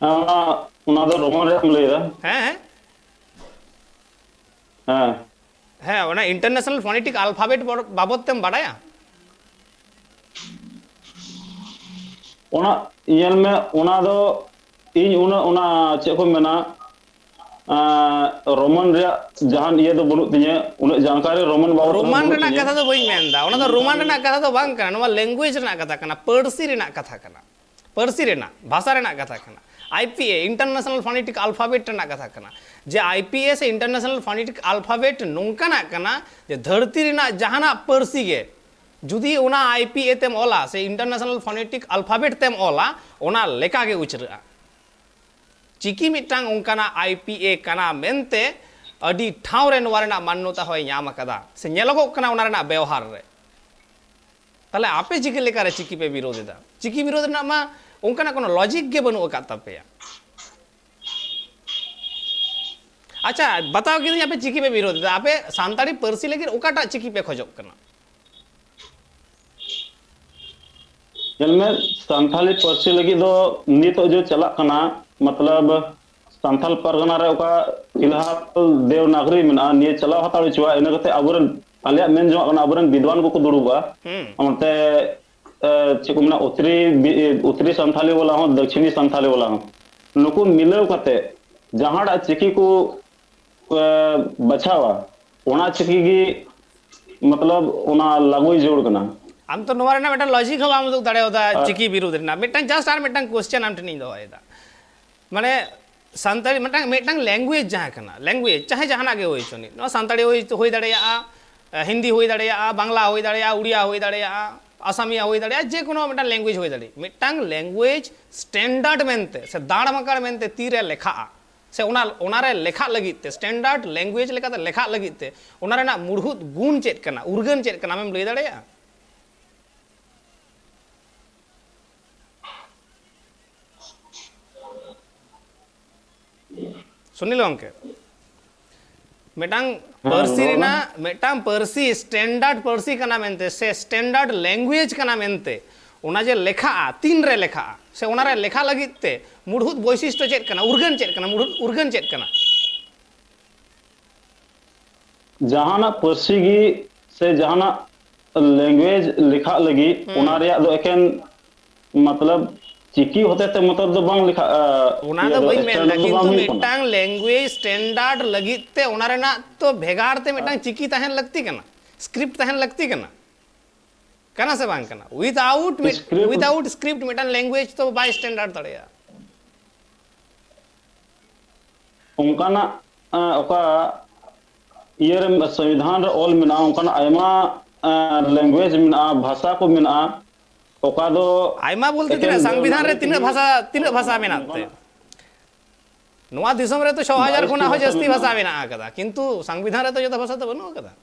ᱦᱮᱸ, ᱚᱱᱟ, ᱚᱱᱟ ᱫᱚ ᱨᱳᱢᱟᱱ ᱨᱮᱭᱟᱜ ᱮᱢ ᱞᱟᱹᱭᱫᱟ? ᱦᱮᱸ, ᱦᱮᱸ᱾ ᱦᱮᱸ᱾ ᱦᱮᱸ, ᱚᱱᱟ ᱤᱱᱴᱟᱨᱱᱮᱥᱱᱟᱞ ᱯᱷᱚᱱᱮᱴᱤᱠ ᱟᱞᱯᱷᱟᱵᱮᱴ ᱵᱚᱨ-, ᱵᱟᱵᱚᱫ ᱛᱮᱢ ᱵᱟᱲᱟᱭᱟ? ᱚᱱᱟ, ᱧᱮᱞ ᱢᱮ, ᱚᱱᱟ ᱫᱚ ᱤᱧ ᱩᱱᱟᱹᱜ ᱚᱱᱟ ᱪᱮᱫ ᱠᱚ ᱢᱮᱱᱟ, ᱟᱸ, ᱨᱳᱢᱟᱱ ᱨᱮᱭᱟᱜ ᱡᱟᱦᱟᱱ ᱤᱭᱟᱹ ᱫᱚ ᱵᱟᱹᱱᱩᱜ ᱛᱤᱧᱟᱹ, ᱩᱱᱟᱹᱜ ᱡᱟᱱᱠᱟᱨᱤ ᱨᱳᱢᱟᱱ ᱵᱟᱵᱚᱫ ᱨᱮᱦᱚᱸ ᱨᱳᱢᱟᱱ ᱵᱟᱹᱱᱩᱜ ᱨᱮᱱᱟᱜ ᱛᱤᱧᱟᱹ᱾ ᱠᱟᱛᱷᱟ ᱫᱚ ᱵᱟᱹᱧ ᱢᱮᱱᱫᱟ, ᱚᱱᱟ ᱫᱚ ᱨᱳᱢᱟᱱ ᱨᱮᱱᱟᱜ ᱠᱟᱛᱷᱟ ᱫᱚ ᱵᱟᱝ ᱠᱟᱱᱟ, ᱱᱚᱣᱟ ᱞᱮᱝᱜᱩᱭᱮᱡᱽ ᱨᱮᱱᱟᱜ ᱠᱟᱛᱷᱟ ᱠᱟᱱᱟ, ᱯᱟᱹᱨᱥᱤ ᱨᱮᱱᱟᱜ ᱠᱟᱛᱷᱟ ᱠᱟᱱᱟ, ᱯᱟᱹᱨᱥᱤ ᱨᱮᱱᱟᱜ, ᱵᱷᱟᱥᱟ ᱨᱮᱱᱟᱜ ᱠᱟᱛᱷᱟ ᱠᱟᱱᱟ᱾ I P A, international phonetic alphabet ᱨᱮᱱᱟᱜ ᱠᱟᱛᱷᱟ ᱠᱟᱱᱟ, ᱡᱮ ᱟᱭ ᱯᱤ ᱮ ᱥᱮ ᱤᱱᱴᱟᱨᱱᱮᱥᱱᱟᱞ ᱯᱷᱚᱱᱮᱴᱤᱠ ᱟᱞᱯᱷᱟᱵᱮᱴ ᱱᱚᱝᱠᱟᱱᱟᱜ ᱠᱟᱱᱟ ᱡᱮ ᱫᱷᱟᱹᱨᱛᱤ ᱨᱮᱱᱟᱜ ᱡᱟᱦᱟᱱᱟᱜ ᱯᱟᱹᱨᱥᱤ ᱜᱮ ᱡᱩᱫᱤ ᱚᱱᱟ ᱟᱭ ᱯᱤ ᱮ ᱛᱮᱢ ᱚᱞᱟ ᱥᱮ ᱤᱱᱴᱟᱨᱱᱮᱥᱱᱟᱞ ᱯᱷᱚᱱᱮᱴᱤᱠ ᱟᱞᱯᱷᱟᱵᱮᱴ ᱛᱮᱢ ᱚᱞᱟ, ᱚᱱᱟ ᱞᱮᱠᱟ ᱜᱮ ᱩᱪᱨᱟᱹᱜᱼᱟ᱾ ᱪᱤᱠᱤ ᱢᱤᱫᱴᱟᱝ ᱚᱱᱠᱟᱱᱟᱜ ᱟᱭ ᱯᱤ ᱮ ᱠᱟᱱᱟ ᱢᱮᱱᱛᱮ ᱟᱹᱰᱤ ᱴᱷᱟᱶ ᱨᱮ ᱱᱚᱣᱟ ᱨᱮᱱᱟᱜ ᱢᱟᱱᱱᱚᱛᱟ ᱦᱚᱸᱭ ᱧᱟᱢ ᱟᱠᱟᱫᱟ ᱥᱮ ᱧᱮᱞᱚᱜᱚᱜ ᱠᱟᱱᱟ ᱚᱱᱟ ᱨᱮᱱᱟᱜ ᱵᱮᱣᱦᱟᱨ ᱨᱮ᱾ ᱛᱟᱦᱞᱮ ᱟᱯᱮ ᱪᱤᱠᱟᱹ ᱞᱮᱠᱟᱨᱮ ᱪᱤᱠᱤ ᱯᱮ ᱵᱤᱨᱳᱫ ᱮᱫᱟ? ᱪᱤᱠᱤ ᱵᱤᱨᱳᱫ ᱨᱮᱱᱟᱜ ᱢᱟ ᱚᱱᱠᱟᱱᱟᱜ ᱠᱳᱱᱳ ᱞᱚᱡᱤᱠ ᱜᱮ ᱵᱟᱹᱱᱩᱜ ᱟᱠᱟᱫ ᱛᱟᱯᱮᱭᱟ᱾ ᱟᱪᱪᱷᱟ, ᱵᱟᱛᱟᱣ ᱠᱤᱫᱟᱹᱧ ᱟᱯᱮ ᱪᱤᱠᱤ ᱯᱮ ᱵᱤᱨᱳᱫ ᱮᱫᱟ, ᱟᱯᱮ ᱥᱟᱱᱛᱟᱲᱤ ᱯᱟᱹᱨᱥᱤ ᱞᱟᱹᱜᱤᱫ ᱚᱠᱟᱴᱟᱜ ᱪᱤᱠᱤ ᱯᱮ ᱠᱷᱚᱡᱚᱜ ᱠᱟᱱᱟ? ᱧᱮᱞ ᱢᱮ, ᱥᱟᱱᱛᱟᱲᱤ ᱯᱟᱹᱨᱥᱤ ᱞᱟᱹᱜᱤᱫ ᱫᱚ ᱱᱤᱛᱚᱜ ᱡᱮ ᱪᱟᱞᱟᱜ ᱠᱟᱱᱟ, ᱢᱚᱛᱞᱚᱵ ᱥᱟᱱᱛᱟᱲ ᱯᱟᱨᱜᱟᱱᱟ ᱨᱮ ᱚᱠᱟ ᱯᱷᱤᱞᱦᱟᱞ ᱫᱮᱣᱱᱟᱜᱚᱨᱤ ᱢᱮᱱᱟᱜᱼᱟ, ᱱᱤᱭᱟᱹ ᱪᱟᱞᱟᱣ ᱦᱟᱛᱟᱲ ᱦᱚᱪᱚᱣᱟᱜ, ᱤᱱᱟᱹ ᱠᱟᱛᱮ ᱟᱵᱚᱨᱮᱱ, ᱟᱞᱮᱭᱟᱜ ᱢᱮᱱ ᱡᱚᱝᱟᱜ ᱠᱟᱱᱟ, ᱟᱵᱚᱨᱮᱱ ᱵᱤᱫᱣᱟᱱ ᱠᱚᱠᱚ ᱫᱩᱲᱩᱵᱼᱟ᱾ ᱦᱩᱸ᱾ ᱚᱱᱛᱮ, ᱮ, ᱪᱮᱫ ᱠᱚ ᱢᱮᱱᱟ, ᱩᱛᱛᱚᱨᱤ ᱵᱤ-, ᱩᱛᱛᱚᱨᱤ ᱥᱟᱱᱛᱷᱟᱞᱤ ᱵᱟᱞᱟ ᱦᱚᱸ, ᱫᱚᱠᱠᱷᱤᱱᱤ ᱥᱟᱱᱛᱷᱟᱞᱤ ᱵᱟᱞᱟ ᱦᱚᱸ, ᱱᱩᱠᱩ ᱢᱤᱞᱟᱹᱣ ᱠᱟᱛᱮ ᱡᱟᱦᱟᱸᱴᱟᱜ ᱪᱤᱠᱤ ᱠᱚ, ᱮ, ᱵᱟᱪᱷᱟᱣᱟ, ᱚᱱᱟ ᱪᱤᱠᱤ ᱜᱮ, ᱢᱚᱛᱞᱚᱵ, ᱚᱱᱟ ᱞᱟᱹᱜᱩᱭ ᱡᱟᱹᱨᱩᱲ ᱠᱟᱱᱟ᱾ ᱟᱢ ᱛᱚ ᱱᱚᱣᱟ ᱨᱮᱱᱟᱜ ᱢᱤᱫᱴᱟᱝ ᱞᱚᱡᱤᱠ ᱦᱚᱸ ᱵᱟᱢ ᱩᱫᱩᱜ ᱫᱟᱲᱮᱭᱟᱫᱟ᱾ ᱟᱨ ᱪᱤᱠᱤ ᱵᱤᱨᱩᱫᱷ ᱨᱮᱱᱟᱜ ᱢᱤᱫᱴᱟᱝ, ᱡᱟᱥᱴ ᱟᱨ ᱢᱤᱫᱴᱟᱝ ᱠᱚᱥᱪᱮᱱ ᱟᱢ ᱴᱷᱮᱱᱤᱧ ᱫᱚᱦᱚᱭᱮᱫᱟ, ᱢᱟᱱᱮ ᱥᱟᱱᱛᱟᱲᱤ ᱢᱤᱫᱴᱟᱝ, ᱢᱤᱫᱴᱟᱝ ᱞᱮᱝᱜᱩᱭᱮᱡᱽ ᱡᱟᱦᱟᱸ ᱠᱟᱱᱟ, ᱞᱮᱝᱜᱩᱭᱮᱡᱽ ᱪᱟᱦᱮ ᱡᱟᱦᱟᱱᱟᱜ ᱜᱮ ᱦᱩᱭ ᱦᱚᱪᱚᱱᱤᱡ, ᱱᱚᱣᱟ ᱥᱟᱱᱛᱟᱲᱤ ᱦᱩᱭ, ᱦᱩᱭ ᱫᱟᱲᱮᱭᱟᱜᱼᱟ, ᱦᱤᱱᱫᱤ ᱦᱩᱭ ᱫᱟᱲᱮᱭᱟᱜᱼᱟ, ᱵᱟᱝᱞᱟ ᱦᱩᱭ ᱫᱟᱲᱮᱭᱟᱜᱼᱟ, ᱩᱲᱤᱭᱟ ᱦᱩᱭ ᱫᱟᱲᱮᱭᱟᱜᱼᱟ, ᱟᱥᱟᱢᱤᱭᱟ ᱦᱩᱭ ᱫᱟᱲᱮᱭᱟᱜᱼᱟ, ᱡᱮ ᱠᱳᱱᱳ ᱢᱤᱫᱴᱟᱝ ᱞᱮᱝᱜᱩᱭᱮᱡᱽ ᱦᱩᱭ ᱫᱟᱲᱮᱭᱟᱜᱼᱟ᱾ ᱢᱤᱫᱴᱟᱝ ᱞᱮᱝᱜᱩᱭᱮᱡᱽ ᱥᱴᱮᱱᱰᱟᱨᱰ ᱢᱮᱱᱛᱮ ᱥᱮ ᱫᱟᱲ ᱢᱟᱠᱟᱲ ᱢᱮᱱᱛᱮ ᱛᱤᱨᱮ ᱞᱮᱠᱷᱟᱜᱼᱟ, ᱥᱮ ᱚᱱᱟ, ᱚᱱᱟᱨᱮ ᱞᱮᱠᱷᱟᱜ ᱞᱟᱹᱜᱤᱫ ᱛᱮ, ᱥᱴᱮᱱᱰᱟᱨᱰ ᱞᱮᱝᱜᱩᱭᱮᱡᱽ ᱞᱮᱠᱟᱛᱮ ᱞᱮᱠᱷᱟᱜ ᱞᱟᱹᱜᱤᱫ ᱛᱮ, ᱚᱱᱟ ᱨᱮᱱᱟᱜ ᱢᱩᱲᱦᱩᱫ ᱜᱩᱱ ᱪᱮᱫ ᱠᱟᱱᱟ, ᱩᱨᱜᱟᱹᱱ ᱪᱮᱫ ᱠᱟᱱᱟ, ᱟᱢᱮᱢ ᱞᱟᱹᱭ ᱫᱟᱲᱮᱭᱟᱜᱼᱟ? ᱥᱩᱱᱤᱞ ᱜᱚᱢᱠᱮ, ᱢᱤᱫᱴᱟᱝ ᱦᱮᱸ, ᱯᱟᱹᱨᱥᱤ ᱨᱚᱲ ᱢᱮ᱾ ᱨᱮᱱᱟᱜ, ᱢᱤᱫᱴᱟᱝ ᱯᱟᱹᱨᱥᱤ ᱥᱴᱮᱱᱰᱟᱨᱰ ᱯᱟᱹᱨᱥᱤ ᱠᱟᱱᱟ ᱢᱮᱱᱛᱮ ᱥᱮ ᱥᱴᱮᱱᱰᱟᱨᱰ ᱞᱮᱝᱜᱩᱭᱮᱡᱽ ᱠᱟᱱᱟ ᱢᱮᱱᱛᱮ, ᱚᱱᱟ ᱡᱮ ᱞᱮᱠᱷᱟᱜᱼᱟ, ᱛᱤᱱ ᱨᱮ ᱞᱮᱠᱷᱟᱜᱼᱟ, ᱥᱮ ᱚᱱᱟ ᱨᱮ ᱞᱮᱠᱷᱟ ᱞᱟᱹᱜᱤᱫ ᱛᱮ ᱢᱩᱲᱦᱩᱫ ᱵᱳᱭᱥᱤᱥᱴᱚ ᱪᱮᱫ ᱠᱟᱱᱟ, ᱩᱨᱜᱟᱹᱱ ᱪᱮᱫ ᱠᱟᱱᱟ, ᱢᱩᱲᱦᱩᱫ ᱩᱨᱜᱟᱹᱱ ᱪᱮᱫ ᱠᱟᱱᱟ? ᱡᱟᱦᱟᱱᱟᱜ ᱯᱟᱹᱨᱥᱤ ᱜᱮ ᱥᱮ ᱡᱟᱦᱟᱱᱟᱜ ᱞᱮᱝᱜᱩᱭᱮᱡᱽ ᱞᱮᱠᱷᱟᱜ ᱞᱟᱹᱜᱤᱫ, ᱦᱩᱸ᱾ ᱚᱱᱟ ᱨᱮᱭᱟᱜ ᱫᱚ ᱮᱠᱮᱱ, ᱢᱚᱛᱞᱚᱵ, ᱪᱤᱠᱤ ᱦᱚᱛᱮ ᱛᱮ ᱢᱚᱛᱞᱚᱵ ᱫᱚ ᱵᱟᱝ ᱞᱮᱠᱷᱟᱜᱼᱟ᱾ ᱚᱱᱟ ᱫᱚ ᱵᱟᱹᱧ ᱢᱮᱱᱫᱟ, ᱠᱤᱱᱛᱩ ᱢᱤᱫᱴᱟᱝ language standard ᱞᱟᱹᱜᱤᱫ ᱛᱮ ᱚᱱᱟ ᱨᱮᱱᱟᱜ ᱛᱚ ᱵᱷᱮᱜᱟᱨ ᱛᱮ ᱢᱤᱫᱴᱟᱝ ᱪᱤᱠᱤ ᱛᱟᱦᱮᱱ ᱞᱟᱹᱠᱛᱤ ᱠᱟᱱᱟ, script ᱛᱟᱦᱮᱱ ᱞᱟᱹᱠᱛᱤ ᱠᱟᱱᱟ᱾ ᱠᱟᱱᱟ ᱥᱮ ᱵᱟᱝ ᱠᱟᱱᱟ? Without ᱢᱤᱫ- Script. Without script ᱢᱤᱫᱴᱟᱝ language ᱛᱚ ᱵᱟᱭ standard ᱫᱟᱲᱮᱭᱟᱜᱼᱟ᱾ ᱚᱱᱠᱟᱱᱟᱜ ᱚᱠᱟ ᱤᱭᱟᱹ ᱨᱮ ᱥᱚᱝᱵᱤᱫᱷᱟᱱ ᱨᱮ ᱚᱞ ᱢᱮᱱᱟᱜᱼᱟ, ᱚᱱᱠᱟᱱᱟᱜ ᱟᱭᱢᱟ language ᱢᱮᱱᱟᱜᱼᱟ, ᱵᱷᱟᱥᱟ ᱠᱚ ᱢᱮᱱᱟᱜᱼᱟ, ᱚᱠᱟ ᱫᱚ ᱟᱭᱢᱟ ᱵᱚᱞᱛᱮ ᱛᱤᱱᱟᱹᱜ? ᱥᱚᱝᱵᱤᱫᱷᱟᱱ ᱨᱮ ᱛᱤᱱᱟᱹᱜ ᱵᱷᱟᱥᱟ, ᱛᱤᱱᱟᱹᱜ ᱵᱷᱟᱥᱟ ᱢᱮᱱᱟᱜ ᱛᱮ? ᱱᱚᱣᱟ ᱫᱤᱥᱚᱢ ᱨᱮ ᱛᱚ ᱪᱷᱚ ᱦᱟᱡᱟᱨ ᱠᱷᱚᱱᱟᱜ ᱦᱚᱸ ᱡᱟᱹᱥᱛᱤ ᱵᱷᱟᱥᱟ ᱢᱮᱱᱟᱜ ᱟᱠᱟᱫᱟ, ᱠᱤᱱᱛᱩ ᱥᱚᱝᱵᱤᱫᱷᱟᱱ ᱨᱮ ᱛᱚ ᱡᱚᱛᱚ ᱵᱷᱟᱥᱟ ᱫᱚ ᱵᱟᱹᱱᱩᱜ ᱟᱠᱟᱫᱟ᱾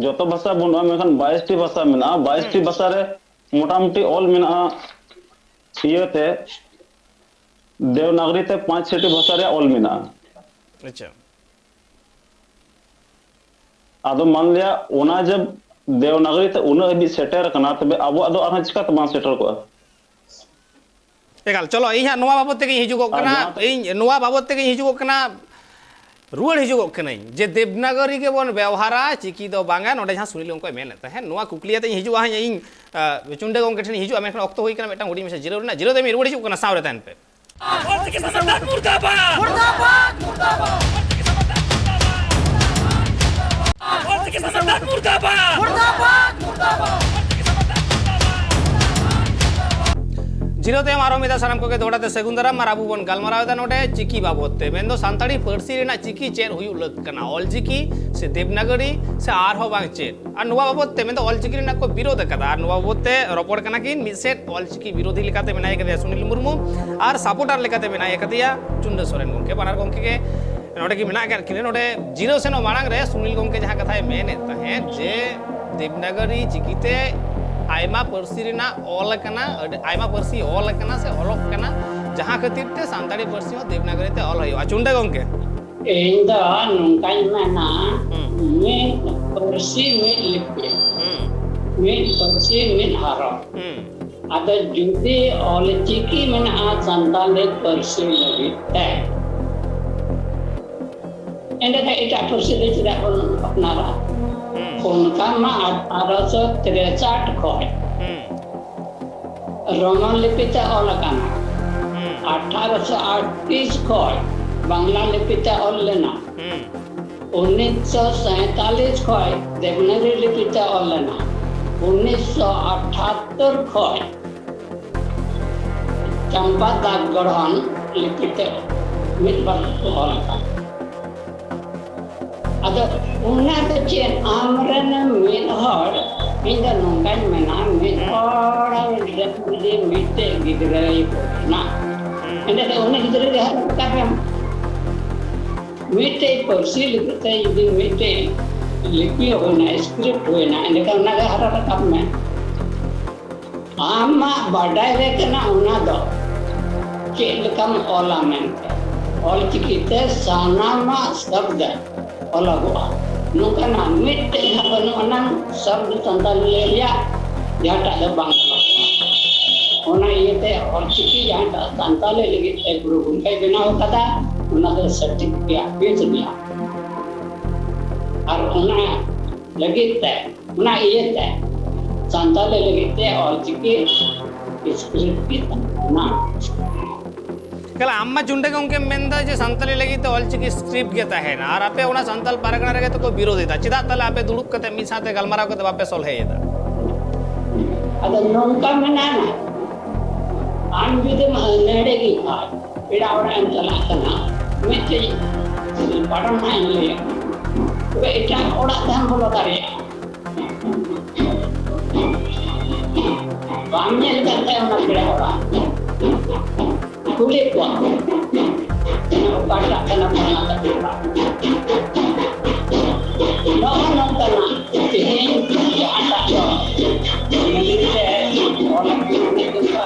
ᱡᱚᱛᱚ ᱵᱷᱟᱥᱟ ᱵᱟᱹᱱᱩᱜᱼᱟ, ᱢᱮᱱᱠᱷᱟᱱ ᱵᱟᱭᱤᱥ ᱴᱤ ᱵᱷᱟᱥᱟ ᱢᱮᱱᱟᱜᱼᱟ᱾ ᱵᱟᱭᱤᱥ ᱴᱤ ᱵᱷᱟᱥᱟ ᱨᱮ ᱢᱚᱴᱟᱢᱩᱴᱤ ᱚᱞ ᱢᱮᱱᱟᱜᱼᱟ ᱤᱭᱟᱹᱛᱮ, ᱫᱮᱵᱽᱱᱟᱜᱚᱨᱤ ᱛᱮ ᱯᱟᱸᱪ ᱪᱷᱚ ᱴᱤ ᱵᱷᱟᱥᱟ ᱨᱮᱭᱟᱜ ᱚᱞ ᱢᱮᱱᱟᱜᱼᱟ᱾ ᱟᱪᱪᱷᱟ᱾ ᱟᱫᱚ ᱢᱟᱱᱞᱤᱭᱟ ᱚᱱᱟ ᱡᱮ ᱫᱮᱵᱽᱱᱟᱜᱚᱨᱤ ᱛᱮ ᱩᱱᱟᱹᱜ ᱦᱟᱹᱵᱤᱡ ᱥᱮᱴᱮᱨ ᱟᱠᱟᱱᱟ, ᱛᱚᱵᱮ ᱟᱵᱚᱣᱟᱜ ᱫᱚ ᱟᱨᱦᱚᱸ ᱪᱤᱠᱟᱹᱛᱮ ᱵᱟᱝ ᱥᱮᱴᱮᱨ ᱠᱚᱜᱼᱟ? ᱮᱠᱟᱞ, ᱪᱚᱞᱚ, ᱤᱧ ᱦᱟᱸᱜ ᱱᱚᱣᱟ ᱵᱟᱵᱚᱛ ᱛᱮᱜᱮᱧ ᱦᱤᱡᱩᱜᱚᱜ ᱠᱟᱱᱟ᱾ ᱤᱧ ᱱᱚᱣᱟ ᱵᱟᱵᱚᱛ ᱛᱮᱜᱮᱧ ᱦᱤᱡᱩᱜᱚᱜ ᱠᱟᱱᱟ᱾ ᱨᱩᱣᱟᱹᱲ ᱦᱤᱡᱩᱜᱚᱜ ᱠᱟᱹᱱᱟᱹᱧ ᱡᱮ ᱫᱮᱵᱽᱱᱟᱜᱚᱨᱤ ᱜᱮᱵᱚᱱ ᱵᱮᱣᱦᱟᱨᱟ, ᱪᱤᱠᱤ ᱫᱚ ᱵᱟᱝᱟ, ᱱᱚᱰᱮ ᱡᱟᱦᱟᱸ ᱥᱩᱱᱤᱞ ᱜᱚᱢᱠᱮ ᱢᱮᱱᱮᱫ ᱛᱟᱦᱮᱸᱫ, ᱱᱚᱣᱟ ᱠᱩᱠᱞᱤ ᱟᱛᱮ ᱤᱧ ᱦᱤᱡᱩᱜᱼᱟ ᱦᱟᱸᱜ, ᱤᱧ ᱪᱩᱱᱰᱟᱹ ᱜᱚᱢᱠᱮ ᱴᱷᱮᱱ ᱤᱧ ᱦᱤᱡᱩᱜᱼᱟ, ᱢᱮᱱᱠᱷᱟᱱ ᱚᱠᱛᱚ ᱦᱩᱭ ᱠᱟᱱᱟ ᱢᱤᱫᱴᱟᱝ ᱦᱩᱰᱤᱧ ᱢᱟᱪᱷᱟ ᱡᱤᱨᱟᱹᱣ ᱨᱮᱱᱟᱜ᱾ ᱡᱤᱨᱟᱹᱣ ᱛᱟᱭᱚᱢ ᱤᱧ ᱨᱩᱣᱟᱹᱲ ᱦᱤᱡᱩᱜ ᱠᱟᱱᱟ, ᱥᱟᱶᱨᱮ ᱛᱟᱦᱮᱱ ᱯᱮ᱾ ᱚᱞᱪᱤᱠᱤ ᱥᱟᱱᱛᱟᱲ ᱢᱩᱨᱫᱟᱵᱟᱫ! ᱢᱩᱨᱫᱟᱵᱟᱫ! ᱢᱩᱨᱫᱟᱵᱟᱫ! ᱚᱞᱪᱤᱠᱤ ᱥᱟᱱᱛᱟᱲ ᱢᱩᱨᱫᱟᱵᱟᱫ! ᱢᱩᱨᱫᱟᱵᱟᱫ! ᱢᱩᱨᱫᱟᱵᱟᱫ! ᱡᱤᱨᱟᱹᱣ ᱛᱟᱭᱚᱢ ᱟᱨᱦᱚᱸ ᱢᱤᱫ ᱫᱷᱟᱣ ᱥᱟᱱᱟᱢ ᱠᱚᱜᱮ ᱫᱚᱦᱲᱟ ᱛᱮ ᱥᱟᱹᱜᱩᱱ ᱫᱟᱨᱟᱢ᱾ ᱟᱨ ᱟᱵᱚ ᱵᱚᱱ ᱜᱟᱞᱢᱟᱨᱟᱣ ᱮᱫᱟ ᱱᱚᱰᱮ ᱪᱤᱠᱤ ᱵᱟᱵᱚᱛ ᱛᱮ, ᱢᱮᱱᱫᱚ ᱥᱟᱱᱛᱟᱲᱤ ᱯᱟᱹᱨᱥᱤ ᱨᱮᱱᱟᱜ ᱪᱤᱠᱤ ᱪᱮᱫ ᱦᱩᱭᱩᱜ ᱞᱟᱹᱠ ᱠᱟᱱᱟ, ᱚᱞᱪᱤᱠᱤ ᱥᱮ ᱫᱮᱵᱽᱱᱟᱜᱚᱨᱤ ᱥᱮ ᱟᱨᱦᱚᱸ ᱵᱟᱝ ᱪᱮᱫ? ᱟᱨ ᱱᱚᱣᱟ ᱵᱟᱵᱚᱛ ᱛᱮ, ᱢᱮᱱᱫᱚ ᱚᱞᱪᱤᱠᱤ ᱨᱮᱱᱟᱜ ᱠᱚ ᱵᱤᱨᱳᱫ ᱟᱠᱟᱫᱟ, ᱟᱨ ᱱᱚᱣᱟ ᱵᱟᱵᱚᱛ ᱛᱮ ᱨᱚᱯᱚᱲ ᱠᱟᱱᱟ ᱠᱤᱱ ᱢᱤᱫ ᱥᱮᱫ ᱚᱞᱪᱤᱠᱤ ᱵᱤᱨᱳᱫᱷᱤ ᱞᱮᱠᱟᱛᱮ ᱢᱮᱱᱟᱭ ᱟᱠᱟᱫᱮᱭᱟ ᱥᱩᱱᱤᱞ ᱢᱩᱨᱢᱩ, ᱟᱨ supporter ᱞᱮᱠᱟᱛᱮ ᱢᱮᱱᱟᱭ ᱟᱠᱟᱫᱮᱭᱟ ᱪᱩᱱᱰᱟᱹ ᱥᱚᱨᱮᱱ ᱜᱚᱢᱠᱮ᱾ ᱵᱟᱱᱟᱨ ᱜᱚᱢᱠᱮ ᱜᱮ ᱱᱚᱰᱮ ᱜᱮ ᱢᱮᱱᱟᱜ ᱟᱠᱟᱫ ᱠᱤᱱᱟ᱾ ᱱᱚᱰᱮ ᱡᱤᱨᱟᱹᱣ ᱥᱮᱱᱚᱜ ᱢᱟᱲᱟᱝ ᱨᱮ ᱥᱩᱱᱤᱞ ᱜᱚᱢᱠᱮ ᱡᱟᱦᱟᱸ ᱠᱟᱛᱷᱟᱭ ᱢᱮᱱᱮᱫ ᱛᱟᱦᱮᱸᱫ ᱡᱮ ᱫᱮᱵᱽᱱᱟᱜᱚᱨᱤ ᱪᱤᱠᱤᱛᱮ ᱟᱭᱢᱟ ᱯᱟᱹᱨᱥᱤ ᱨᱮᱱᱟᱜ ᱚᱞ ᱟᱠᱟᱱᱟ, ᱟᱹᱰᱤ ᱟᱭᱢᱟ ᱯᱟᱹᱨᱥᱤ ᱚᱞ ᱟᱠᱟᱱᱟ ᱥᱮ ᱚᱞᱚᱜ ᱠᱟᱱᱟ, ᱡᱟᱦᱟᱸ ᱠᱷᱟᱹᱛᱤᱨ ᱛᱮ ᱥᱟᱱᱛᱟᱲᱤ ᱯᱟᱹᱨᱥᱤ ᱦᱚᱸ ᱫᱮᱵᱽᱱᱟᱜᱚᱨᱤ ᱛᱮ ᱚᱞ ᱦᱩᱭᱩᱜᱼᱟ᱾ ᱪᱩᱱᱰᱟᱹ ᱜᱚᱢᱠᱮ᱾ ᱤᱧ ᱫᱚ ᱱᱚᱝᱠᱟᱧ ᱢᱮᱱᱟ, ᱦᱩᱸ᱾ ᱢᱤᱫ ᱯᱟᱹᱨᱥᱤ ᱢᱤᱫ ᱞᱤᱯᱤ, ᱦᱩᱸ᱾ ᱢᱤᱫ ᱯᱟᱹᱨᱥᱤ ᱢᱤᱫ ᱦᱚᱨᱚᱯ᱾ ᱦᱩᱸ᱾ ᱟᱫᱚ ᱡᱩᱫᱤ ᱚᱞᱪᱤᱠᱤ ᱢᱮᱱᱟᱜᱼᱟ ᱥᱟᱱᱛᱟᱲᱤ ᱯᱟᱹᱨᱥᱤ ᱞᱟᱹᱜᱤᱫ ᱛᱮ, ᱮᱸᱰᱮᱠᱷᱟᱱ ᱮᱴᱟᱜ ᱯᱟᱹᱨᱥᱤ ᱫᱚ ᱪᱮᱫᱟᱜ ᱵᱚᱱ ᱟᱯᱱᱟᱨᱟ? ᱦᱩᱸ᱾ ᱚᱱᱠᱟ ᱢᱟ ᱟᱴᱷᱟᱨᱚᱥᱚ ᱛᱨᱮᱥᱟᱴ ᱠᱷᱚᱱ ᱦᱩᱸ᱾ ᱨᱳᱢᱟᱱ ᱞᱤᱯᱤ ᱛᱮ ᱚᱞ ᱟᱠᱟᱱᱟ᱾ ᱟᱴᱷᱟᱨᱚᱥᱚ ᱟᱴᱛᱨᱤᱥ ᱠᱷᱚᱱ ᱵᱟᱝᱞᱟ ᱞᱤᱯᱤ ᱛᱮ ᱚᱞ ᱞᱮᱱᱟ᱾ ᱩᱱᱤᱥᱥᱚ ᱥᱟᱭᱛᱟᱞᱤᱥ ᱠᱷᱚᱱ ᱫᱮᱵᱽᱱᱟᱜᱚᱨᱤ ᱞᱤᱯᱤ ᱛᱮ ᱚᱞ ᱞᱮᱱᱟ᱾ ᱩᱱᱤᱥᱥᱚ ᱟᱴᱷᱟᱛᱛᱚᱨ ᱠᱷᱚᱱ ᱪᱟᱢᱯᱟ ᱫᱟᱜᱽ ᱜᱚᱲᱦᱚᱱ ᱞᱤᱯᱤ ᱛᱮ ᱢᱤᱫ ᱵᱟᱨ ᱠᱚ ᱚᱞ ᱟᱠᱟᱫᱟ᱾ ᱟᱫᱚ ᱚᱱᱟ ᱫᱚ ᱪᱮᱫ, ᱟᱢᱨᱮᱱ ᱢᱤᱫ ᱦᱚᱲ, ᱤᱧ ᱫᱚ ᱱᱚᱝᱠᱟᱧ ᱢᱮᱱᱟ, ᱢᱤᱫ ᱦᱚᱲ ᱨᱮᱱ ᱡᱩᱫᱤ ᱢᱤᱫᱴᱮᱡ ᱜᱤᱫᱽᱨᱟᱹᱭ ᱦᱩᱭᱱᱟ, ᱮᱸᱰᱮᱠᱷᱟᱱ ᱩᱱᱤ ᱜᱤᱫᱽᱨᱟᱹ ᱜᱮ ᱦᱟᱨᱟ ᱨᱟᱠᱟᱵ ᱮᱢ᱾ ᱢᱤᱫᱴᱮᱡ ᱯᱟᱹᱨᱥᱤ ᱞᱟᱹᱜᱤᱫ ᱛᱮ ᱡᱩᱫᱤ ᱢᱤᱫᱴᱮᱡ ᱞᱤᱯᱤ ᱦᱩᱭᱱᱟ, ᱥᱠᱨᱤᱯᱴ ᱦᱩᱭᱱᱟ, ᱮᱸᱰᱮᱠᱷᱟᱱ ᱚᱱᱟᱜᱮ ᱦᱟᱨᱟ ᱨᱟᱠᱟᱵ ᱢᱮ᱾ ᱟᱢᱟᱜ ᱵᱟᱰᱟᱭ ᱨᱮ ᱠᱟᱱᱟ ᱚᱱᱟ ᱫᱚ ᱪᱮᱫ ᱞᱮᱠᱟᱢ ᱚᱞᱟ ᱢᱮᱱᱛᱮ᱾ ᱚᱞᱪᱤᱠᱤ ᱛᱮ ᱥᱟᱱᱟᱢᱟᱜ ᱥᱚᱵᱫ ᱚᱞᱚᱜᱚᱜᱼᱟ᱾ ᱱᱚᱝᱠᱟᱱᱟᱜ ᱢᱤᱫᱴᱮᱡ ᱦᱚᱸ ᱵᱟᱹᱱᱩᱜ ᱟᱱᱟᱝ ᱥᱚᱵᱫ ᱥᱟᱱᱛᱟᱞᱤ ᱨᱮᱭᱟᱜ ᱡᱟᱦᱟᱸᱴᱟᱜ ᱫᱚ ᱵᱟᱝ ᱚᱞᱚᱜᱚᱜᱼᱟ᱾ ᱚᱱᱟ ᱤᱭᱟᱹᱛᱮ ᱚᱞᱪᱤᱠᱤ ᱡᱟᱦᱟᱸᱴᱟᱜ ᱥᱟᱱᱛᱟᱞᱤ ᱞᱟᱹᱜᱤᱫ ᱛᱮ ᱜᱩᱨᱩ ᱜᱚᱢᱠᱮᱭ ᱵᱮᱱᱟᱣ ᱟᱠᱟᱫᱟ, ᱚᱱᱟ ᱫᱚ ᱥᱚᱴᱷᱤᱠ ᱜᱮᱭᱟ, ᱵᱮᱥ ᱜᱮᱭᱟ᱾ ᱟᱨ ᱚᱱᱟ ᱞᱟᱹᱜᱤᱫ ᱛᱮ, ᱚᱱᱟ ᱤᱭᱟᱹᱛᱮ ᱥᱟᱱᱛᱟᱞᱤ ᱞᱟᱹᱜᱤᱫ ᱛᱮ ᱚᱞᱪᱤᱠᱤ ᱥᱠᱨᱤᱯᱴ ᱜᱮ ᱛᱟᱦᱮᱸ ᱠᱟᱱᱟ᱾ ᱮᱠᱟᱞ, ᱟᱢ ᱢᱟ ᱪᱩᱱᱰᱮ ᱜᱚᱢᱠᱮᱢ ᱢᱮᱱᱫᱟ ᱡᱮ ᱥᱟᱱᱛᱟᱞᱤ ᱞᱟᱹᱜᱤᱫ ᱛᱮ ᱚᱞᱪᱤᱠᱤ ᱥᱠᱨᱤᱯᱴ ᱜᱮ ᱛᱟᱦᱮᱱᱟ, ᱟᱨ ᱟᱯᱮ ᱚᱱᱟ ᱥᱟᱱᱛᱟᱞ ᱯᱟᱨᱜᱟᱱᱟ ᱨᱮᱜᱮ ᱛᱚᱠᱚ ᱵᱤᱨᱳᱫ ᱮᱫᱟ᱾ ᱪᱮᱫᱟᱜ ᱛᱟᱦᱞᱮ ᱟᱯᱮ ᱫᱩᱲᱩᱵ ᱠᱟᱛᱮ ᱢᱤᱫ ᱥᱟᱶᱛᱮ ᱜᱟᱞᱢᱟᱨᱟᱣ ᱠᱟᱛᱮ ᱵᱟᱯᱮ ᱥᱚᱞᱦᱮᱭᱮᱫᱟ? ᱟᱫᱚ ᱱᱚᱝᱠᱟ ᱢᱮᱱᱟᱜᱼᱟ, ᱟᱢ ᱡᱩᱫᱤᱢ ᱱᱚᱰᱮ ᱜᱮ ᱠᱷᱟᱡ, ᱯᱮᱲᱟ ᱚᱲᱟᱜ ᱮᱢ ᱪᱟᱞᱟᱜ ᱠᱟᱱᱟ, ᱢᱤᱫᱴᱮᱡ ᱯᱟᱴᱚᱱ ᱦᱟᱸᱜ ᱤᱧ ᱞᱟᱹᱭᱟ, ᱛᱚᱵᱮ ᱮᱴᱟᱜ ᱚᱲᱟᱜ ᱛᱮᱦᱚᱸ ᱵᱚᱞᱚ ᱫᱟᱲᱮᱭᱟᱜᱼᱟ᱾ ᱵᱟᱢ ᱧᱮᱞ ᱠᱟᱱ ᱛᱟᱭᱟ ᱚᱱᱟ ᱯᱮᱲᱟ ᱚᱲᱟᱜ᱾ ᱠᱩᱞᱤ ᱠᱚᱣᱟ, ᱚᱠᱟᱴᱟᱜ ᱠᱟᱱᱟ ᱯᱷᱟᱞᱱᱟ ᱛᱟᱠᱚ ᱚᱲᱟᱜ? ᱱᱚᱜᱼᱚ ᱱᱚᱝᱠᱟᱱᱟᱜ ᱛᱮᱦᱮᱧ ᱡᱟᱦᱟᱸᱴᱟᱜ ᱫᱚ ᱢᱤᱞᱤᱴ ᱨᱮ ᱚᱞ ᱟᱠᱟᱱᱟ᱾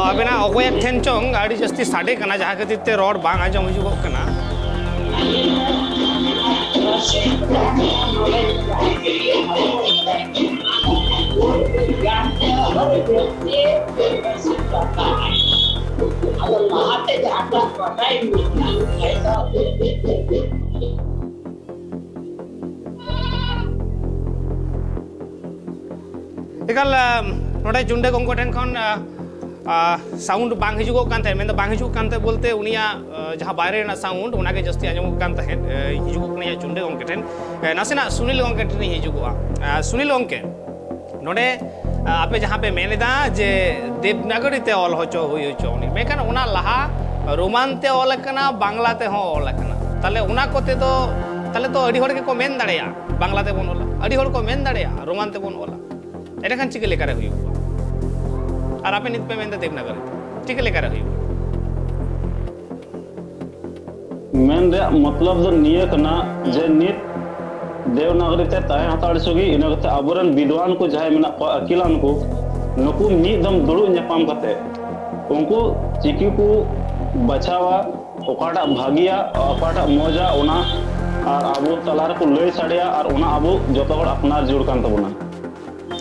ᱟᱵᱮᱱᱟᱜ ᱚᱠᱚᱭᱟᱜ ᱴᱷᱮᱱ ᱪᱚᱝ ᱟᱹᱰᱤ ᱡᱟᱹᱥᱛᱤ ᱥᱟᱰᱮ ᱠᱟᱱᱟ, ᱡᱟᱦᱟᱸ ᱠᱷᱟᱹᱛᱤᱨ ᱛᱮ ᱨᱚᱲ ᱵᱟᱝ ᱟᱸᱡᱚᱢ ᱦᱤᱡᱩᱜᱚᱜ ᱠᱟᱱᱟ᱾ ᱟᱫᱚ ᱞᱟᱦᱟᱛᱮ ᱡᱟᱦᱟᱸᱴᱟᱜ ᱵᱟᱰᱟᱭ ᱢᱮᱱᱟᱜᱼᱟ, ᱮᱠᱟᱞ, ᱟᱢ, ᱱᱚᱰᱮ ᱪᱩᱱᱰᱮ ᱜᱚᱢᱠᱮ ᱴᱷᱮᱱ ᱠᱷᱚᱱ, ᱟ, ᱥᱟᱣᱩᱱᱰ ᱵᱟᱝ ᱦᱤᱡᱩᱜᱚᱜ ᱠᱟᱱ ᱛᱟᱦᱮᱸᱫ᱾ ᱢᱮᱱᱫᱚ ᱵᱟᱝ ᱦᱤᱡᱩᱜ ᱠᱟᱱ ᱛᱟᱦᱮᱸᱫ ᱵᱚᱞᱛᱮ ᱩᱱᱤᱭᱟᱜ ᱟᱸ, ᱡᱟᱦᱟᱸ ᱵᱟᱭᱨᱮ ᱨᱮᱱᱟᱜ ᱥᱟᱣᱩᱱᱰ, ᱚᱱᱟᱜᱮ ᱡᱟᱹᱥᱛᱤ ᱟᱸᱡᱚᱢᱚᱜ ᱠᱟᱱ ᱛᱟᱦᱮᱸᱫ᱾ ᱮ, ᱦᱤᱡᱩᱜᱚᱜ ᱠᱟᱱᱟ ᱤᱧᱟᱹᱜ ᱪᱩᱱᱰᱟᱹ ᱜᱚᱢᱠᱮ ᱴᱷᱮᱱ᱾ ᱮ, ᱱᱟᱥᱮᱱᱟᱜ ᱥᱩᱱᱤᱞ ᱜᱚᱢᱠᱮ ᱴᱷᱮᱱᱤᱧ ᱦᱤᱡᱩᱜᱚᱜᱼᱟ᱾ ᱮ, ᱥᱩᱱᱤᱞ ᱜᱚᱢᱠᱮ, ᱱᱚᱰᱮ, ᱮ, ᱟᱯᱮ ᱡᱟᱦᱟᱸ ᱯᱮ ᱢᱮᱱ ᱮᱫᱟ ᱡᱮ ᱫᱮᱵᱽᱱᱟᱜᱚᱨᱤ ᱛᱮ ᱚᱞ ᱦᱚᱪᱚ ᱦᱩᱭ ᱦᱚᱪᱚ ᱩᱱᱤ, ᱢᱮᱱᱠᱷᱟᱱ ᱚᱱᱟ ᱞᱟᱦᱟ ᱨᱳᱢᱟᱱ ᱛᱮ ᱚᱞ ᱟᱠᱟᱱᱟ, ᱵᱟᱝᱞᱟ ᱛᱮᱦᱚᱸ ᱚᱞ ᱟᱠᱟᱱᱟ᱾ ᱛᱟᱦᱞᱮ ᱚᱱᱟ ᱠᱚᱛᱮ ᱫᱚ, ᱛᱟᱦᱞᱮ ᱛᱚ ᱟᱹᱰᱤ ᱦᱚᱲ ᱜᱮᱠᱚ ᱢᱮᱱ ᱫᱟᱲᱮᱭᱟᱜᱼᱟ ᱵᱟᱝᱞᱟ ᱛᱮᱵᱚᱱ ᱚᱞᱟ, ᱟᱹᱰᱤ ᱦᱚᱲ ᱠᱚ ᱢᱮᱱ ᱫᱟᱲᱮᱭᱟᱜᱼᱟ ᱨᱳᱢᱟᱱ ᱛᱮᱵᱚᱱ ᱚᱞᱟ᱾ ᱮᱸᱰᱮᱠᱷᱟᱱ ᱪᱤᱠᱟᱹ ᱞᱮᱠᱟᱨᱮ ᱦᱩᱭᱩᱜᱼᱟ? ᱟᱨ ᱟᱯᱮ ᱱᱤᱛ ᱯᱮ ᱢᱮᱱᱫᱟ ᱫᱮᱵᱽᱱᱟᱜᱚᱨᱤ ᱛᱮ, ᱪᱤᱠᱟᱹ ᱞᱮᱠᱟᱨᱮ ᱦᱩᱭᱩᱜᱼᱟ? ᱢᱮᱱ ᱨᱮᱭᱟᱜ ᱢᱚᱛᱞᱚᱵ ᱫᱚ ᱱᱤᱭᱟᱹ ᱠᱟᱱᱟ ᱡᱮ ᱱᱤᱛ ᱫᱮᱵᱽᱱᱟᱜᱚᱨᱤ ᱛᱮ ᱛᱟᱦᱮᱸ ᱦᱟᱛᱟᱲ ᱦᱚᱪᱚ ᱜᱮ, ᱤᱱᱟᱹ ᱠᱟᱛᱮ ᱟᱵᱚᱨᱮᱱ ᱵᱤᱫᱣᱟᱱ ᱠᱚ ᱡᱟᱦᱟᱸᱭ ᱢᱮᱱᱟᱜ ᱠᱚᱣᱟ, ᱟᱹᱠᱤᱞᱟᱱ ᱠᱚ, ᱱᱩᱠᱩ ᱢᱤᱫ ᱫᱚᱢ ᱫᱩᱲᱩᱵ ᱧᱟᱯᱟᱢ ᱠᱟᱛᱮ ᱩᱱᱠᱩ ᱪᱤᱠᱤ ᱠᱚ ᱵᱟᱪᱷᱟᱣᱟ, ᱚᱠᱟᱴᱟᱜ ᱵᱷᱟᱹᱜᱤᱭᱟ, ᱚᱠᱟᱴᱟᱜ ᱢᱚᱡᱟ, ᱚᱱᱟ ᱟᱨ ᱟᱵᱚ ᱛᱟᱞᱟ ᱨᱮᱠᱚ ᱞᱟᱹᱭ ᱥᱟᱰᱮᱭᱟ ᱟᱨ ᱚᱱᱟ ᱟᱵᱚ ᱡᱚᱛᱚ ᱦᱚᱲ ᱟᱯᱱᱟᱨ ᱡᱟᱹᱨᱩᱲ ᱠᱟᱱ ᱛᱟᱵᱚᱱᱟ᱾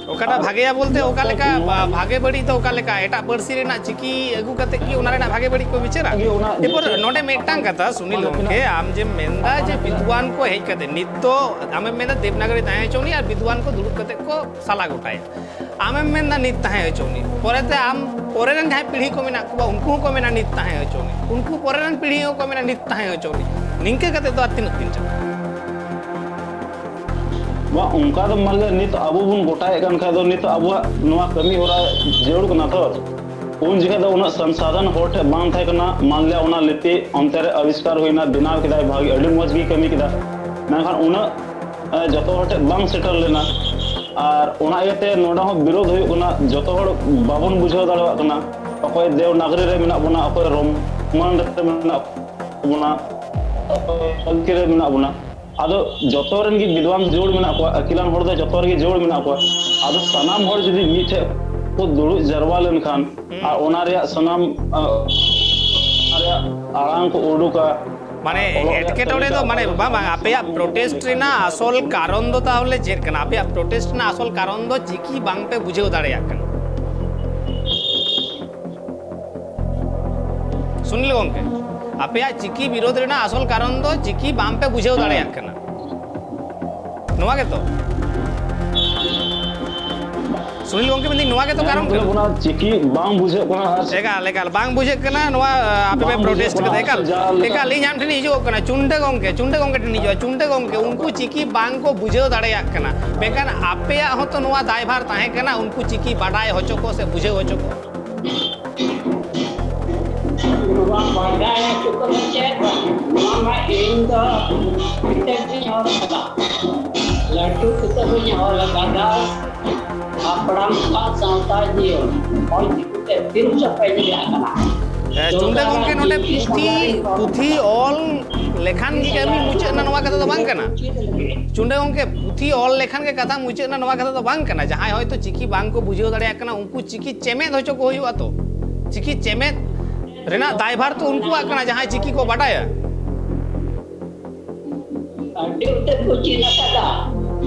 ᱚᱠᱟᱴᱟᱜ ᱵᱷᱟᱜᱮᱭᱟ ᱵᱚᱞᱛᱮ ᱚᱠᱟ ᱞᱮᱠᱟ? ᱵᱷᱟᱜᱮ ᱵᱟᱹᱲᱤᱡ ᱫᱚ ᱚᱠᱟ ᱞᱮᱠᱟ? ᱮᱴᱟᱜ ᱯᱟᱹᱨᱥᱤ ᱨᱮᱱᱟᱜ ᱪᱤᱠᱤ ᱟᱹᱜᱩ ᱠᱟᱛᱮ ᱠᱤ ᱚᱱᱟ ᱨᱮᱱᱟᱜ ᱵᱷᱟᱜᱮ ᱵᱟᱹᱲᱤᱡ ᱠᱚ ᱵᱤᱪᱟᱹᱨᱟ? ᱮᱨᱯᱚᱨ ᱱᱚᱰᱮ ᱢᱤᱫᱴᱟᱝ ᱠᱟᱛᱷᱟ ᱥᱩᱱᱤᱞ ᱜᱚᱢᱠᱮ, ᱟᱢ ᱡᱮᱢ ᱢᱮᱱᱫᱟ ᱡᱮ ᱵᱤᱫᱣᱟᱱ ᱠᱚ ᱦᱮᱡ ᱠᱟᱛᱮ, ᱱᱤᱛ ᱫᱚ ᱟᱢᱮᱢ ᱢᱮᱱᱫᱟ ᱫᱮᱵᱽᱱᱟᱜᱚᱨᱤ ᱛᱟᱦᱮᱸ ᱦᱚᱪᱚ ᱩᱱᱤ ᱟᱨ ᱵᱤᱫᱣᱟᱱ ᱠᱚ ᱫᱩᱲᱩᱵ ᱠᱟᱛᱮ ᱠᱚ ᱥᱟᱞᱟ ᱜᱚᱴᱟᱭᱟ᱾ ᱟᱢᱮᱢ ᱢᱮᱱᱫᱟ ᱱᱤᱛ ᱛᱟᱦᱮᱸ ᱦᱚᱪᱚ ᱩᱱᱤ, ᱯᱚᱨᱮᱛᱮ ᱟᱢ ᱯᱚᱨᱮ ᱨᱮᱱ ᱡᱟᱦᱟᱸᱭ ᱯᱤᱲᱦᱤ ᱠᱚ ᱢᱮᱱᱟᱜ ᱠᱚᱣᱟ ᱩᱱᱠᱩ ᱦᱚᱸᱠᱚ ᱢᱮᱱᱟ ᱱᱤᱛ ᱛᱟᱦᱮᱸ ᱦᱚᱪᱚ ᱩᱱᱤ, ᱩᱱᱠᱩ ᱯᱚᱨᱮ ᱨᱮᱱ ᱯᱤᱲᱦᱤ ᱦᱚᱸᱠᱚ ᱢᱮᱱᱟ ᱱᱤᱛ ᱛᱟᱦᱮᱸ ᱦᱚᱪᱚ ᱩᱱᱤ᱾ ᱱᱤᱝᱠᱟᱹ ᱠᱟᱛᱮ ᱫᱚ ᱟᱨ ᱛᱤᱱᱟᱹᱜ ᱫᱤᱱ ᱪᱟᱞᱟᱜᱼᱟ? ᱵᱟᱝ, ᱚᱱᱠᱟ ᱫᱚ ᱢᱟᱱᱮ ᱱᱤᱛ ᱟᱵᱚ ᱵᱚᱱ ᱜᱚᱴᱟᱭᱮᱫ ᱠᱟᱱ ᱠᱷᱟᱡ ᱫᱚ ᱱᱤᱛ ᱟᱵᱚᱣᱟᱜ ᱱᱚᱣᱟ ᱠᱟᱹᱢᱤ ᱦᱚᱨᱟ ᱡᱟᱹᱨᱩᱲ ᱠᱟᱱᱟ ᱛᱚ᱾ ᱩᱱ ᱡᱚᱠᱷᱮᱡ ᱫᱚ ᱩᱱᱟᱹᱜ ᱥᱚᱝᱥᱟᱫᱷᱚᱱ ᱦᱚᱲ ᱴᱷᱮᱱ ᱵᱟᱝ ᱛᱟᱦᱮᱸ ᱠᱟᱱᱟ᱾ ᱢᱟᱱ ᱞᱤᱭᱟ ᱚᱱᱟ ᱞᱤᱯᱤ ᱚᱱᱛᱮ ᱨᱮ ᱟᱵᱤᱥᱠᱟᱨ ᱦᱩᱭᱱᱟ, ᱵᱮᱱᱟᱣ ᱠᱮᱫᱟᱭ, ᱵᱷᱟᱜᱤ, ᱟᱹᱰᱤ ᱢᱚᱡᱽ ᱜᱮ ᱠᱟᱹᱢᱤ ᱠᱮᱫᱟ, ᱢᱮᱱᱠᱷᱟᱱ ᱩᱱᱟᱹᱜ ᱮ, ᱡᱚᱛᱚ ᱦᱚᱲ ᱴᱷᱮᱱ ᱵᱟᱝ ᱥᱮᱴᱮᱨ ᱞᱮᱱᱟ᱾ ᱟᱨ ᱚᱱᱟ ᱤᱭᱟᱹᱛᱮ ᱱᱚᱰᱮ ᱦᱚᱸ ᱵᱤᱨᱳᱫᱷ ᱦᱩᱭᱩᱜ ᱠᱟᱱᱟ, ᱡᱚᱛᱚ ᱦᱚᱲ ᱵᱟᱵᱚᱱ ᱵᱩᱡᱷᱟᱹᱣ ᱫᱟᱲᱮᱭᱟᱜ ᱠᱟᱱᱟ, ᱚᱠᱚᱭ ᱫᱮᱵᱽᱱᱟᱜᱚᱨᱤ ᱨᱮ ᱢᱮᱱᱟᱜ ᱵᱚᱱᱟ, ᱚᱠᱚᱭ ᱨᱳᱢᱟᱱ ᱨᱮ ᱢᱮᱱᱟᱜ ᱵᱚᱱᱟ, ᱚᱠᱚᱭ ᱚᱞᱪᱤᱠᱤ ᱨᱮ ᱢᱮᱱᱟᱜ ᱵᱚᱱᱟ᱾ ᱟᱫᱚ ᱡᱚᱛᱚ ᱨᱮᱱ ᱜᱮ ᱵᱤᱫᱣᱟᱱ ᱡᱟᱹᱨᱩᱲ ᱢᱮᱱᱟᱜ ᱠᱚᱣᱟ, ᱟᱹᱠᱤᱞᱟᱱ ᱦᱚᱲ ᱫᱚ ᱡᱚᱛᱚ ᱨᱮᱜᱮ ᱡᱟᱹᱨᱩᱲ ᱢᱮᱱᱟᱜ ᱠᱚᱣᱟ᱾ ᱟᱫᱚ ᱥᱟᱱᱟᱢ ᱦᱚᱲ ᱡᱩᱫᱤ ᱢᱤᱫ ᱴᱷᱮᱡ ᱠᱚ ᱫᱩᱲᱩᱵ ᱡᱟᱨᱣᱟ ᱞᱮᱱᱠᱷᱟᱱ ᱟᱨ ᱚᱱᱟ ᱨᱮᱭᱟᱜ ᱥᱟᱱᱟᱢ ᱟᱜ, ᱚᱱᱟ ᱨᱮᱭᱟᱜ ᱟᱲᱟᱝ ᱠᱚ ᱩᱰᱩᱠᱟ, ᱢᱟᱱᱮ ᱮᱴᱠᱮᱴᱚᱬᱮ ᱫᱚ ᱢᱟᱱᱮ ᱵᱟᱝ ᱵᱟᱝ, ᱟᱯᱮᱭᱟᱜ ᱯᱨᱚᱴᱮᱥᱴ ᱨᱮᱱᱟᱜ ᱟᱥᱚᱞ ᱠᱟᱨᱚᱱ ᱫᱚ ᱛᱟᱦᱚᱞᱮ ᱪᱮᱫ ᱠᱟᱱᱟ? ᱟᱯᱮᱭᱟᱜ ᱯᱨᱚᱴᱮᱥᱴ ᱨᱮᱱᱟᱜ ᱟᱥᱚᱞ ᱠᱟᱨᱚᱱ ᱫᱚ ᱪᱤᱠᱤ ᱵᱟᱝ ᱯᱮ ᱵᱩᱡᱷᱟᱹᱣ ᱫᱟᱲᱮᱭᱟᱜ ᱠᱟᱱᱟ᱾ ᱥᱩᱱᱤᱞ ᱜᱚᱢᱠᱮ, ᱟᱯᱮᱭᱟᱜ ᱪᱤᱠᱤ ᱵᱤᱨᱳᱫᱷ ᱨᱮᱱᱟᱜ ᱟᱥᱚᱞ ᱠᱟᱨᱚᱱ ᱫᱚ ᱪᱤᱠᱤ ᱵᱟᱝ ᱯᱮ ᱵᱩᱡᱷᱟᱹᱣ ᱫᱟᱲᱮᱭᱟᱜ ᱠᱟᱱᱟ, ᱱᱚᱣᱟ ᱜᱮᱛᱚ? ᱥᱩᱱᱤᱞ ᱜᱚᱝᱠᱮ, ᱢᱮᱱᱫᱟᱹᱧ, ᱱᱚᱣᱟ ᱜᱮᱛᱚ ᱠᱟᱨᱚᱱ ᱠᱟᱱᱟ᱾ ᱚᱱᱟ ᱪᱤᱠᱤ ᱵᱟᱝ ᱵᱩᱡᱷᱟᱹᱜ ᱠᱟᱱᱟ ᱟᱨ ᱮᱠᱟᱞ, ᱮᱠᱟᱞ, ᱵᱟᱝ ᱵᱩᱡᱷᱟᱹᱜ ᱠᱟᱱᱟ᱾ ᱱᱚᱣᱟ, ᱟᱯᱮ ᱯᱮ ᱵᱟᱝ ᱵᱩᱡᱷᱟᱹᱜ ᱯᱨᱚᱴᱮᱥᱴ ᱠᱟᱱᱟ ᱠᱟᱫᱟ᱾ ᱮᱠᱟᱞ, ᱟᱨ ᱡᱟᱦᱟᱸ ᱞᱮᱠᱟ ᱮᱠᱟᱞ, ᱤᱧ ᱟᱢ ᱴᱷᱮᱱ ᱦᱤᱡᱩᱜ ᱠᱟᱱᱟ, ᱪᱩᱱᱰᱟᱹ ᱜᱚᱝᱠᱮ, ᱪᱩᱱᱰᱟᱹ ᱜᱚᱝᱠᱮ ᱴᱷᱮᱱ ᱦᱤᱡᱩᱜᱼᱟ᱾ ᱪᱩᱱᱰᱟᱹ ᱜᱚᱝᱠᱮ, ᱩᱱᱠᱩ ᱪᱤᱠᱤ ᱵᱟᱝ ᱠᱚ ᱵᱩᱡᱷᱟᱹᱣ ᱫᱟᱲᱮᱭᱟᱜ ᱠᱟᱱᱟ, ᱢᱮᱱᱠᱷᱟᱱ ᱟᱯᱮᱭᱟᱜ ᱦᱚᱸᱛᱚ ᱱᱚᱣᱟ ᱫᱟᱭᱵᱷᱟᱨ ᱛᱟᱦᱮᱸ ᱠᱟᱱᱟ, ᱩᱱᱠᱩ ᱪᱤᱠᱤ ᱵᱟᱰᱟᱭ ᱦᱚᱪᱚ ᱠᱚ ᱥᱮ ᱵᱩᱡᱷᱟᱹᱣ ᱦᱚᱪᱚ ᱠᱚ᱾ ᱱᱚᱣᱟ ᱵᱟᱰᱟᱭ ᱦᱚᱪᱚ ᱠᱚᱫᱚ ᱪᱮᱫ ᱵᱟᱝ? ᱱᱚᱣᱟ ᱢᱟ ᱤᱧ ᱫᱚ ᱠᱤᱛᱟᱹᱵ ᱜᱤᱧ ᱚᱞ ᱠᱟᱫᱟ, ᱞᱟᱹᱴᱩ ᱠᱤᱛᱟᱹᱵ ᱤᱧ ᱚᱞ ᱠᱟᱫᱟ, ᱦᱟᱯᱲᱟᱢ ᱠᱚᱣᱟᱜ ᱥᱟᱶᱛᱟ ᱡᱤᱭᱚᱱ ᱚᱞ ᱪᱤᱠᱤ ᱛᱮ ᱛᱤᱱ ᱪᱚᱯᱮ ᱧᱮᱞ ᱠᱟᱱᱟ? ᱦᱮᱸ, ᱪᱩᱱᱰᱟᱹ ᱜᱚᱢᱠᱮ, ᱱᱚᱰᱮ ᱯᱩᱛᱷᱤ, ᱯᱩᱛᱷᱤ ᱚᱞ ᱞᱮᱠᱷᱟᱱ ᱜᱮ ᱠᱟᱹᱢᱤ ᱢᱩᱪᱟᱹᱫ ᱮᱱᱟ, ᱱᱚᱣᱟ ᱠᱟᱛᱷᱟ ᱫᱚ ᱵᱟᱝ ᱠᱟᱱᱟ᱾ ᱪᱩᱱᱰᱟᱹ ᱜᱚᱢᱠᱮ, ᱯᱩᱛᱷᱤ ᱚᱞ ᱞᱮᱠᱷᱟᱱ ᱜᱮ ᱠᱟᱛᱷᱟ ᱢᱩᱪᱟᱹᱫ ᱮᱱᱟ, ᱱᱚᱣᱟ ᱠᱟᱛᱷᱟ ᱫᱚ ᱵᱟᱝ ᱠᱟᱱᱟ᱾ ᱡᱟᱦᱟᱸᱭ ᱦᱚᱭᱛᱳ ᱪᱤᱠᱤ ᱵᱟᱝ ᱠᱚ ᱵᱩᱡᱷᱟᱹᱣ ᱫᱟᱲᱮᱭᱟᱜ ᱠᱟᱱᱟ, ᱩᱱᱠᱩ ᱪᱤᱠᱤ ᱪᱮᱢᱮᱫ ᱦᱚᱪᱚ ᱠᱚ ᱦᱩᱭᱩᱜᱼᱟ ᱛᱚ᱾ ᱪᱤᱠᱤ ᱪᱮᱢᱮᱫ ᱨᱮᱱᱟᱜ ᱫᱟᱭᱵᱷᱟᱨ ᱛᱚ ᱩᱱᱠᱩᱣᱟᱜ ᱠᱟᱱᱟ, ᱡᱟᱦᱟᱸᱭ ᱪᱤᱠᱤ ᱠᱚ ᱵᱟᱰᱟᱭᱟ᱾ ᱟᱹᱰᱤ ᱩᱛᱟᱹᱨ ᱠᱚ ᱪᱮᱫ ᱟᱠᱟᱫᱟ᱾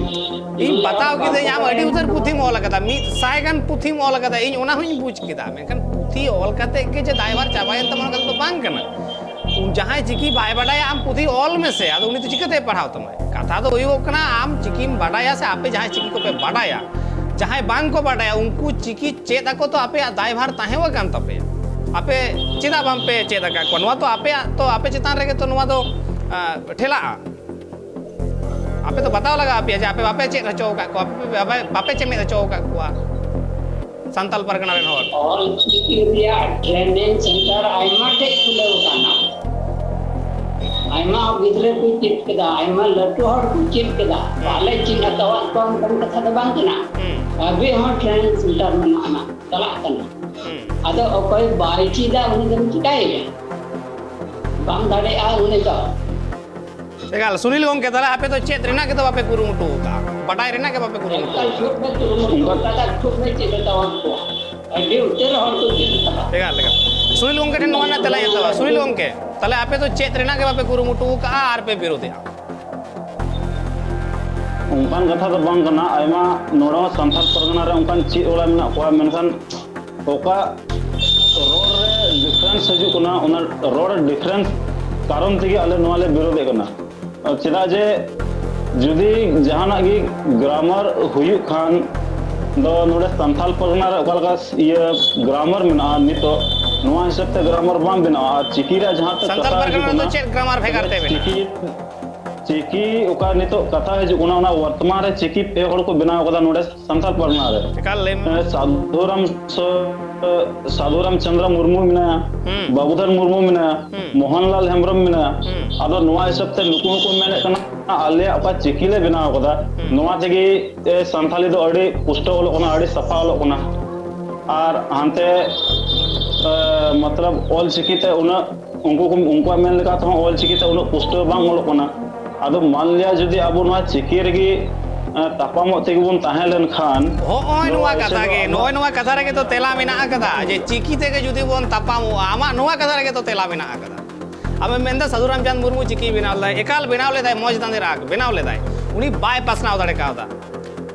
ᱤᱧ ᱵᱟᱛᱟᱣ ᱠᱤᱫᱟᱹᱧ, ᱟᱢ ᱟᱹᱰᱤ ᱩᱛᱟᱹᱨ ᱯᱩᱛᱷᱤᱢ ᱚᱞ ᱟᱠᱟᱫᱟ, ᱢᱤᱫ ᱥᱟᱭ ᱜᱟᱱ ᱯᱩᱛᱷᱤᱢ ᱚᱞ ᱟᱠᱟᱫᱟ, ᱤᱧ ᱚᱱᱟ ᱦᱚᱸᱧ ᱵᱩᱡᱽ ᱠᱮᱫᱟ᱾ ᱢᱮᱱᱠᱷᱟᱱ ᱯᱩᱛᱷᱤ ᱚᱞ ᱠᱟᱛᱮ ᱜᱮ ᱡᱮ ᱫᱟᱭᱵᱷᱟᱨ ᱪᱟᱵᱟᱭᱮᱱ ᱛᱟᱢᱟ, ᱚᱱᱟ ᱠᱟᱛᱷᱟ ᱫᱚ ᱵᱟᱝ ᱠᱟᱱᱟ᱾ ᱩᱱ ᱡᱟᱦᱟᱸᱭ ᱪᱤᱠᱤ ᱵᱟᱭ ᱵᱟᱰᱟᱭᱟ, ᱟᱢ ᱯᱩᱛᱷᱤ ᱚᱞ ᱢᱮᱥᱮ, ᱟᱫᱚ ᱩᱱᱤ ᱫᱚ ᱪᱤᱠᱟᱹᱛᱮ ᱯᱟᱲᱦᱟᱣ ᱛᱟᱢᱟᱭ? ᱠᱟᱛᱷᱟ ᱫᱚ ᱦᱩᱭᱩᱜᱚᱜ ᱠᱟᱱᱟ, ᱟᱢ ᱪᱤᱠᱤᱢ ᱵᱟᱰᱟᱭᱟ ᱥᱮ ᱟᱯᱮ ᱡᱟᱦᱟᱸᱭ ᱪᱤᱠᱤ ᱠᱚᱯᱮ ᱵᱟᱰᱟᱭᱟ, ᱡᱟᱦᱟᱸᱭ ᱵᱟᱝ ᱠᱚ ᱵᱟᱰᱟᱭᱟ, ᱩᱱᱠᱩ ᱪᱤᱠᱤ ᱪᱮᱫ ᱟᱠᱚ ᱛᱚ ᱟᱯᱮᱭᱟᱜ ᱫᱟᱭᱵᱷᱟᱨ ᱛᱟᱦᱮᱸ ᱟᱠᱟᱱ ᱛᱟᱯᱮᱭᱟ᱾ ᱟᱯᱮ ᱪᱮᱫᱟᱜ ᱵᱟᱝ ᱯᱮ ᱪᱮᱫ ᱟᱠᱟᱫ ᱠᱚᱣᱟ? ᱱᱚᱣᱟ ᱛᱚ ᱟᱯᱮᱭᱟᱜ, ᱛᱚ ᱟᱯᱮ ᱪᱮᱛᱟᱱ ᱨᱮᱜᱮ ᱛᱚ ᱱᱚᱣᱟ ᱫᱚ, ᱟ, ᱴᱷᱮᱞᱟᱜᱼᱟ᱾ ᱟᱯᱮ ᱫᱚ ᱵᱟᱛᱟᱣ ᱞᱟᱜᱟᱣ ᱟᱯᱮᱭᱟ ᱡᱮ ᱟᱯᱮ ᱵᱟᱯᱮ ᱪᱮᱫ ᱦᱚᱪᱚ ᱟᱠᱟᱫ ᱠᱚᱣᱟ, ᱟᱯᱮ ᱵᱟᱯᱮ, ᱵᱟᱯᱮ ᱪᱮᱢᱮᱫ ᱦᱚᱪᱚ ᱟᱠᱟᱫ ᱠᱚᱣᱟ ᱥᱟᱱᱛᱟᱞ ᱯᱟᱨᱜᱟᱱᱟ ᱨᱮᱱ ᱦᱚᱲ᱾ ᱚᱞ ᱪᱤᱠᱤ ᱨᱮᱭᱟᱜ ᱴᱨᱮᱱᱤᱝ ᱥᱮᱱᱴᱟᱨ ᱟᱭᱢᱟ ᱴᱷᱮᱡ ᱠᱷᱩᱞᱟᱹᱣ ᱟᱠᱟᱱᱟ᱾ ᱟᱭᱢᱟ ᱜᱤᱫᱽᱨᱟᱹ ᱠᱚ ᱪᱮᱫ ᱠᱮᱫᱟ, ᱟᱭᱢᱟ ᱞᱟᱹᱴᱩ ᱦᱚᱲ ᱠᱚ ᱪᱮᱫ ᱠᱮᱫᱟ᱾ ᱦᱩᱸ᱾ ᱵᱟᱞᱮ ᱪᱮᱫ ᱟᱠᱟᱫ ᱠᱚᱣᱟ ᱚᱱᱠᱟᱱ ᱠᱟᱛᱷᱟ ᱫᱚ ᱵᱟᱝ ᱠᱟᱱᱟ᱾ ᱦᱩᱸ᱾ ᱟᱵᱮ ᱦᱚᱸ ᱴᱨᱮᱱᱤᱝ ᱥᱮᱱᱴᱟᱨ ᱢᱮᱱᱟᱜᱼᱟ, ᱪᱟᱞᱟᱜ ᱠᱟᱱᱟ᱾ ᱦᱩᱸ᱾ ᱟᱫᱚ ᱚᱠᱚᱭ ᱵᱟᱭ ᱪᱮᱫᱟ, ᱩᱱᱤ ᱫᱚᱢ ᱪᱤᱠᱟᱹᱭᱮᱭᱟ? ᱵᱟᱝ ᱫᱟᱲᱮᱭᱟᱜᱼᱟ ᱩᱱᱤ ᱫᱚ᱾ ᱮᱠᱟᱞ, ᱥᱩᱱᱤᱞ ᱜᱚᱢᱠᱮ, ᱛᱟᱦᱞᱮ ᱟᱯᱮ ᱫᱚ ᱪᱮᱫ ᱨᱮᱱᱟᱜ ᱜᱮ ᱫᱚ ᱵᱟᱯᱮ ᱠᱩᱨᱩᱢᱩᱴᱩ ᱟᱠᱟᱫᱼᱟ? ᱵᱟᱰᱟᱭ ᱨᱮᱱᱟᱜ ᱜᱮ ᱵᱟᱯᱮ ᱠᱩᱨᱩᱢᱩᱴᱩ ᱮᱠᱟᱞ, ᱟᱠᱟᱫᱼᱟ? ᱠᱷᱩᱵ ᱞᱮ ᱠᱩᱨᱩᱢᱩᱴᱩ ᱚᱱᱠᱟ ᱟᱠᱟᱫᱟ, ᱠᱷᱩᱵ ᱞᱮ ᱪᱮᱫ ᱟᱠᱟᱫ ᱠᱚᱣᱟ᱾ ᱟᱹᱰᱤ ᱩᱛᱟᱹᱨ ᱦᱚᱲ ᱠᱚ ᱪᱮᱫ ᱟᱠᱟᱫᱟ᱾ ᱮᱠᱟᱞ, ᱮᱠᱟᱞ᱾ ᱥᱩᱱᱤᱞ ᱜᱚᱢᱠᱮ ᱴᱷᱮᱱ ᱱᱚᱣᱟ ᱨᱮᱱᱟᱜ ᱛᱮᱞᱟᱧ ᱦᱟᱛᱟᱣᱟ᱾ ᱥᱩᱱᱤᱞ ᱜᱚᱢᱠᱮ, ᱛᱟᱦᱞᱮ ᱟᱯᱮ ᱫᱚ ᱪᱮᱫ ᱨᱮᱱᱟᱜ ᱜᱮ ᱵᱟᱯᱮ ᱠᱩᱨᱩᱢᱩᱴᱩ ᱟᱠᱟᱫᱼᱟ ᱟᱨ ᱯᱮ ᱵᱤᱨᱳᱫᱮᱜᱼᱟ? ᱚᱱᱠᱟᱱ ᱠᱟᱛᱷᱟ ᱫᱚ ᱵᱟᱝ ᱠᱟᱱᱟ᱾ ᱟᱭᱢᱟ ᱱᱚᱰᱮ ᱦᱚᱸ ᱥᱟᱱᱛᱟᱲ ᱯᱟᱨᱜᱟᱱᱟ ᱨᱮ ᱚᱱᱠᱟᱱ ᱪᱮᱫ ᱵᱟᱞᱟ ᱢᱮᱱᱟᱜ ᱠᱚᱣᱟ, ᱢᱮᱱᱠᱷᱟᱱ ᱚᱠᱟ ᱨᱚᱲ ᱨᱮ ᱰᱤᱯᱷᱟᱨᱮᱱᱥ ᱦᱤᱡᱩᱜ ᱠᱟᱱᱟ, ᱚᱱᱟ ᱨᱚᱲ ᱰᱤᱯᱷᱟᱨᱮᱱᱥ ᱠᱟᱨᱚᱱ ᱛᱮᱜᱮ ᱟᱞᱮ ᱱᱚᱣᱟ ᱞᱮ ᱵᱤᱨᱳᱫᱮᱫ ᱠᱟᱱᱟ᱾ ᱪᱮᱫᱟᱜ ᱡᱮ ᱡᱩᱫᱤ ᱡᱟᱦᱟᱱᱟᱜ ᱜᱮ ᱜᱨᱟᱢᱟᱨ ᱦᱩᱭᱩᱜ ᱠᱷᱟᱱ, ᱫᱚ ᱱᱚᱰᱮ ᱥᱟᱱᱛᱟᱞ ᱯᱟᱨᱜᱟᱱᱟ ᱨᱮ ᱚᱠᱟ ᱞᱮᱠᱟ ᱤᱭᱟᱹ ᱜᱨᱟᱢᱟᱨ ᱢᱮᱱᱟᱜᱼᱟ, ᱱᱤᱛᱚᱜ ᱱᱚᱣᱟ ᱦᱤᱥᱟᱹᱵ ᱛᱮ ᱜᱨᱟᱢᱟᱨ ᱵᱟᱝ ᱵᱮᱱᱟᱜᱼᱟ᱾ ᱟᱨ ᱪᱤᱠᱤ ᱨᱮᱭᱟᱜ ᱡᱟᱦᱟᱸ ᱛᱮ ᱥᱟᱱᱛᱟᱞ ᱠᱟᱛᱷᱟ ᱯᱟᱨᱜᱟᱱᱟ ᱦᱤᱡᱩᱜ ᱨᱮᱫᱚ ᱠᱟᱱᱟ, ᱪᱮᱫ ᱜᱨᱟᱢᱟᱨ ᱵᱷᱮᱜᱟᱨ ᱛᱮ ᱢᱮᱱᱟᱜᱼᱟ? ᱪᱤᱠᱤ, ᱪᱤᱠᱤ ᱚᱠᱟ ᱱᱤᱛᱚᱜ ᱠᱟᱛᱷᱟ ᱦᱤᱡᱩᱜ ᱠᱟᱱᱟ, ᱚᱱᱟ ᱣᱟᱨᱛᱚᱢᱟᱱ ᱨᱮ ᱪᱤᱠᱤ ᱯᱮ ᱦᱚᱲ ᱠᱚ ᱵᱮᱱᱟᱣ ᱠᱟᱫᱟ ᱱᱚᱰᱮ ᱥᱟᱱᱛᱟᱞ ᱯᱟᱨᱜᱟᱱᱟ ᱨᱮ᱾ ᱮᱠᱟᱞ ᱞᱟᱹᱭ ᱢᱮ᱾ ᱮ, ᱥᱟᱫᱷᱩ ᱨᱟᱢ ᱥᱚ-, ᱮ, ᱥᱟᱫᱷᱩ ᱨᱟᱢᱪᱚᱸᱫᱽᱨᱚ ᱢᱩᱨᱢᱩ ᱢᱮᱱᱟᱭᱟ, ᱦᱩᱸ᱾ ᱵᱟᱵᱩᱫᱷᱚᱱ ᱢᱩᱨᱢᱩ ᱢᱮᱱᱟᱭᱟ, ᱦᱩᱸ᱾ ᱢᱳᱦᱚᱱᱞᱟᱞ ᱦᱮᱢᱵᱨᱚᱢ ᱢᱮᱱᱟᱭᱟ᱾ ᱦᱩᱸ᱾ ᱟᱫᱚ ᱱᱚᱣᱟ ᱦᱤᱥᱟᱹᱵ ᱛᱮ ᱱᱩᱠᱩ ᱦᱚᱸᱠᱚ ᱢᱮᱱᱮᱫ ᱠᱟᱱᱟ, ᱟᱞᱮᱭᱟᱜ ᱚᱠᱟ ᱪᱤᱠᱤ ᱞᱮ ᱵᱮᱱᱟᱣ ᱠᱟᱫᱟ, ᱦᱩᱸ᱾ ᱱᱚᱣᱟ ᱛᱮᱜᱮ, ᱮ, ᱥᱟᱱᱛᱟᱞᱤ ᱫᱚ ᱟᱹᱰᱤ ᱯᱩᱥᱴᱟᱹᱣ ᱚᱞᱚᱜ ᱠᱟᱱᱟ, ᱟᱹᱰᱤ ᱥᱟᱯᱷᱟ ᱚᱞᱚᱜ ᱠᱟᱱᱟ᱾ ᱟᱨ ᱦᱟᱱᱛᱮ, ᱮ, ᱢᱚᱛᱞᱚᱵ ᱚᱞ ᱪᱤᱠᱤ ᱛᱮ ᱩᱱᱟᱹᱜ, ᱩᱱᱠᱩ ᱠᱚ, ᱩᱱᱠᱩᱣᱟᱜ ᱢᱮᱱ ᱞᱮᱠᱟ ᱛᱮᱦᱚᱸ ᱚᱞ ᱪᱤᱠᱤ ᱛᱮ ᱩᱱᱟᱹᱜ ᱯᱩᱥᱴᱟᱹᱣ ᱵᱟᱝ ᱚᱞᱚᱜ ᱠᱟᱱᱟ᱾ ᱟᱫᱚ ᱢᱟᱱ ᱞᱤᱭᱟ ᱡᱩᱫᱤ ᱟᱵᱚ ᱱᱚᱣᱟ ᱪᱤᱠᱤ ᱨᱮᱜᱮ, ᱮ, ᱛᱟᱯᱟᱢᱚᱜ ᱛᱮᱜᱮ ᱵᱚᱱ ᱛᱟᱦᱮᱸ ᱞᱮᱱᱠᱷᱟᱱ, ᱦᱚᱸᱜᱼᱚᱭ ᱱᱚᱣᱟ ᱱᱚᱣᱟ ᱠᱟᱛᱷᱟ ᱜᱮ, ᱟᱵᱚᱣᱟᱜ ᱱᱚᱜᱼᱚᱭ ᱱᱚᱣᱟ ᱠᱟᱛᱷᱟ ᱨᱮᱜᱮ ᱛᱚ ᱛᱮᱞᱟ ᱢᱮᱱᱟᱜ ᱟᱠᱟᱫᱟ ᱡᱮ ᱪᱤᱠᱤ ᱛᱮᱜᱮ ᱡᱩᱫᱤ ᱵᱚᱱ ᱛᱟᱯᱟᱢᱚᱜᱼᱟ, ᱟᱢᱟᱜ ᱱᱚᱣᱟ ᱠᱟᱛᱷᱟ ᱨᱮᱜᱮ ᱛᱚ ᱛᱮᱞᱟ ᱢᱮᱱᱟᱜ ᱟᱠᱟᱫᱟ᱾ ᱟᱢᱮᱢ ᱢᱮᱱᱫᱟ ᱥᱟᱫᱷᱩ ᱨᱟᱢᱪᱟᱸᱫᱽ ᱢᱩᱨᱢᱩ ᱪᱤᱠᱤ ᱵᱮᱱᱟᱣ ᱞᱮᱫᱟᱭ, ᱮᱠᱟᱞ ᱵᱮᱱᱟᱣ ᱞᱮᱫᱟᱭ, ᱢᱚᱡᱽ ᱫᱟᱸᱫᱮ ᱨᱟᱜᱽ ᱵᱮᱱᱟᱣ ᱞᱮᱫᱟᱭ, ᱩᱱᱤ ᱵᱟᱭ ᱯᱟᱥᱱᱟᱣ ᱫᱟᱲᱮ ᱠᱟᱣᱫᱟ᱾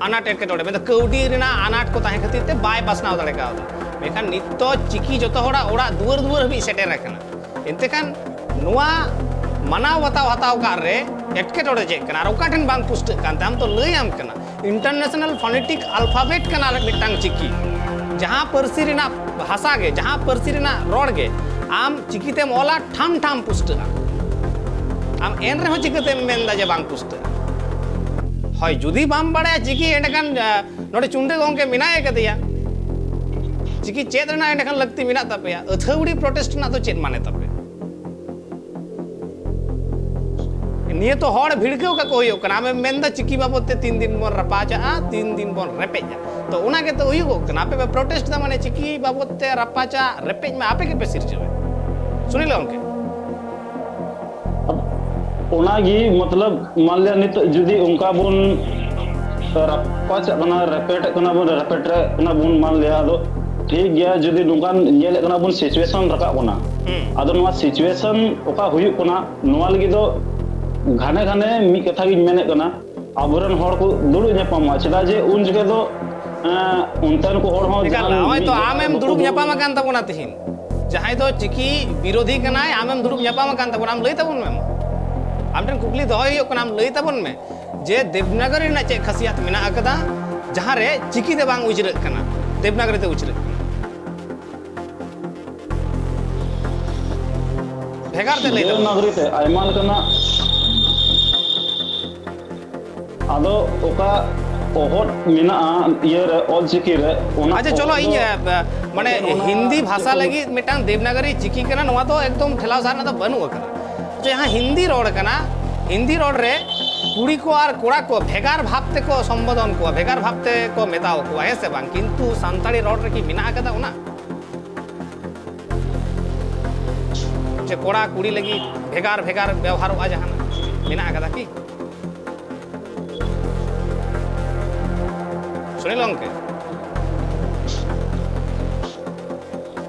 ᱟᱱᱟᱴ ᱮᱴᱠᱮᱴᱚᱬᱮ, ᱢᱮᱱᱫᱚ ᱠᱟᱹᱣᱰᱤ ᱨᱮᱱᱟᱜ ᱟᱱᱟᱴ ᱠᱚ ᱛᱟᱦᱮᱸ ᱠᱷᱟᱹᱛᱤᱨ ᱛᱮ ᱵᱟᱭ ᱯᱟᱥᱱᱟᱣ ᱫᱟᱲᱮ ᱠᱟᱣᱫᱟ᱾ ᱢᱮᱱᱠᱷᱟᱱ ᱱᱤᱛᱚᱜ ᱪᱤᱠᱤ ᱡᱚᱛᱚ ᱦᱚᱲᱟᱜ ᱚᱲᱟᱜ ᱫᱩᱣᱟᱹᱨ ᱫᱩᱣᱟᱹᱨ ᱦᱟᱹᱵᱤᱡ ᱥᱮᱴᱮᱨ ᱟᱠᱟᱱᱟ᱾ ᱮᱱᱛᱮ ᱠᱷᱟᱱ ᱱᱚᱣᱟ ᱢᱟᱱᱟᱣ ᱵᱟᱛᱟᱣ ᱦᱟᱛᱟᱣ ᱠᱟᱜ ᱨᱮ ᱮᱴᱠᱮᱴᱚᱬᱮ ᱪᱮᱫ ᱠᱟᱱᱟ? ᱟᱨ ᱚᱠᱟ ᱴᱷᱮᱱ ᱵᱟᱝ ᱯᱩᱥᱴᱟᱹᱜ ᱠᱟᱱ ᱛᱟᱢ ᱛᱚ ᱞᱟᱹᱭᱟᱢ ᱠᱟᱱᱟ᱾ International Phonetic Alphabet ᱠᱟᱱᱟ ᱢᱤᱫᱴᱟᱝ ᱪᱤᱠᱤ᱾ ᱡᱟᱦᱟᱸ ᱯᱟᱹᱨᱥᱤ ᱨᱮᱱᱟᱜ ᱵᱷᱟᱥᱟ ᱜᱮ, ᱡᱟᱦᱟᱸ ᱯᱟᱹᱨᱥᱤ ᱨᱮᱱᱟᱜ ᱨᱚᱲ ᱜᱮ ᱟᱢ ᱪᱤᱠᱤᱛᱮᱢ ᱚᱞᱟ, ᱴᱷᱟᱢ ᱴᱷᱟᱢ ᱯᱩᱥᱴᱟᱹᱜᱼᱟ᱾ ᱟᱢ ᱮᱱ ᱨᱮᱦᱚᱸ ᱪᱤᱠᱟᱹᱛᱮᱢ ᱢᱮᱱᱫᱟ ᱡᱮ ᱵᱟᱝ ᱯᱩᱥᱴᱟᱹᱜᱼᱟ? ᱦᱳᱭ, ᱡᱩᱫᱤ ᱵᱟᱢ ᱵᱟᱲᱟᱭᱟ ᱪᱤᱠᱤ, ᱮᱸᱰᱮᱠᱷᱟᱱ, ᱟ, ᱱᱚᱰᱮ ᱪᱩᱱᱰᱟᱹ ᱜᱚᱢᱠᱮ ᱢᱮᱱᱟᱭ ᱠᱟᱫᱮᱭᱟ, ᱪᱤᱠᱤ ᱪᱮᱫ ᱨᱮᱱᱟᱜ ᱮᱸᱰᱮᱠᱷᱟᱱ ᱞᱟᱹᱠᱛᱤ ᱢᱮᱱᱟᱜ ᱛᱟᱯᱮᱭᱟ? ᱟᱹᱛᱷᱟᱹᱣᱲᱤ protest ᱨᱮᱱᱟᱜ ᱫᱚ ᱪᱮᱫ ᱢᱟᱱᱮ ᱛᱟᱯᱮ? ᱱᱤᱭᱟᱹ ᱛᱚ ᱦᱚᱲ ᱵᱷᱤᱲᱠᱟᱹᱣ ᱠᱟᱠᱚ ᱦᱩᱭᱩᱜ ᱠᱟᱱᱟ᱾ ᱟᱢᱮᱢ ᱢᱮᱱᱫᱟ ᱪᱤᱠᱤ ᱵᱟᱵᱚᱫ ᱛᱮ ᱛᱤᱱ ᱫᱤᱱ ᱵᱚᱱ ᱨᱟᱯᱟᱪᱟᱜᱼᱟ, ᱛᱤᱱ ᱫᱤᱱ ᱵᱚᱱ ᱨᱮᱯᱮᱡᱼᱟ᱾ ᱛᱚ ᱚᱱᱟ ᱜᱮᱛᱚ ᱦᱩᱭᱩᱜᱚᱜ ᱠᱟᱱᱟ᱾ ᱟᱯᱮ ᱯᱮ protest ᱫᱟ, ᱢᱟᱱᱮ ᱪᱤᱠᱤ ᱵᱟᱵᱚᱫ ᱛᱮ ᱨᱟᱯᱟᱪᱟᱜ, ᱨᱮᱯᱮᱡ ᱢᱟ ᱟᱯᱮ ᱜᱮᱯᱮ ᱥᱤᱨᱡᱟᱹᱣᱮᱫ᱾ ᱥᱩᱱᱤᱞ ᱜᱚᱢᱠᱮ᱾ ᱚᱱᱟᱜᱮ ᱢᱚᱛᱞᱚᱵ, ᱢᱟᱱ ᱞᱤᱭᱟ ᱱᱤᱛᱚᱜ ᱡᱩᱫᱤ ᱚᱱᱠᱟ ᱵᱚᱱ ᱨᱟᱯᱟᱪᱟᱜ ᱠᱟᱱᱟ, ᱨᱮᱯᱮᱴᱮᱫ ᱠᱟᱱᱟ ᱵᱚᱱ, ᱨᱮᱯᱮᱴᱮᱫ ᱠᱟᱱᱟ ᱵᱚᱱ, ᱢᱟᱱ ᱞᱤᱭᱟ, ᱟᱫᱚ ᱴᱷᱤᱠ ᱜᱮᱭᱟ, ᱡᱩᱫᱤ ᱱᱚᱝᱠᱟᱱ ᱧᱮᱞᱮᱫ ᱠᱟᱱᱟ ᱵᱚᱱ situation ᱨᱟᱠᱟᱵ ᱠᱟᱱᱟ, ᱦᱩᱸ᱾ ᱟᱫᱚ ᱱᱚᱣᱟ situation ᱚᱠᱟ ᱦᱩᱭᱩᱜ ᱠᱟᱱᱟ, ᱱᱚᱣᱟ ᱞᱟᱹᱜᱤᱫ ᱫᱚ ᱜᱷᱟᱱᱮ ᱜᱷᱟᱱᱮ ᱢᱤᱫ ᱠᱟᱛᱷᱟ ᱜᱤᱧ ᱢᱮᱱᱮᱫ ᱠᱟᱱᱟ, ᱟᱵᱚᱨᱮᱱ ᱦᱚᱲ ᱠᱚ ᱫᱩᱲᱩᱵ ᱧᱟᱯᱟᱢᱚᱜᱼᱟ᱾ ᱪᱮᱫᱟᱜ ᱡᱮ ᱩᱱ ᱡᱚᱠᱷᱮᱡ ᱫᱚ, ᱮᱸ, ᱚᱱᱛᱮᱱ ᱠᱚ ᱦᱚᱲ ᱦᱚᱸ ᱮᱠᱟᱞ, ᱡᱟᱦᱟᱱ ᱱᱚᱜᱼᱚᱭ ᱢᱤᱫ ᱛᱚ ᱡᱟᱭᱜᱟ ᱟᱢᱮᱢ ᱵᱟᱠᱚ ᱫᱩᱲᱩᱵ ᱫᱩᱲᱩᱵ ᱧᱟᱯᱟᱢ ᱟᱠᱟᱱ ᱛᱟᱵᱚᱱᱟ ᱛᱤᱦᱤᱧ᱾ ᱡᱟᱦᱟᱸᱭ ᱫᱚ ᱪᱤᱠᱤ ᱵᱤᱨᱳᱫᱷᱤ ᱠᱟᱱᱟᱭ, ᱟᱢᱮᱢ ᱫᱩᱲᱩᱵ ᱧᱟᱯᱟᱢ ᱟᱠᱟᱱ ᱛᱟᱵᱚᱱᱟ, ᱟᱢ ᱞᱟᱹᱭ ᱛᱟᱵᱚᱱ ᱢᱮ ᱢᱟ᱾ ᱟᱢ ᱴᱷᱮᱱ ᱠᱩᱠᱞᱤ ᱫᱚᱦᱚᱭ ᱦᱩᱭᱩᱜ ᱠᱟᱱᱟ, ᱟᱢ ᱞᱟᱹᱭ ᱛᱟᱵᱚᱱ ᱢᱮ ᱡᱮ ᱫᱮᱵᱽᱱᱟᱜᱚᱨᱤ ᱨᱮᱱᱟᱜ ᱪᱮᱫ ᱠᱷᱟᱥᱤᱭᱟᱛ ᱢᱮᱱᱟᱜ ᱟᱠᱟᱫᱟ ᱡᱟᱦᱟᱸ ᱨᱮ ᱪᱤᱠᱤ ᱛᱮ ᱵᱟᱝ ᱩᱪᱨᱟᱹᱜ ᱠᱟᱱᱟ, ᱫᱮᱵᱽᱱᱟᱜᱚᱨᱤ ᱛᱮ ᱩᱪᱨᱟᱹᱜ ᱠᱟᱱᱟ᱾ ᱵᱷᱮᱜᱟᱨ ᱛᱮ ᱞᱟᱹᱭ ᱛᱟᱵᱚᱱ᱾ ᱫᱮᱵᱽᱱᱟᱜᱚᱨᱤ ᱛᱮ ᱟᱭᱢᱟ ᱞᱮᱠᱟᱱᱟᱜ, ᱟᱫᱚ ᱚᱠᱟ ᱚᱦᱚᱫ ᱢᱮᱱᱟᱜᱼᱟ ᱤᱭᱟᱹ ᱨᱮ, ᱚᱞ ᱪᱤᱠᱤ ᱨᱮ, ᱚᱱᱟ ᱟᱪᱪᱷᱟ, ᱪᱚᱞᱚ, ᱚᱦᱚᱫ ᱤᱧ, ᱫᱚ ᱮ, ᱮ, ᱢᱟᱱᱮ, ᱚᱱᱟ ᱦᱤᱱᱫᱤ ᱵᱷᱟᱥᱟ ᱪᱮᱫ ᱠᱚ ᱞᱟᱹᱜᱤᱫ ᱢᱤᱫᱴᱟᱝ ᱫᱮᱵᱽᱱᱟᱜᱚᱨᱤ ᱪᱤᱠᱤ ᱠᱟᱱᱟ, ᱱᱚᱣᱟ ᱫᱚ ᱮᱠᱫᱚᱢ ᱴᱷᱮᱞᱟᱣ ᱥᱟᱦᱟ ᱨᱮᱱᱟᱜ ᱫᱚ ᱵᱟᱹᱱᱩᱜ ᱟᱠᱟᱫᱟ᱾ ᱡᱟᱦᱟᱸ ᱦᱤᱱᱫᱤ ᱨᱚᱲ ᱠᱟᱱᱟ, ᱦᱤᱱᱫᱤ ᱨᱚᱲ ᱨᱮ ᱠᱩᱲᱤ ᱠᱚ ᱟᱨ ᱠᱚᱲᱟ ᱠᱚ ᱵᱷᱮᱜᱟᱨ ᱵᱷᱟᱵᱽ ᱛᱮᱠᱚ ᱥᱚᱢᱵᱳᱫᱷᱚᱱ ᱠᱚᱣᱟ, ᱵᱷᱮᱜᱟᱨ ᱵᱷᱟᱵᱽ ᱛᱮᱠᱚ ᱢᱮᱛᱟᱣ ᱠᱚᱣᱟ, ᱦᱮᱸ ᱥᱮ ᱵᱟᱝ? ᱠᱤᱱᱛᱩ ᱥᱟᱱᱛᱟᱲᱤ ᱨᱚᱲ ᱨᱮᱠᱤ ᱢᱮᱱᱟᱜ ᱟᱠᱟᱫᱟ ᱚᱱᱟ? ᱡᱮ ᱠᱚᱲᱟ ᱠᱩᱲᱤ ᱞᱟᱹᱜᱤᱫ ᱵᱷᱮᱜᱟᱨ ᱵᱷᱮᱜᱟᱨ ᱵᱮᱣᱦᱟᱨᱚᱜᱼᱟ ᱡᱟᱦᱟᱱᱟᱜ, ᱢᱮᱱᱟᱜ ᱟᱠᱟᱫᱟ ᱠᱤ? ᱥᱩᱱᱤᱞ ᱜᱚᱢᱠᱮ,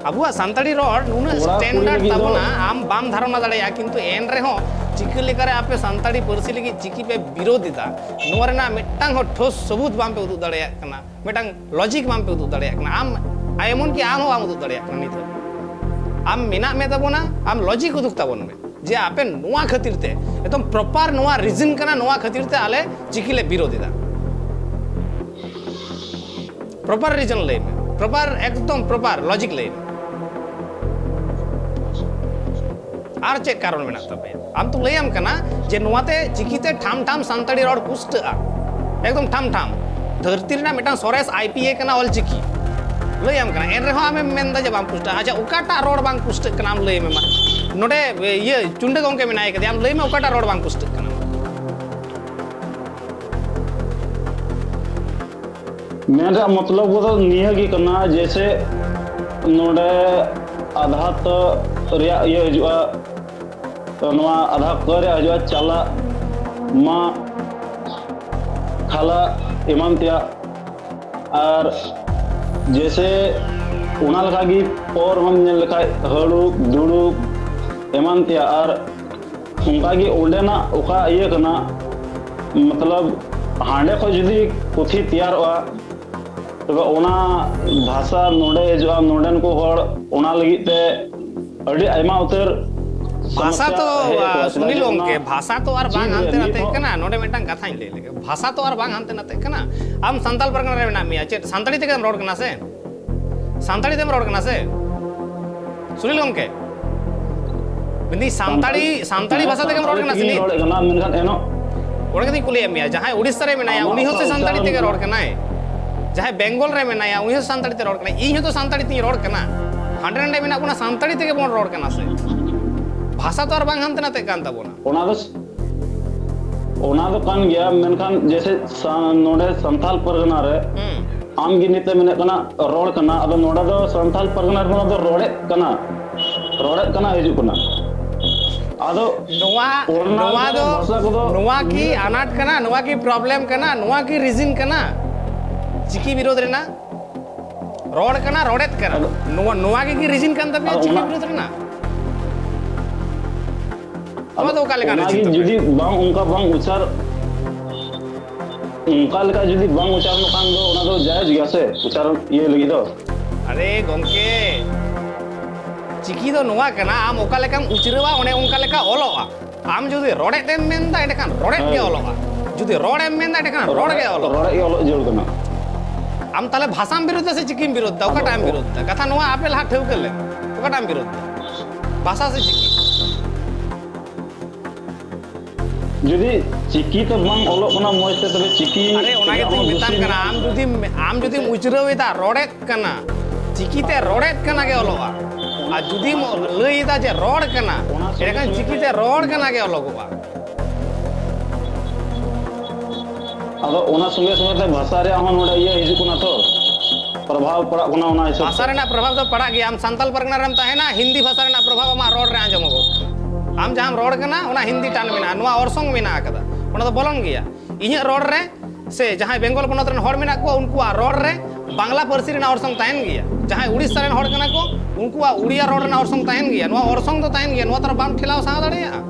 ᱟᱵᱚᱣᱟᱜ ᱥᱟᱱᱛᱟᱲᱤ ᱨᱚᱲ ᱱᱩᱱᱟᱹᱜ ᱠᱚᱲᱟ ᱠᱩᱲᱤ ᱥᱴᱮᱱᱰᱟᱨᱰ ᱞᱟᱹᱜᱤᱫ ᱫᱚ ᱛᱟᱵᱚᱱᱟ, ᱟᱢ ᱵᱟᱢ ᱫᱷᱟᱨᱚᱱᱟ ᱫᱟᱲᱮᱭᱟᱜᱼᱟ, ᱠᱤᱱᱛᱩ ᱮᱱ ᱨᱮᱦᱚᱸ ᱪᱤᱠᱟᱹ ᱞᱮᱠᱟᱨᱮ ᱟᱯᱮ ᱥᱟᱱᱛᱟᱲᱤ ᱯᱟᱹᱨᱥᱤ ᱞᱟᱹᱜᱤᱫ ᱪᱤᱠᱤ ᱯᱮ ᱵᱤᱨᱳᱫ ᱮᱫᱟ, ᱱᱚᱣᱟ ᱨᱮᱱᱟᱜ ᱢᱤᱫᱴᱟᱝ ᱦᱚᱸ ᱴᱷᱳᱥ ᱥᱟᱹᱵᱩᱫ ᱵᱟᱝ ᱯᱮ ᱩᱫᱩᱜ ᱫᱟᱲᱮᱭᱟᱜ ᱠᱟᱱᱟ, ᱢᱤᱫᱴᱟᱝ ᱞᱚᱡᱤᱠ ᱵᱟᱝ ᱯᱮ ᱩᱫᱩᱜ ᱫᱟᱲᱮᱭᱟᱜ ᱠᱟᱱᱟ᱾ ᱟᱢ, ᱮᱢᱚᱱ ᱠᱤ ᱟᱢ ᱦᱚᱸ ᱵᱟᱢ ᱩᱫᱩᱜ ᱫᱟᱲᱮᱭᱟᱜ ᱠᱟᱱᱟ ᱱᱤᱛ ᱦᱚᱸ᱾ ᱟᱢ ᱢᱮᱱᱟᱜ ᱢᱮ ᱛᱟᱵᱚᱱᱟ, ᱟᱢ ᱞᱚᱡᱤᱠ ᱩᱫᱩᱜ ᱛᱟᱵᱚᱱ ᱢᱮ ᱡᱮ ᱟᱯᱮ ᱱᱚᱣᱟ ᱠᱷᱟᱹᱛᱤᱨ ᱛᱮ, ᱮᱠᱫᱚᱢ ᱯᱨᱚᱯᱟᱨ ᱱᱚᱣᱟ ᱨᱤᱡᱚᱱ ᱠᱟᱱᱟ, ᱱᱚᱣᱟ ᱠᱷᱟᱹᱛᱤᱨ ᱛᱮ ᱟᱞᱮ ᱪᱤᱠᱤ ᱞᱮ ᱵᱤᱨᱳᱫ ᱮᱫᱟ᱾ ᱯᱨᱚᱯᱟᱨ ᱨᱤᱡᱚᱱ ᱞᱟᱹᱭ ᱢᱮ, ᱯᱨᱚᱯᱟᱨ, ᱮᱠᱫᱚᱢ ᱯᱨᱚᱯᱟᱨ ᱞᱚᱡᱤᱠ ᱞᱟᱹᱭ ᱢᱮ᱾ ᱟᱨ ᱪᱮᱫ ᱠᱟᱨᱚᱱ ᱢᱮᱱᱟᱜ ᱛᱟᱯᱮᱭᱟ? ᱟᱢ ᱛᱚ ᱞᱟᱹᱭᱟᱢ ᱠᱟᱱᱟ ᱡᱮ ᱱᱚᱣᱟᱛᱮ ᱪᱤᱠᱤᱛᱮ ᱴᱷᱟᱢ ᱴᱷᱟᱢ ᱥᱟᱱᱛᱟᱲᱤ ᱨᱚᱲ ᱯᱩᱥᱴᱟᱹᱜᱼᱟ, ᱮᱠᱫᱚᱢ ᱴᱷᱟᱢ ᱴᱷᱟᱢ᱾ ᱫᱷᱟᱹᱨᱛᱤ ᱨᱮᱱᱟᱜ ᱢᱤᱫᱴᱟᱝ ᱥᱚᱨᱮᱥ ᱟᱭ ᱯᱤ ᱮ ᱠᱟᱱᱟ ᱚᱞ ᱪᱤᱠᱤ, ᱞᱟᱹᱭᱟᱢ ᱠᱟᱱᱟ, ᱮᱱ ᱨᱮᱦᱚᱸ ᱟᱢᱮᱢ ᱢᱮᱱᱫᱟ ᱡᱮ ᱵᱟᱝ ᱯᱩᱥᱴᱟᱹᱜᱼᱟ᱾ ᱟᱪᱪᱷᱟ, ᱚᱠᱟᱴᱟᱜ ᱨᱚᱲ ᱵᱟᱝ ᱯᱩᱥᱴᱟᱹᱜ ᱠᱟᱱᱟ ᱟᱢ ᱞᱟᱹᱭ ᱢᱮ ᱢᱟ᱾ ᱱᱚᱰᱮ ᱤᱭᱟᱹ ᱪᱩᱱᱰᱟᱹ ᱜᱚᱢᱠᱮ ᱢᱮᱱᱟᱭ ᱠᱟᱫᱮᱭᱟ, ᱟᱢ ᱞᱟᱹᱭ ᱢᱮ ᱚᱠᱟᱴᱟᱜ ᱨᱚᱲ ᱵᱟᱝ ᱯᱩᱥᱴᱟᱹᱜ ᱠᱟᱱᱟ᱾ ᱢᱮᱱ ᱨᱮᱭᱟᱜ ᱢᱚᱛᱞᱚᱵ ᱠᱚᱫᱚ ᱱᱤᱭᱟᱹ ᱜᱮ ᱠᱟᱱᱟ, ᱡᱮᱭᱥᱮ ᱱᱚᱰᱮ ᱟᱫᱷᱟᱨ ᱛᱚ ᱨᱮᱭᱟᱜ ᱤᱭᱟᱹ ᱦᱤᱡᱩᱜᱼᱟ, ᱛᱚ ᱱᱚᱣᱟ ᱟᱫᱷᱟᱨ ᱠᱚ ᱨᱮᱭᱟᱜ ᱦᱤᱡᱩᱜᱼᱟ ᱪᱟᱞᱟᱜ ᱢᱟ ᱠᱷᱟᱞᱟ ᱮᱢᱟᱱ ᱛᱮᱭᱟᱜ, ᱟᱨ ᱡᱮᱭᱥᱮ ᱚᱱᱟ ᱞᱮᱠᱟ ᱜᱮ ᱯᱚᱨ ᱦᱚᱸᱢ ᱧᱮᱞ ᱞᱮᱠᱷᱟᱡ ᱦᱟᱹᱲᱩᱵ ᱫᱩᱲᱩᱵ ᱮᱢᱟᱱ ᱛᱮᱭᱟᱜ, ᱟᱨ ᱚᱱᱠᱟ ᱜᱮ ᱚᱸᱰᱮᱱᱟᱜ ᱚᱠᱟ ᱤᱭᱟᱹ ᱠᱟᱱᱟ, ᱢᱚᱛᱞᱚᱵ ᱦᱟᱸᱰᱮ ᱠᱷᱚᱡ ᱡᱩᱫᱤ ᱯᱩᱛᱷᱤ ᱛᱮᱭᱟᱨᱚᱜᱼᱟ, ᱛᱚᱵᱮ ᱚᱱᱟ ᱵᱷᱟᱥᱟ ᱱᱚᱰᱮ ᱦᱤᱡᱩᱜᱼᱟ, ᱱᱚᱰᱮᱱ ᱠᱚ ᱦᱚᱲ ᱚᱱᱟ ᱞᱟᱹᱜᱤᱫ ᱛᱮ ᱟᱹᱰᱤ ᱟᱭᱢᱟ ᱩᱛᱟᱹᱨ ᱵᱷᱟᱥᱟ ᱛᱚ, ᱥᱚᱢᱚᱥᱥᱟ ᱦᱮᱡ ᱠᱚᱜᱼᱟ᱾ ᱥᱩᱱᱤᱞ ᱪᱮᱫᱟᱜ ᱡᱮ ᱜᱚᱢᱠᱮ, ᱚᱱᱟ ᱵᱷᱟᱥᱟ ᱛᱚ ᱟᱨ ᱵᱟᱝ ᱪᱮᱫ ᱨᱮ ᱦᱟᱱᱛᱮ ᱱᱤᱛ ᱱᱟᱛᱮᱜ ᱦᱚᱸ ᱠᱟᱱᱟ᱾ ᱱᱚᱰᱮ ᱢᱤᱫᱴᱟᱝ ᱠᱟᱛᱷᱟᱧ ᱞᱟᱹᱭ ᱞᱮᱜᱮ, ᱵᱷᱟᱥᱟ ᱛᱚ ᱟᱨ ᱵᱟᱝ ᱦᱟᱱᱛᱮ ᱱᱟᱛᱮᱜ ᱠᱟᱱᱟ᱾ ᱟᱢ ᱥᱟᱱᱛᱟᱲ ᱯᱟᱨᱜᱟᱱᱟ ᱨᱮ ᱢᱮᱱᱟᱜ ᱢᱮᱭᱟ, ᱪᱮᱫ ᱥᱟᱱᱛᱟᱲᱤ ᱛᱮᱜᱮᱢ ᱨᱚᱲ ᱠᱟᱱᱟ ᱥᱮ? ᱥᱟᱱᱛᱟᱲᱤ ᱛᱮᱢ ᱨᱚᱲ ᱠᱟᱱᱟ ᱥᱮ? ᱥᱩᱱᱤᱞ ᱜᱚᱢᱠᱮ, ᱢᱮᱱᱫᱟᱹᱧ ᱥᱟᱱᱛᱟᱲᱤ, ᱥᱟᱱᱛᱟᱲᱤ ᱵᱷᱟᱥᱟ ᱛᱮᱜᱮᱢ ᱨᱚᱲ ᱠᱟᱱᱟ ᱥᱮ ᱛᱮᱜᱮᱧ ᱱᱤᱛ? ᱨᱚᱲᱮᱫ ᱠᱟᱱᱟ, ᱢᱮᱱᱠᱷᱟᱱ ᱮᱱᱦᱚᱸ ᱚᱸᱰᱮ ᱜᱮᱛᱚᱧ ᱠᱩᱞᱤᱭᱮᱫ ᱢᱮᱭᱟ, ᱡᱟᱦᱟᱸᱭ ᱩᱲᱤᱥᱥᱟ ᱨᱮ ᱢᱮᱱᱟᱭᱟ, ᱟᱢᱟᱜ ᱩᱱᱤ ᱦᱚᱸ ᱚᱠᱟ ᱥᱮ ᱥᱟᱱᱛᱟᱲᱤ ᱩᱪᱪᱟᱨᱚᱱ ᱛᱮᱜᱮ ᱠᱟᱱᱟ? ᱨᱚᱲ ᱠᱟᱱᱟᱭ? ᱡᱟᱦᱟᱸᱭ ᱵᱮᱝᱜᱚᱞ ᱨᱮ ᱢᱮᱱᱟᱭᱟ, ᱩᱱᱤ ᱦᱚᱸ ᱥᱟᱱᱛᱟᱲᱤ ᱛᱮᱜᱮ ᱨᱚᱲ ᱠᱟᱱᱟᱭ᱾ ᱤᱧ ᱦᱚᱸᱛᱚ ᱥᱟᱱᱛᱟᱲᱤ ᱛᱤᱧ ᱨᱚᱲ ᱠᱟᱱᱟ᱾ ᱦᱟᱸᱰᱮ ᱱᱟᱰᱮ ᱢᱮᱱᱟᱜ ᱵᱚᱱᱟ, ᱥᱟᱱᱛᱟᱲᱤ ᱛᱮᱜᱮ ᱵᱚᱱ ᱨᱚᱲ ᱠᱟᱱᱟ ᱥᱮ? ᱵᱷᱟᱥᱟ ᱛᱚ ᱟᱨ ᱵᱟᱝ ᱦᱟᱱᱛᱮ ᱱᱟᱛᱮᱜ ᱠᱟᱱ ᱛᱟᱵᱚᱱᱟ᱾ ᱚᱱᱟ ᱫᱚ, ᱚᱱᱟ ᱫᱚ ᱠᱟᱱ ᱜᱮᱭᱟ, ᱢᱮᱱᱠᱷᱟᱱ ᱡᱮᱥᱮ ᱥᱟ-, ᱱᱚᱰᱮ ᱥᱟᱱᱛᱟᱞ ᱯᱟᱨᱜᱟᱱᱟ ᱨᱮ ᱦᱩᱸ᱾ ᱟᱢ ᱜᱮ ᱱᱤᱛ ᱮᱢ ᱢᱮᱱᱮᱫ ᱠᱟᱱᱟ ᱨᱚᱲ ᱠᱟᱱᱟ, ᱟᱫᱚ ᱱᱚᱰᱮ ᱫᱚ ᱥᱟᱱᱛᱟᱞ ᱯᱟᱨᱜᱟᱱᱟ ᱨᱮᱫᱚ ᱚᱱᱟ ᱫᱚ ᱨᱚᱲᱮᱫ ᱠᱟᱱᱟ, ᱨᱚᱲᱮᱫ ᱠᱟᱱᱟ ᱦᱤᱡᱩᱜ ᱠᱟᱱᱟ᱾ ᱟᱫᱚ ᱱᱚᱣᱟ, ᱚᱱᱟ ᱱᱚᱣᱟ ᱫᱚ ᱫᱚ, ᱵᱷᱟᱥᱟ ᱠᱚᱫᱚ ᱱᱚᱣᱟ ᱠᱤ ᱢᱤᱫ ᱟᱱᱟᱴ ᱠᱟᱱᱟ? ᱱᱚᱣᱟ ᱠᱤ problem ᱠᱟᱱᱟ? ᱱᱚᱣᱟ ᱠᱤ reason ᱠᱟᱱᱟ ᱪᱤᱠᱤ ᱵᱤᱨᱳᱫᱷ ᱨᱮᱱᱟᱜ? ᱨᱚᱲ ᱠᱟᱱᱟ, ᱨᱚᱲᱮᱫ ᱠᱟᱱᱟ᱾ ᱟᱫᱚ ᱱᱚᱣᱟ, ᱱᱚᱣᱟ ᱜᱮ ᱠᱤ reason ᱠᱟᱱ ᱛᱟᱯᱮᱭᱟ ᱟᱫᱚ ᱪᱤᱠᱤ ᱚᱱᱟ ᱵᱤᱨᱳᱫᱷ ᱨᱮᱱᱟᱜ? ᱱᱚᱣᱟ ᱫᱚ ᱚᱠᱟ ᱞᱮᱠᱟᱱ ᱚᱱᱟᱜᱮ reason ᱛᱟᱯᱮ? ᱡᱩᱫᱤ ᱵᱟᱝ, ᱚᱱᱠᱟ ᱵᱟᱝ ᱩᱪᱟᱨ, ᱚᱱᱠᱟ ᱞᱮᱠᱟ ᱡᱩᱫᱤ ᱵᱟᱝ ᱩᱪᱟᱨᱚᱱᱚᱜ ᱠᱷᱟᱱ ᱫᱚ ᱚᱱᱟ ᱫᱚ ᱡᱟᱭᱡᱽ ᱜᱮᱭᱟ ᱥᱮ, ᱩᱪᱟᱨᱚᱱ ᱤᱭᱟᱹ ᱞᱟᱹᱜᱤᱫ ᱫᱚ᱾ ᱟᱨᱮ ᱜᱚᱢᱠᱮ, ᱪᱤᱠᱤ ᱫᱚ ᱱᱚᱣᱟ ᱠᱟᱱᱟ, ᱟᱢ ᱚᱠᱟ ᱞᱮᱠᱟᱢ ᱩᱪᱨᱟᱹᱣᱟ, ᱚᱱᱮ ᱚᱱᱠᱟ ᱞᱮᱠᱟ ᱚᱞᱚᱜᱼᱟ᱾ ᱟᱢ ᱡᱩᱫᱤ ᱨᱚᱲᱮᱫ ᱮᱢ ᱢᱮᱱᱫᱟ, ᱮᱸᱰᱮᱠᱷᱟᱱ ᱨᱚᱲᱮᱫ ᱜᱮ ᱦᱳᱭ᱾ ᱚᱞᱚᱜᱼᱟ᱾ ᱡᱩᱫᱤ ᱨᱚᱲ ᱮᱢ ᱢᱮᱱᱫᱟ, ᱮᱸᱰᱮᱠᱷᱟᱱ ᱨᱚᱲ ᱜᱮ ᱚᱞᱚᱜᱼᱟ᱾ ᱨᱚᱲᱮᱫ ᱜᱮ ᱚᱞᱚᱜ ᱡᱟᱹᱨᱩᱲ ᱠᱟᱱᱟ᱾ ᱟᱢ ᱛᱟᱦᱞᱮ ᱵᱷᱟᱥᱟᱢ ᱵᱤᱨᱳᱫᱷ ᱫᱟ ᱥᱮ ᱪᱤᱠᱤᱢ ᱵᱤᱨᱳᱫᱷ ᱫᱟ? ᱚᱠᱟᱴᱟᱜ ᱮᱢ ᱟᱫᱚ ᱵᱤᱨᱳᱫᱷ ᱫᱟ? ᱠᱟᱛᱷᱟ ᱱᱚᱣᱟ ᱟᱯᱮ ᱞᱟᱦᱟ ᱴᱷᱟᱹᱣᱠᱟᱹ ᱞᱮᱢ, ᱚᱠᱟᱴᱟᱜ ᱮᱢ ᱵᱤᱨᱳᱫᱷ ᱫᱟ? ᱵᱷᱟᱥᱟ ᱥᱮ ᱪᱤᱠᱤ? ᱡᱩᱫᱤ ᱪᱤᱠᱤ ᱛᱮ ᱵᱟᱝ ᱚᱞᱚᱜ ᱠᱟᱱᱟ ᱢᱚᱡᱽ ᱛᱮ, ᱛᱚᱵᱮ ᱪᱤᱠᱤ ᱟᱨᱮ, ᱚᱱᱟ ᱨᱮᱭᱟᱜ ᱜᱮᱛᱚᱧ ᱦᱚᱸ ᱢᱮᱛᱟᱢ ᱫᱩᱥᱤ ᱠᱟᱱᱟ, ᱟᱢ ᱡᱩᱫᱤᱢ, ᱟᱢ ᱡᱩᱫᱤᱢ ᱩᱪᱨᱟᱹᱣ ᱮᱫᱟ, ᱨᱚᱲᱮᱫ ᱠᱟᱱᱟ, ᱪᱤᱠᱤᱛᱮ ᱨᱚᱲᱮᱫ ᱠᱟᱱᱟ ᱜᱮ ᱚᱞᱚᱜᱼᱟ᱾ ᱟᱨ ᱡᱩᱫᱤᱢ ᱞᱟᱹᱭ ᱮᱫᱟ ᱡᱮ ᱨᱚᱲ ᱠᱟᱱᱟ, ᱮᱸᱰᱮᱠᱷᱟᱱ ᱪᱤᱠᱤᱛᱮ ᱨᱚᱲ ᱠᱟᱱᱟ ᱜᱮ ᱚᱞᱚᱜᱚᱜᱼᱟ᱾ ᱟᱫᱚ ᱚᱱᱟ ᱥᱚᱸᱜᱮ ᱥᱚᱸᱜᱮ ᱛᱮ ᱵᱷᱟᱥᱟ ᱨᱮᱭᱟᱜ ᱦᱚᱸ ᱱᱚᱰᱮ ᱤᱭᱟᱹ ᱦᱤᱡᱩᱜ ᱠᱟᱱᱟ ᱛᱚ, ᱯᱨᱚᱵᱷᱟᱵᱽ ᱯᱟᱲᱟᱜ ᱠᱟᱱᱟ ᱚᱱᱟ ᱦᱤᱥᱟᱹᱵ ᱵᱷᱟᱥᱟ ᱛᱮ᱾ ᱨᱮᱱᱟᱜ ᱯᱨᱚᱵᱷᱟᱵᱽ ᱫᱚ ᱯᱟᱲᱟᱜ ᱜᱮᱭᱟ᱾ ᱟᱢ ᱥᱟᱱᱛᱟᱞ ᱯᱟᱨᱜᱟᱱᱟ ᱨᱮᱢ ᱛᱟᱦᱮᱱᱟ, ᱦᱤᱱᱫᱤ ᱵᱷᱟᱥᱟ ᱨᱮᱱᱟᱜ ᱯᱨᱚᱵᱷᱟᱵᱽ ᱟᱢᱟᱜ ᱨᱚᱲ ᱨᱮ ᱟᱸᱡᱚᱢᱚᱜᱚᱜ ᱠᱟᱱᱟ᱾ ᱟᱢ ᱡᱟᱦᱟᱸᱢ ᱨᱚᱲ ᱠᱟᱱᱟ, ᱚᱱᱟ ᱦᱤᱱᱫᱤ ᱴᱟᱱ ᱢᱮᱱᱟᱜᱼᱟ, ᱱᱚᱣᱟ ᱚᱨᱥᱚᱝ ᱢᱮᱱᱟᱜ ᱟᱠᱟᱫᱟ, ᱚᱱᱟ ᱫᱚ ᱵᱚᱞᱚᱱ ᱜᱮᱭᱟ᱾ ᱤᱧᱟᱹᱜ ᱨᱚᱲ ᱨᱮ ᱥᱮ ᱡᱟᱦᱟᱸᱭ ᱵᱮᱝᱜᱚᱞ ᱯᱚᱱᱚᱛ ᱨᱮᱱ ᱦᱚᱲ ᱢᱮᱱᱟᱜ ᱠᱚᱣᱟ, ᱩᱱᱠᱩᱣᱟᱜ ᱨᱚᱲ ᱨᱮ ᱵᱟᱝᱞᱟ ᱯᱟᱹᱨᱥᱤ ᱨᱮᱱᱟᱜ ᱚᱨᱥᱚᱝ ᱛᱟᱦᱮᱱ ᱜᱮᱭᱟ᱾ ᱡᱟᱦᱟᱸᱭ ᱩᱲᱤᱥᱥᱟ ᱨᱮᱱ ᱦᱚᱲ ᱠᱟᱱᱟ ᱠᱚ, ᱩᱱᱠᱩᱣᱟᱜ ᱩᱲᱤᱭᱟ ᱨᱚᱲ ᱨᱮᱱᱟᱜ ᱚᱨᱥᱚᱝ ᱛᱟᱦᱮᱱ ᱜᱮᱭᱟ᱾ ᱱᱚᱣᱟ ᱚᱨᱥᱚᱝ ᱫᱚ ᱛᱟᱦᱮᱱ ᱜᱮᱭᱟ, ᱱᱚᱣᱟ ᱛᱚ ᱟᱨ ᱵᱟᱢ ᱴᱷᱮᱞᱟᱣ ᱥᱟᱦᱟ ᱫᱟᱲᱮᱭᱟᱜᱼᱟ᱾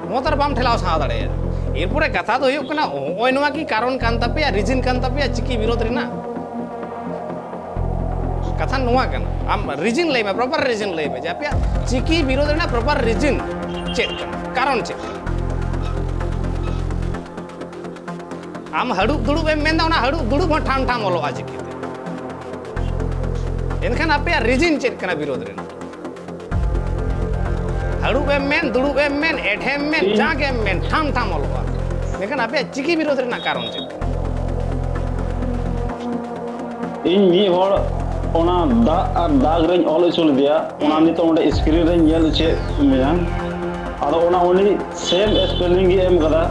ᱱᱚᱣᱟ ᱛᱚ ᱟᱨ ᱵᱟᱢ ᱴᱷᱮᱞᱟᱣ ᱥᱟᱦᱟ ᱫᱟᱲᱮᱭᱟᱜᱼᱟ᱾ ᱮᱨᱯᱚᱨᱮ ᱠᱟᱛᱷᱟ ᱫᱚ ᱦᱩᱭᱩᱜ ᱠᱟᱱᱟ, ᱱᱚᱜᱼᱚᱭ ᱱᱚᱣᱟ ᱠᱤ ᱠᱟᱨᱚᱱ ᱠᱟᱱ ᱛᱟᱯᱮᱭᱟ, reason ᱠᱟᱱ ᱛᱟᱯᱮᱭᱟ ᱪᱤᱠᱤ ᱵᱤᱨᱳᱫᱷ ᱨᱮᱱᱟᱜ? ᱠᱟᱛᱷᱟ ᱱᱚᱣᱟ ᱠᱟᱱᱟ, ᱟᱢ reason ᱞᱟᱹᱭ ᱢᱮ, proper reason ᱞᱟᱹᱭ ᱢᱮ ᱡᱮ ᱟᱯᱮᱭᱟᱜ ᱪᱤᱠᱤ ᱵᱤᱨᱳᱫᱷ ᱨᱮᱱᱟᱜ proper reason ᱪᱮᱫ ᱠᱟᱱᱟ, ᱠᱟᱨᱚᱱ ᱪᱮᱫ ᱠᱟᱱᱟ? ᱟᱢ ᱦᱟᱹᱲᱩᱵ ᱫᱩᱲᱩᱵ ᱮᱢ ᱢᱮᱱᱫᱟ, ᱚᱱᱟ ᱦᱟᱹᱲᱩᱵ ᱫᱩᱲᱩᱵ ᱦᱚᱸ ᱴᱷᱟᱢ ᱴᱷᱟᱢ ᱚᱞᱚᱜᱼᱟ ᱪᱤᱠᱤᱛᱮ᱾ ᱮᱱᱠᱷᱟᱱ ᱟᱯᱮᱭᱟᱜ reason ᱪᱮᱫ ᱠᱟᱱᱟ ᱵᱤᱨᱳᱫᱷ ᱨᱮᱱᱟᱜ? ᱦᱟᱹᱲᱩᱵ ᱮᱢ ᱢᱮᱱ, ᱫᱩᱲᱩᱵ ᱮᱢ ᱢᱮᱱ, ᱮᱰᱷᱮᱢ ᱢᱮᱱ, ᱤᱧ ᱡᱟᱸᱠ ᱮᱢ ᱢᱮᱱ, ᱴᱷᱟᱢ ᱴᱷᱟᱢ ᱚᱞᱚᱜᱼᱟ᱾ ᱢᱮᱱᱠᱷᱟᱱ ᱟᱯᱮᱭᱟᱜ ᱪᱤᱠᱤ ᱵᱤᱨᱳᱫᱷ ᱨᱮᱱᱟᱜ ᱠᱟᱨᱚᱱ ᱪᱮᱫ? ᱤᱧ ᱢᱤᱫ ᱦᱚᱲ ᱚᱱᱟ ᱫᱟᱜ ᱟᱨ ᱫᱟᱜ ᱨᱮᱧ ᱚᱞ ᱦᱚᱪᱚ ᱞᱮᱫᱮᱭᱟ, ᱚᱱᱟ ᱦᱩᱸ᱾ ᱱᱤᱛᱚᱜ ᱚᱸᱰᱮ screen ᱨᱮᱧ ᱧᱮᱞ ᱦᱚᱪᱚᱭᱮᱫ ᱢᱮᱭᱟ᱾ ᱟᱫᱚ ᱚᱱᱟ ᱩᱱᱤ same spelling ᱜᱮ ᱮᱢ ᱠᱟᱫᱟ,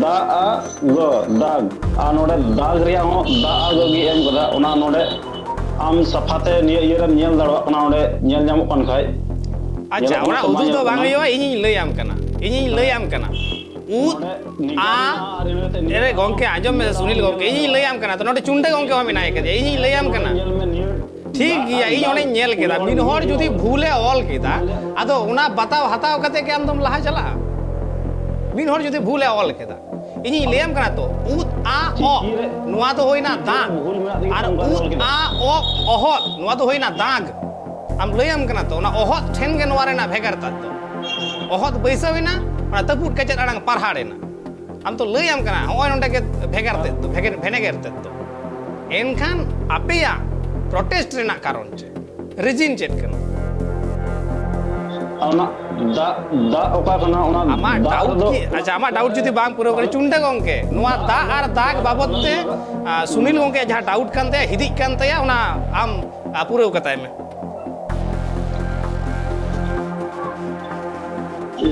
ᱫᱟᱜ ᱟᱨ ᱜᱚ, ᱫᱟᱜᱽ᱾ ᱟᱨ ᱱᱚᱰᱮ ᱫᱟᱜᱽ ᱨᱮᱭᱟᱜ ᱦᱚᱸ ᱫᱟᱜ ᱟᱨ ᱜᱚ ᱜᱮ ᱮᱢ ᱠᱟᱫᱟ᱾ ᱚᱱᱟ ᱱᱚᱰᱮ ᱟᱢ ᱥᱟᱯᱷᱟᱛᱮ ᱱᱤᱭᱟᱹ ᱤᱭᱟᱹ ᱨᱮᱢ ᱧᱮᱞ ᱫᱟᱲᱮᱭᱟᱜ ᱠᱟᱱᱟ, ᱚᱸᱰᱮ ᱧᱮᱞ ᱧᱟᱢᱚᱜ ᱠᱟᱱ ᱠᱷᱟᱡ᱾ ᱟᱪᱪᱷᱟ, ᱧᱮᱞᱚᱜ ᱚᱱᱟ ᱠᱟᱱᱟ, ᱩᱫᱩᱜ ᱫᱚ ᱧᱮᱞᱚᱜ ᱵᱟᱝ ᱠᱟᱱᱟ᱾ ᱦᱩᱭᱩᱜᱼᱟ, ᱤᱧᱤᱧ ᱞᱟᱹᱭᱟᱢ ᱠᱟᱱᱟ, ᱤᱧᱤᱧ ᱞᱟᱹᱭᱟᱢ ᱠᱟᱱᱟ᱾ ᱩᱫ, ᱱᱚᱰᱮ ᱱᱤᱡᱮᱨ ᱟ, ᱢᱮᱱᱟᱜᱼᱟ ᱟᱨ ᱤᱱᱟᱹ ᱠᱟᱛᱮ ᱱᱤᱭᱟᱹ ᱮᱨᱮ ᱜᱚᱝᱠᱮ, ᱟᱸᱡᱚᱢ ᱢᱮ, ᱥᱩᱱᱤᱞ ᱜᱚᱝᱠᱮ, ᱤᱧᱤᱧ ᱞᱟᱹᱭᱟᱢ ᱠᱟᱱᱟ᱾ ᱛᱚ, ᱱᱚᱰᱮ ᱪᱩᱱᱰᱟᱹ ᱜᱚᱝᱠᱮ ᱦᱚᱸ ᱢᱮᱱᱟᱭ ᱠᱟᱫᱮᱭᱟ, ᱤᱧᱤᱧ ᱞᱟᱹᱭᱟᱢ ᱠᱟᱱᱟ᱾ ᱧᱮᱞ ᱢᱮ, ᱱᱤᱭᱟᱹ ᱴᱷᱤᱠ ᱫᱟᱜ ᱜᱮᱭᱟ, ᱟᱨ ᱤᱧ ᱫᱟᱜ ᱚᱸᱰᱮᱧ ᱧᱮᱞ ᱠᱮᱫᱟ, ᱩᱱᱤ ᱢᱤᱫ ᱦᱚᱲ ᱦᱚᱲ ᱡᱩᱫᱤ ᱵᱷᱩᱞᱮ ᱚᱞ ᱠᱮᱫᱟ, ᱟᱫᱚ ᱚᱱᱟ ᱵᱟᱛᱟᱣ ᱦᱟᱛᱟᱣ ᱠᱟᱛᱮ ᱜᱮ ᱟᱢ ᱫᱚᱢ ᱞᱟᱦᱟ ᱪᱟᱞᱟᱜᱼᱟ? ᱢᱤᱫ ᱦᱚᱲ ᱡᱩᱫᱤ ᱵᱷᱩᱞᱮ ᱚᱞ ᱠᱮᱫᱟ, ᱤᱧᱤᱧ ᱞᱟᱹᱭᱟᱢ ᱠᱟᱱᱟ ᱛᱚ, ᱩᱫ ᱟ ᱚ, ᱪᱤᱠᱤ ᱨᱮ ᱱᱚᱣᱟ ᱫᱚ ᱦᱩᱭᱱᱟ ᱪᱤᱠᱤ ᱫᱟᱜ, ᱵᱷᱩᱞ ᱢᱮᱱᱟᱜ ᱛᱮᱜᱮ ᱟᱨ ᱚᱱᱠᱟ ᱩᱫ ᱚᱞ ᱠᱮᱫᱟ᱾ ᱟ ᱚ ᱚᱦᱚᱫ, ᱱᱚᱣᱟ ᱫᱚ ᱦᱩᱭᱱᱟ ᱫᱟᱜ᱾ ᱟᱢ ᱞᱟᱹᱭᱟᱢ ᱠᱟᱱᱟ ᱛᱚ, ᱚᱱᱟ ᱚᱦᱚᱫ ᱴᱷᱮᱱ ᱜᱮ ᱱᱚᱣᱟ ᱨᱮᱱᱟᱜ ᱵᱷᱮᱜᱟᱨ ᱛᱟᱫ ᱫᱚ᱾ ᱚᱦᱚᱫ ᱵᱟᱹᱭᱥᱟᱹᱣ ᱮᱱᱟ, ᱚᱱᱟ ᱛᱟᱹᱯᱩᱫ ᱠᱟᱪᱮᱫ ᱟᱲᱟᱝ ᱯᱟᱨᱦᱟᱲ ᱮᱱᱟ᱾ ᱟᱢ ᱛᱚ ᱞᱟᱹᱭᱟᱢ ᱠᱟᱱᱟ, ᱦᱚᱸᱜᱼᱚᱭ ᱱᱚᱸᱰᱮ ᱜᱮ ᱵᱷᱮᱜᱟᱨ ᱛᱮᱫ ᱫᱚ, ᱵᱷᱮᱜᱮ-, ᱵᱷᱮᱱᱮᱜᱮᱨ ᱛᱮᱫ ᱫᱚ᱾ ᱮᱱᱠᱷᱟᱱ ᱟᱯᱮᱭᱟᱜ protest ᱨᱮᱱᱟᱜ ᱠᱟᱨᱚᱱ ᱪᱮᱫ? Reason ᱪᱮᱫ ᱠᱟᱱᱟ? ᱚᱱᱟ ᱫᱟᱜ, ᱫᱟᱜ ᱚᱠᱟ ᱠᱟᱱᱟ? ᱚᱱᱟ ᱟᱢᱟᱜ ᱫᱟᱜ doubt ᱨᱮᱫᱚ ᱠᱤ, ᱟᱪᱪᱷᱟ, ᱟᱢᱟᱜ doubt ᱡᱩᱫᱤ ᱵᱟᱝ ᱯᱩᱨᱟᱹᱣ ᱠᱟᱱᱟ, ᱪᱩᱱᱰᱟᱹ ᱜᱚᱝᱠᱮ, ᱱᱚᱣᱟ ᱫᱟᱜ ᱟᱨ ᱫᱟᱜ ᱵᱟᱵᱚᱫ ᱛᱮ, ᱟ, ᱥᱩᱱᱤᱞ ᱜᱚᱝᱠᱮᱭᱟᱜ ᱡᱟᱦᱟᱸ doubt ᱠᱟᱱ ᱛᱟᱭᱟ, ᱦᱤᱫᱤᱡ ᱠᱟᱱ ᱛᱟᱭᱟ, ᱚᱱᱟ ᱟᱢ, ᱟ, ᱯᱩᱨᱟᱹᱣ ᱠᱟᱛᱟᱭ ᱢᱮ᱾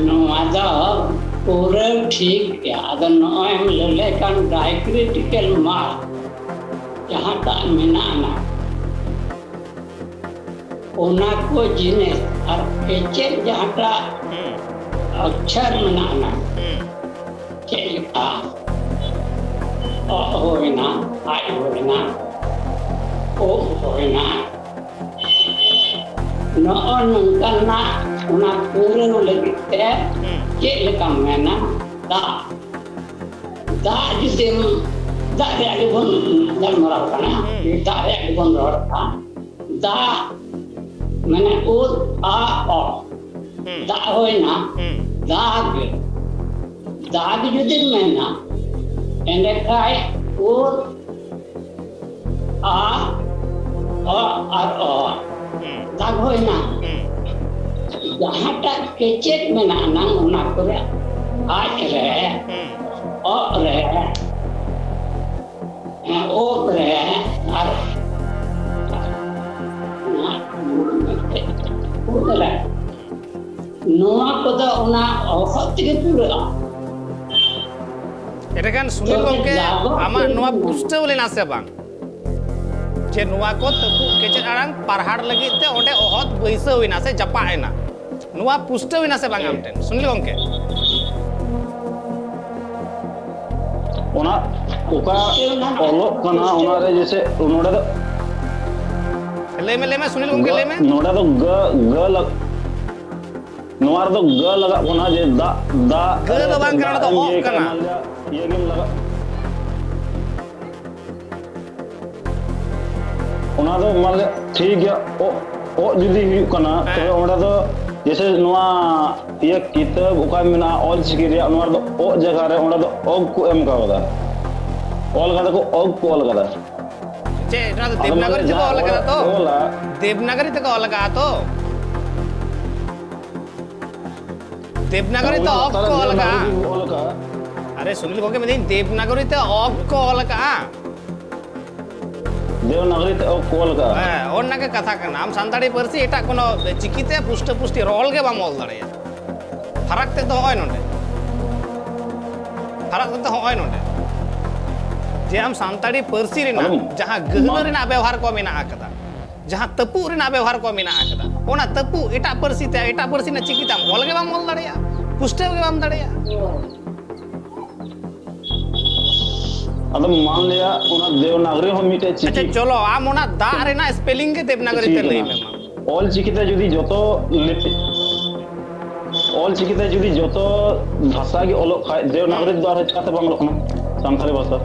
ᱱᱚᱣᱟ ᱫᱚ ᱯᱩᱨᱟᱹ ᱴᱷᱤᱠ ᱜᱮᱭᱟ᱾ ᱟᱫᱚ ᱱᱚᱜᱼᱚᱭ ᱮᱢ ᱞᱟᱹᱭ ᱞᱮᱠᱷᱟᱱ diacritical mark ᱡᱟᱦᱟᱸᱴᱟᱜ ᱢᱮᱱᱟᱜ ᱟᱱᱟ, ᱚᱱᱟ ᱠᱚ ᱡᱤᱱᱤᱥ ᱟᱨ ᱮᱪᱮᱫ ᱡᱟᱦᱟᱸᱴᱟᱜ ᱦᱩᱸ᱾ ᱚᱠᱠᱷᱚᱨ ᱢᱮᱱᱟᱜ ᱟᱱᱟ, ᱦᱩᱸ᱾ ᱪᱮᱫ ᱞᱮᱠᱟ ᱚ ᱦᱩᱭᱱᱟ, ᱟᱡ ᱦᱩᱭᱱᱟ, ᱩᱵ ᱦᱩᱭᱱᱟ, ᱱᱚᱜᱼᱚ ᱱᱚᱝᱠᱟᱱᱟᱜ ᱚᱱᱟ ᱯᱩᱨᱟᱹᱣ ᱞᱟᱹᱜᱤᱫ ᱛᱮ ᱦᱩᱸ᱾ ᱪᱮᱫ ᱞᱮᱠᱟᱢ ᱢᱮᱱᱟ? ᱫᱟᱜ, ᱫᱟᱜ ᱡᱩᱫᱤᱢ, ᱫᱟᱜ ᱨᱮᱭᱟᱜ ᱜᱮᱵᱚᱱ ᱜᱟᱞᱢᱟᱨᱟᱣ ᱠᱟᱱᱟ, ᱦᱩᱸ᱾ ᱫᱟᱜ ᱨᱮᱭᱟᱜ ᱜᱮᱵᱚᱱ ᱨᱚᱲ ᱠᱟᱱᱟ᱾ ᱫᱟᱜ, ᱢᱟᱱᱮ ᱩᱫ ᱟ ᱚ᱾ ᱦᱩᱸ᱾ ᱫᱟᱜ ᱦᱩᱭᱱᱟ, ᱦᱩᱸ᱾ ᱫᱟᱜ᱾ ᱫᱟᱜ ᱡᱩᱫᱤᱢ ᱢᱮᱱᱟ, ᱮᱸᱰᱮᱠᱷᱟᱡ ᱩᱫ ᱟ ᱚ ᱟᱨ ᱚ᱾ ᱦᱩᱸ᱾ ᱫᱟᱜ ᱦᱩᱭᱱᱟ᱾ ᱦᱩᱸ᱾ ᱡᱟᱦᱟᱸᱴᱟᱜ ᱠᱮᱪᱮᱫ ᱢᱮᱱᱟᱜᱼᱟ ᱱᱟᱝ, ᱚᱱᱟ ᱠᱚᱨᱮ ᱟᱡ ᱨᱮ, ᱦᱩᱸ᱾ ᱚᱜ ᱨᱮ, ᱦᱮᱸ, ᱚᱜ ᱨᱮ, ᱟᱨ ᱱᱚᱣᱟ ᱠᱚᱫᱚ ᱚᱱᱟ ᱚᱦᱚᱫ ᱛᱮᱜᱮ ᱯᱩᱨᱟᱹᱜᱼᱟ᱾ ᱮᱸᱰᱮᱠᱷᱟᱱ ᱥᱩᱱᱤᱞ ᱛᱚᱵᱮ ᱜᱚᱢᱠᱮ, ᱡᱟᱜᱚᱨ ᱟᱢᱟᱜ ᱱᱚᱣᱟ ᱯᱩᱨᱟᱹ ᱯᱩᱥᱴᱟᱹᱣ ᱞᱮᱱᱟ ᱥᱮ ᱵᱟᱝ? ᱡᱮ ᱱᱚᱣᱟ ᱠᱚ ᱛᱟᱹᱯᱩᱜ ᱠᱮᱪᱮᱫ ᱟᱲᱟᱝ ᱯᱟᱨᱦᱟᱲ ᱞᱟᱹᱜᱤᱫ ᱛᱮ ᱚᱸᱰᱮ ᱚᱦᱚᱫ ᱵᱟᱹᱭᱥᱟᱹᱣ ᱮᱱᱟ ᱥᱮ ᱪᱟᱯᱟᱜ ᱮᱱᱟ, ᱱᱚᱣᱟ ᱯᱩᱥᱴᱟᱹᱣ ᱮᱱᱟ ᱥᱮ ᱵᱟᱝ ᱟᱢ ᱴᱷᱮᱱ, ᱥᱩᱱᱤᱞ ᱜᱚᱢᱠᱮ? ᱚᱱᱟ ᱚᱠᱟ ᱚᱞᱚᱜ ᱠᱟᱱᱟ, ᱚᱱᱟ ᱨᱮ ᱡᱮᱥᱮ ᱱᱚᱰᱮ ᱫᱚ ᱞᱟᱹᱭ ᱢᱮ, ᱞᱟᱹᱭ ᱢᱮ, ᱥᱩᱱᱤᱞ ᱜᱚᱢᱠᱮ, ᱜᱟᱹ-, ᱞᱟᱹᱭ ᱢᱮ᱾ ᱱᱚᱰᱮ ᱫᱚ ᱜᱟᱹ, ᱜᱟᱹ ᱞᱟᱜ-, ᱱᱚᱣᱟ ᱨᱮᱫᱚ ᱜᱟᱹ ᱞᱟᱜᱟᱜ ᱠᱟᱱᱟ, ᱡᱮ ᱫᱟᱜ, ᱫᱟᱜ ᱜᱟᱹ ᱨᱮ ᱫᱚ ᱵᱟᱝ ᱠᱟᱱᱟ, ᱫᱟᱜ ᱱᱚᱰᱮ ᱫᱚ ᱮᱢ ᱚᱜ ᱤᱭᱟᱹᱭ ᱠᱟᱱᱟ᱾ ᱠᱟᱱᱟ, ᱢᱟᱱᱮ ᱤᱭᱟᱹ ᱜᱮᱢ ᱞᱟᱜᱟᱜ᱾ ᱚᱱᱟ ᱫᱚ ᱢᱟᱱᱮ ᱴᱷᱤᱠ ᱜᱮᱭᱟ, ᱚᱜ, ᱚᱜ ᱡᱩᱫᱤ ᱦᱩᱭᱩᱜ ᱠᱟᱱᱟ, ᱦᱮᱸ᱾ ᱛᱚᱵᱮ ᱚᱸᱰᱮ ᱫᱚ ᱡᱮᱥᱮ ᱱᱚᱣᱟ ᱤᱭᱟᱹ ᱠᱤᱛᱟᱹᱵ ᱚᱠᱟ ᱢᱮᱱᱟᱜᱼᱟ ᱚᱞ ᱪᱤᱠᱤ ᱨᱮᱭᱟᱜ, ᱱᱚᱣᱟ ᱨᱮᱫᱚ ᱚᱜ ᱡᱟᱭᱜᱟ ᱨᱮ ᱚᱸᱰᱮ ᱫᱚ ᱚᱜ ᱠᱚ ᱮᱢ ᱠᱟᱣᱫᱟ, ᱚᱞ ᱠᱟᱫᱟ ᱠᱚ, ᱚᱜ ᱠᱚ ᱚᱞ ᱠᱟᱫᱟ᱾ ᱪᱮᱫ, ᱚᱱᱟ ᱫᱚ ᱟᱫᱚ ᱢᱟᱱᱮ ᱫᱮᱵᱽᱱᱟᱜᱚᱨᱤ ᱛᱮᱠᱚ ᱡᱟᱦᱟᱸ ᱚᱞ ᱠᱟᱫᱟ ᱚᱞ, ᱛᱚ? ᱚᱞᱟ᱾ ᱫᱮᱵᱽᱱᱟᱜᱚᱨᱤ ᱛᱮᱠᱚ ᱚᱞ ᱠᱟᱜᱼᱟ ᱛᱚ? ᱫᱮᱵᱽᱱᱟᱜᱚᱨᱤ ᱛᱮ ᱚᱱᱟ ᱚᱜ ᱞᱟᱛᱟᱨ ᱨᱮ ᱠᱚ ᱚᱞ ᱠᱟᱜᱼᱟ᱾ ᱫᱮᱵᱽᱱᱟᱜᱚᱨᱤ ᱠᱚ ᱚᱞ ᱠᱟᱜᱼᱟ᱾ ᱟᱨᱮ ᱥᱩᱱᱤᱞ ᱜᱚᱢᱠᱮ, ᱢᱮᱱᱫᱟᱹᱧ ᱫᱮᱵᱽᱱᱟᱜᱚᱨᱤ ᱛᱮ ᱚᱜ ᱠᱚ ᱚᱞ ᱠᱟᱜᱼᱟ᱾ ᱫᱮᱵᱽᱱᱟᱜᱚᱨᱤ ᱛᱮ ᱚᱜ ᱠᱚ ᱚᱞ ᱠᱟᱜᱼᱟ᱾ ᱦᱮᱸ, ᱚᱱᱟ ᱜᱮ ᱠᱟᱛᱷᱟ ᱠᱟᱱᱟ᱾ ᱟᱢ ᱥᱟᱱᱛᱟᱲᱤ ᱯᱟᱹᱨᱥᱤ ᱮᱴᱟᱜ ᱠᱳᱱᱳ ᱪᱤᱠᱤ ᱛᱮ ᱯᱩᱥᱴᱟᱹ ᱯᱩᱥᱴᱤ ᱨᱚᱲ ᱜᱮ ᱵᱟᱢ ᱚᱞ ᱫᱟᱲᱮᱭᱟᱜᱼᱟ᱾ ᱯᱷᱟᱨᱟᱠ ᱛᱮᱫ ᱫᱚ ᱦᱚᱸᱜᱼᱚᱭ ᱱᱚᱰᱮ᱾ ᱯᱷᱟᱨᱟᱠ ᱛᱮᱫ ᱫᱚ ᱦᱚᱸᱜᱼᱚᱭ ᱱᱚᱰᱮ᱾ ᱡᱮ ᱟᱢ ᱥᱟᱱᱛᱟᱲᱤ ᱯᱟᱹᱨᱥᱤ ᱨᱮᱱᱟᱜ ᱟᱫᱚ ᱡᱟᱦᱟᱸ ᱜᱟᱹᱦᱞᱟᱹ ᱢᱟ ᱨᱮᱱᱟᱜ ᱵᱮᱣᱦᱟᱨ ᱠᱚ ᱢᱮᱱᱟᱜ ᱟᱠᱟᱫᱟ, ᱡᱟᱦᱟᱸ ᱛᱟᱹᱯᱩᱜ ᱨᱮᱱᱟᱜ ᱵᱮᱣᱦᱟᱨ ᱠᱚ ᱢᱮᱱᱟᱜ ᱟᱠᱟᱫᱟ, ᱚᱱᱟ ᱛᱟᱹᱯᱩᱜ ᱮᱴᱟᱜ ᱯᱟᱹᱨᱥᱤ ᱛᱮ, ᱮᱴᱟᱜ ᱯᱟᱹᱨᱥᱤ ᱨᱮᱱᱟᱜ ᱪᱤᱠᱤ ᱛᱮ ᱟᱢ ᱚᱞ ᱜᱮ ᱵᱟᱢ ᱚᱞ ᱫᱟᱲᱮᱭᱟᱜᱼᱟ, ᱯᱩᱥᱴᱟᱹᱣ ᱜᱮ ᱵᱟᱢ ᱫᱟᱲᱮᱭᱟᱜᱼᱟ᱾ ᱟᱫᱚ ᱢᱟᱱ ᱞᱤᱭᱟ ᱚᱱᱟ ᱫᱮᱵᱽᱱᱟᱜᱚᱨᱤ ᱦᱚᱸ ᱢᱤᱫᱴᱮᱡ ᱪᱤᱠᱤ ᱟᱪᱪᱷᱟ, ᱪᱚᱞᱚ, ᱟᱢ ᱚᱱᱟ ᱫᱟᱜ ᱨᱮᱱᱟᱜ spelling ᱜᱮ ᱫᱮᱵᱽᱱᱟᱜᱚᱨᱤ ᱛᱮ ᱪᱤᱠᱤ ᱞᱟᱹᱭ ᱠᱟᱱᱟ᱾ ᱢᱮ ᱢᱟ᱾ ᱚᱞ ᱪᱤᱠᱤ ᱛᱮ ᱡᱩᱫᱤ ᱡᱚᱛᱚ ᱞᱤᱯᱤ, ᱚᱞ ᱪᱤᱠᱤ ᱛᱮ ᱡᱩᱫᱤ ᱡᱚᱛᱚ ᱵᱷᱟᱥᱟ ᱜᱮ ᱚᱞᱚᱜ ᱠᱷᱟᱡ, ᱫᱮᱵᱽᱱᱟᱜᱚᱨᱤ ᱫᱚ ᱟᱨᱦᱚᱸ ᱪᱤᱠᱟᱛᱮ ᱵᱟᱝ ᱚᱞᱚᱜ ᱠᱟᱱᱟ ᱥᱟᱱᱛᱟᱲᱤ ᱵᱷᱟᱥᱟ?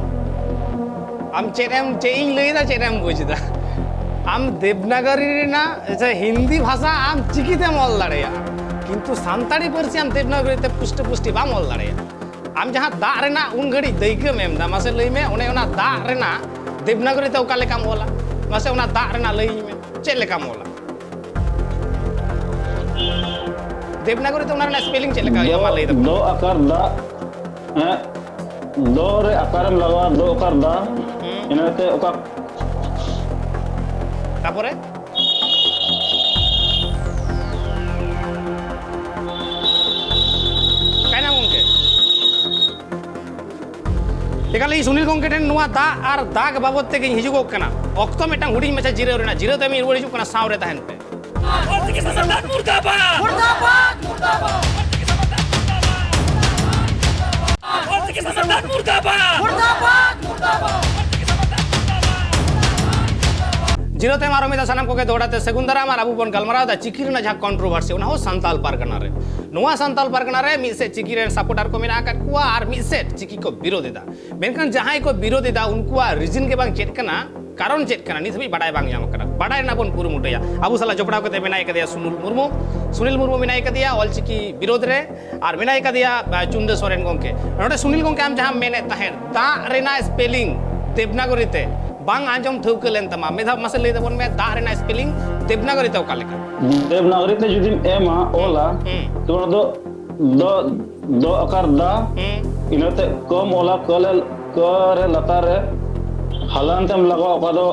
ᱟᱢ ᱪᱮᱫ ᱮᱢ, ᱪᱮᱫ ᱤᱧ ᱞᱟᱹᱭ ᱮᱫᱟ, ᱪᱮᱫ ᱮᱢ ᱵᱩᱡᱽ ᱮᱫᱟ? ᱟᱢ ᱫᱮᱵᱽᱱᱟᱜᱚᱨᱤ ᱨᱮᱱᱟᱜ ᱥᱮ ᱦᱤᱱᱫᱤ ᱵᱷᱟᱥᱟ ᱟᱢ ᱪᱤᱠᱤᱛᱮᱢ ᱚᱞ ᱫᱟᱲᱮᱭᱟᱜᱼᱟ, ᱠᱤᱱᱛᱩ ᱥᱟᱱᱛᱟᱲᱤ ᱯᱟᱹᱨᱥᱤ ᱟᱢ ᱫᱮᱵᱽᱱᱟᱜᱚᱨᱤ ᱛᱮ ᱯᱩᱥᱴᱟᱹ ᱯᱩᱥᱴᱤ ᱵᱟᱢ ᱚᱞ ᱫᱟᱲᱮᱭᱟᱜᱼᱟ᱾ ᱟᱢ ᱡᱟᱦᱟᱸ ᱫᱟᱜ ᱨᱮᱱᱟᱜ ᱩᱱ ᱜᱷᱟᱹᱲᱤᱡ ᱫᱟᱹᱭᱠᱟᱹᱢ ᱮᱢ ᱮᱫᱟ, ᱢᱟᱥᱮ ᱞᱟᱹᱭ ᱢᱮ, ᱚᱱᱮ ᱚᱱᱟ ᱫᱟᱜ ᱨᱮᱱᱟᱜ ᱫᱮᱵᱽᱱᱟᱜᱚᱨᱤ ᱛᱮ ᱚᱠᱟ ᱞᱮᱠᱟᱢ ᱚᱞᱟ? ᱢᱟᱥᱮ ᱚᱱᱟ ᱫᱟᱜ ᱨᱮᱱᱟᱜ ᱞᱟᱹᱭᱟᱹᱧ ᱢᱮ, ᱪᱮᱫ ᱞᱮᱠᱟᱢ ᱚᱞᱟ? ᱫᱮᱵᱽᱱᱟᱜᱚᱨᱤ ᱛᱮ ᱚᱱᱟ ᱨᱮᱱᱟᱜ ᱥᱯᱮᱞᱤᱝ ᱪᱮᱫ ᱞᱮᱠᱟ ᱦᱩᱭᱩᱜᱼᱟ? ᱢᱟ ᱞᱟᱹᱭ ᱛᱟᱵᱚᱱ ᱢᱮ᱾ ᱫᱚ ᱟᱠᱟᱨ ᱫᱟᱜ, ᱦᱮᱸ, ᱫᱚ ᱨᱮ ᱟᱠᱟᱨᱮᱢ ᱞᱟᱜᱟᱣᱟ, ᱫᱚ ᱟᱠᱟᱨ ᱫᱟ᱾ ᱦᱩᱸ᱾ ᱤᱱᱟᱹ ᱠᱟᱛᱮ ᱚᱠᱟ ᱛᱟᱯᱚᱨᱮ? ᱚᱠᱟᱭᱱᱟ ᱜᱚᱝᱠᱮ? ᱮᱠᱟᱞ, ᱤᱧ ᱥᱩᱱᱤᱞ ᱜᱚᱝᱠᱮ ᱴᱷᱮᱱ ᱱᱚᱣᱟ ᱫᱟᱜ ᱟᱨ ᱫᱟᱜ ᱵᱟᱵᱚᱫ ᱛᱮᱜᱮᱧ ᱦᱤᱡᱩᱜᱚᱜ ᱠᱟᱱᱟ᱾ ᱚᱠᱛᱚ ᱢᱤᱫᱴᱟᱝ ᱦᱩᱰᱤᱧ ᱢᱟᱪᱷᱟ ᱡᱤᱨᱟᱹᱣ ᱨᱮᱱᱟᱜ, ᱡᱤᱨᱟᱹᱣ ᱛᱟᱭᱚᱢ ᱤᱧ ᱨᱩᱣᱟᱹᱲ ᱦᱤᱡᱩᱜ ᱠᱟᱱᱟ, ᱥᱟᱶ ᱨᱮ ᱛᱟᱦᱮᱱ ᱯᱮ᱾ ᱚᱞᱪᱤᱠᱤ ᱥᱟᱥᱚᱱ ᱢᱩᱨᱫᱟᱵᱟᱫ! ᱢᱩᱨᱫᱟᱵᱟᱫ! ᱢᱩᱨᱫᱟᱵᱟᱫ! ᱚᱞᱪᱤᱠᱤ ᱥᱟᱥᱚᱱ ᱢᱩᱨᱫᱟᱵᱟᱫ! ᱢᱩᱨᱫᱟᱵᱟᱫ! ᱢᱩᱨᱫᱟᱵᱟᱫ! ᱡᱤᱨᱟᱹᱣ ᱛᱟᱭᱚᱢ ᱟᱨᱚ ᱢᱤᱫ ᱫᱷᱟᱣ ᱥᱟᱱᱟᱢ ᱠᱚᱜᱮ ᱫᱚᱦᱲᱟ ᱛᱮ ᱥᱟᱹᱜᱩᱱ ᱫᱟᱨᱟᱢ᱾ ᱟᱨ ᱟᱵᱚ ᱵᱚᱱ ᱜᱟᱞᱢᱟᱨᱟᱣ ᱮᱫᱟ ᱪᱤᱠᱤ ᱨᱮᱱᱟᱜ ᱡᱟᱦᱟᱸ ᱠᱚᱱᱴᱨᱳᱵᱷᱟᱨᱥᱤ, ᱚᱱᱟ ᱦᱚᱸ ᱥᱟᱱᱛᱟᱞ ᱯᱟᱨᱜᱟᱱᱟ ᱨᱮ᱾ ᱱᱚᱣᱟ ᱥᱟᱱᱛᱟᱞ ᱯᱟᱨᱜᱟᱱᱟ ᱨᱮ ᱢᱤᱫ ᱥᱮᱫ ᱪᱤᱠᱤ ᱨᱮᱱ ᱥᱟᱯᱳᱨᱴᱟᱨ ᱠᱚ ᱢᱮᱱᱟᱜ ᱟᱠᱟᱫ ᱠᱚᱣᱟ ᱟᱨ ᱢᱤᱫ ᱥᱮᱫ ᱪᱤᱠᱤ ᱠᱚ ᱵᱤᱨᱳᱫ ᱮᱫᱟ᱾ ᱢᱮᱱᱠᱷᱟᱱ ᱡᱟᱦᱟᱸᱭ ᱠᱚ ᱵᱤᱨᱳᱫ ᱮᱫᱟ, ᱩᱱᱠᱩᱣᱟᱜ ᱨᱤᱡᱤᱱ ᱜᱮ ᱵᱟᱝ ᱪᱮᱫ ᱠᱟᱱᱟ, ᱠᱟᱨᱚᱱ ᱪᱮᱫ ᱠᱟᱱᱟ, ᱱᱤᱛ ᱦᱟᱹᱵᱤᱡ ᱵᱟᱰᱟᱭ ᱵᱟᱝ ᱧᱟᱢ ᱟᱠᱟᱱᱟ᱾ ᱵᱟᱰᱟᱭ ᱨᱮᱱᱟᱜ ᱵᱚᱱ ᱠᱩᱨᱩᱢᱩᱴᱩᱭᱟ᱾ ᱟᱵᱚ ᱥᱟᱞᱟᱜ ᱡᱚᱯᱲᱟᱣ ᱠᱟᱛᱮ ᱢᱮᱱᱟᱭ ᱠᱟᱫᱮᱭᱟ ᱥᱩᱱᱤᱞ ᱢᱩᱨᱢᱩ᱾ ᱥᱩᱱᱤᱞ ᱢᱩᱨᱢᱩ ᱢᱮᱱᱟᱭ ᱠᱟᱫᱮᱭᱟ ᱚᱞᱪᱤᱠᱤ ᱵᱤᱨᱳᱫ ᱨᱮ, ᱟᱨ ᱢᱮᱱᱟᱭ ᱠᱟᱫᱮᱭᱟ, ᱟ, ᱪᱩᱱᱰᱟᱹ ᱥᱚᱨᱮᱱ ᱜᱚᱝᱠᱮ᱾ ᱱᱚᱰᱮ ᱥᱩᱱᱤᱞ ᱜᱚᱝᱠᱮ, ᱟᱢ ᱡᱟᱦᱟᱸᱢ ᱢᱮᱱᱮᱫ ᱛᱟᱦᱮᱸᱫ, ᱫᱟᱜ ᱨᱮᱱᱟᱜ ᱥᱯᱮᱞᱤᱝ ᱫᱮᱵᱽᱱᱟᱜᱚᱨᱤ ᱛᱮ ᱵᱟᱝ ᱟᱸᱡᱚᱢ ᱴᱷᱟᱹᱣᱠᱟᱹ ᱞᱮᱱ ᱛᱟᱢᱟ, ᱢᱤᱫ ᱫᱷᱟᱣ ᱢᱟᱥᱮ ᱞᱟᱹᱭ ᱛᱟᱵᱚᱱ ᱢᱮ, ᱫᱟᱜ ᱨᱮᱱᱟᱜ ᱥᱯᱮᱞᱤᱝ ᱫᱮᱵᱽᱱᱟᱜᱚᱨᱤ ᱛᱮ ᱚᱠᱟ ᱞᱮᱠᱟ? ᱫᱮᱵᱽᱱᱟᱜᱚᱨᱤ ᱛᱮ ᱡᱩᱫᱤᱢ ᱮᱢᱟ, ᱚᱞᱟ, ᱦᱩᱸ᱾ ᱛᱚ ᱚᱱᱟ ᱫᱚ ᱫᱚ, ᱫᱚ ᱟᱠᱟᱨ ᱫᱟ, ᱦᱩᱸ᱾ ᱤᱱᱟᱹᱛᱮ ᱠᱚᱢ ᱚᱞᱟ, ᱠᱚ ᱞᱮ, ᱠᱚ ᱨᱮ ᱞᱟᱛᱟᱨ ᱨᱮ ᱦᱟᱞᱟᱱᱛ ᱮᱢ ᱞᱟᱜᱟᱣᱟ, ᱚᱠᱟ ᱫᱚ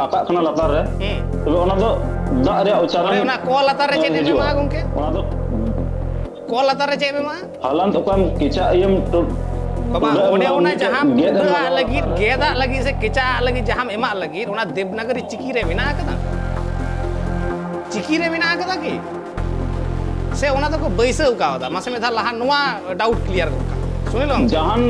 ᱟᱠᱟᱜ ᱠᱟᱱᱟ ᱞᱟᱛᱟᱨ ᱨᱮ, ᱦᱩᱸ᱾ ᱛᱚᱵᱮ ᱚᱱᱟ ᱫᱚ ᱫᱟᱜ ᱨᱮᱭᱟᱜ ᱩᱪᱪᱟᱨᱚᱱ ᱚᱱᱮ ᱚᱱᱟ ᱠᱚ ᱞᱟᱛᱟᱨ ᱨᱮ ᱪᱮᱫ ᱮᱢ ᱦᱤᱡᱩᱜᱼᱟ᱾ ᱮᱢᱟᱜᱼᱟ, ᱜᱚᱝᱠᱮ? ᱚᱱᱟ ᱫᱚ ᱠᱚ ᱞᱟᱛᱟᱨ ᱨᱮ ᱪᱮᱫ ᱮᱢ ᱮᱢᱟᱜᱼᱟ? ᱦᱟᱞᱟᱱᱛ ᱚᱠᱟᱢ ᱠᱮᱪᱟᱜ ᱤᱭᱟᱹᱢ ᱴᱩ-, ᱵᱟᱵᱟ, ᱴᱩᱰᱟᱹᱜ ᱮᱢ ᱚᱱᱮ ᱞᱟᱜᱟᱣ ᱚᱱᱟ ᱢᱩᱪᱟᱹᱫ ᱡᱟᱦᱟᱸᱢ ᱜᱮᱫ ᱮᱢ ᱴᱩᱰᱟᱹᱜ ᱟᱜ ᱞᱟᱜᱟᱣ ᱞᱟᱹᱜᱤᱫ, ᱞᱟᱛᱟᱨ ᱨᱮ᱾ ᱜᱮᱫ ᱟᱜ ᱞᱟᱹᱜᱤᱫ ᱥᱮ ᱠᱮᱪᱟᱜ ᱟᱜ ᱞᱟᱹᱜᱤᱫ ᱡᱟᱦᱟᱸᱢ ᱮᱢᱟᱜ ᱞᱟᱹᱜᱤᱫ, ᱚᱱᱟ ᱫᱮᱵᱽᱱᱟᱜᱚᱨᱤ ᱪᱤᱠᱤ ᱨᱮ ᱢᱮᱱᱟᱜ ᱟᱠᱟᱫᱟ? ᱪᱤᱠᱤ ᱨᱮ ᱢᱮᱱᱟᱜ ᱟᱠᱟᱫᱟ ᱠᱤ? ᱥᱮ ᱚᱱᱟ ᱫᱚᱠᱚ ᱵᱟᱹᱭᱥᱟᱹᱣ ᱠᱟᱣᱫᱟ? ᱢᱟᱥᱮ ᱢᱤᱫ ᱫᱷᱟᱣ ᱞᱟᱦᱟ ᱱᱚᱣᱟ ᱰᱟᱣᱩᱴ ᱠᱞᱤᱭᱟᱨ ᱜᱚᱫ ᱠᱟᱜ᱾ ᱥᱩᱱᱤᱞ ᱜᱚᱢᱠᱮ᱾ ᱡᱟᱦᱟᱱ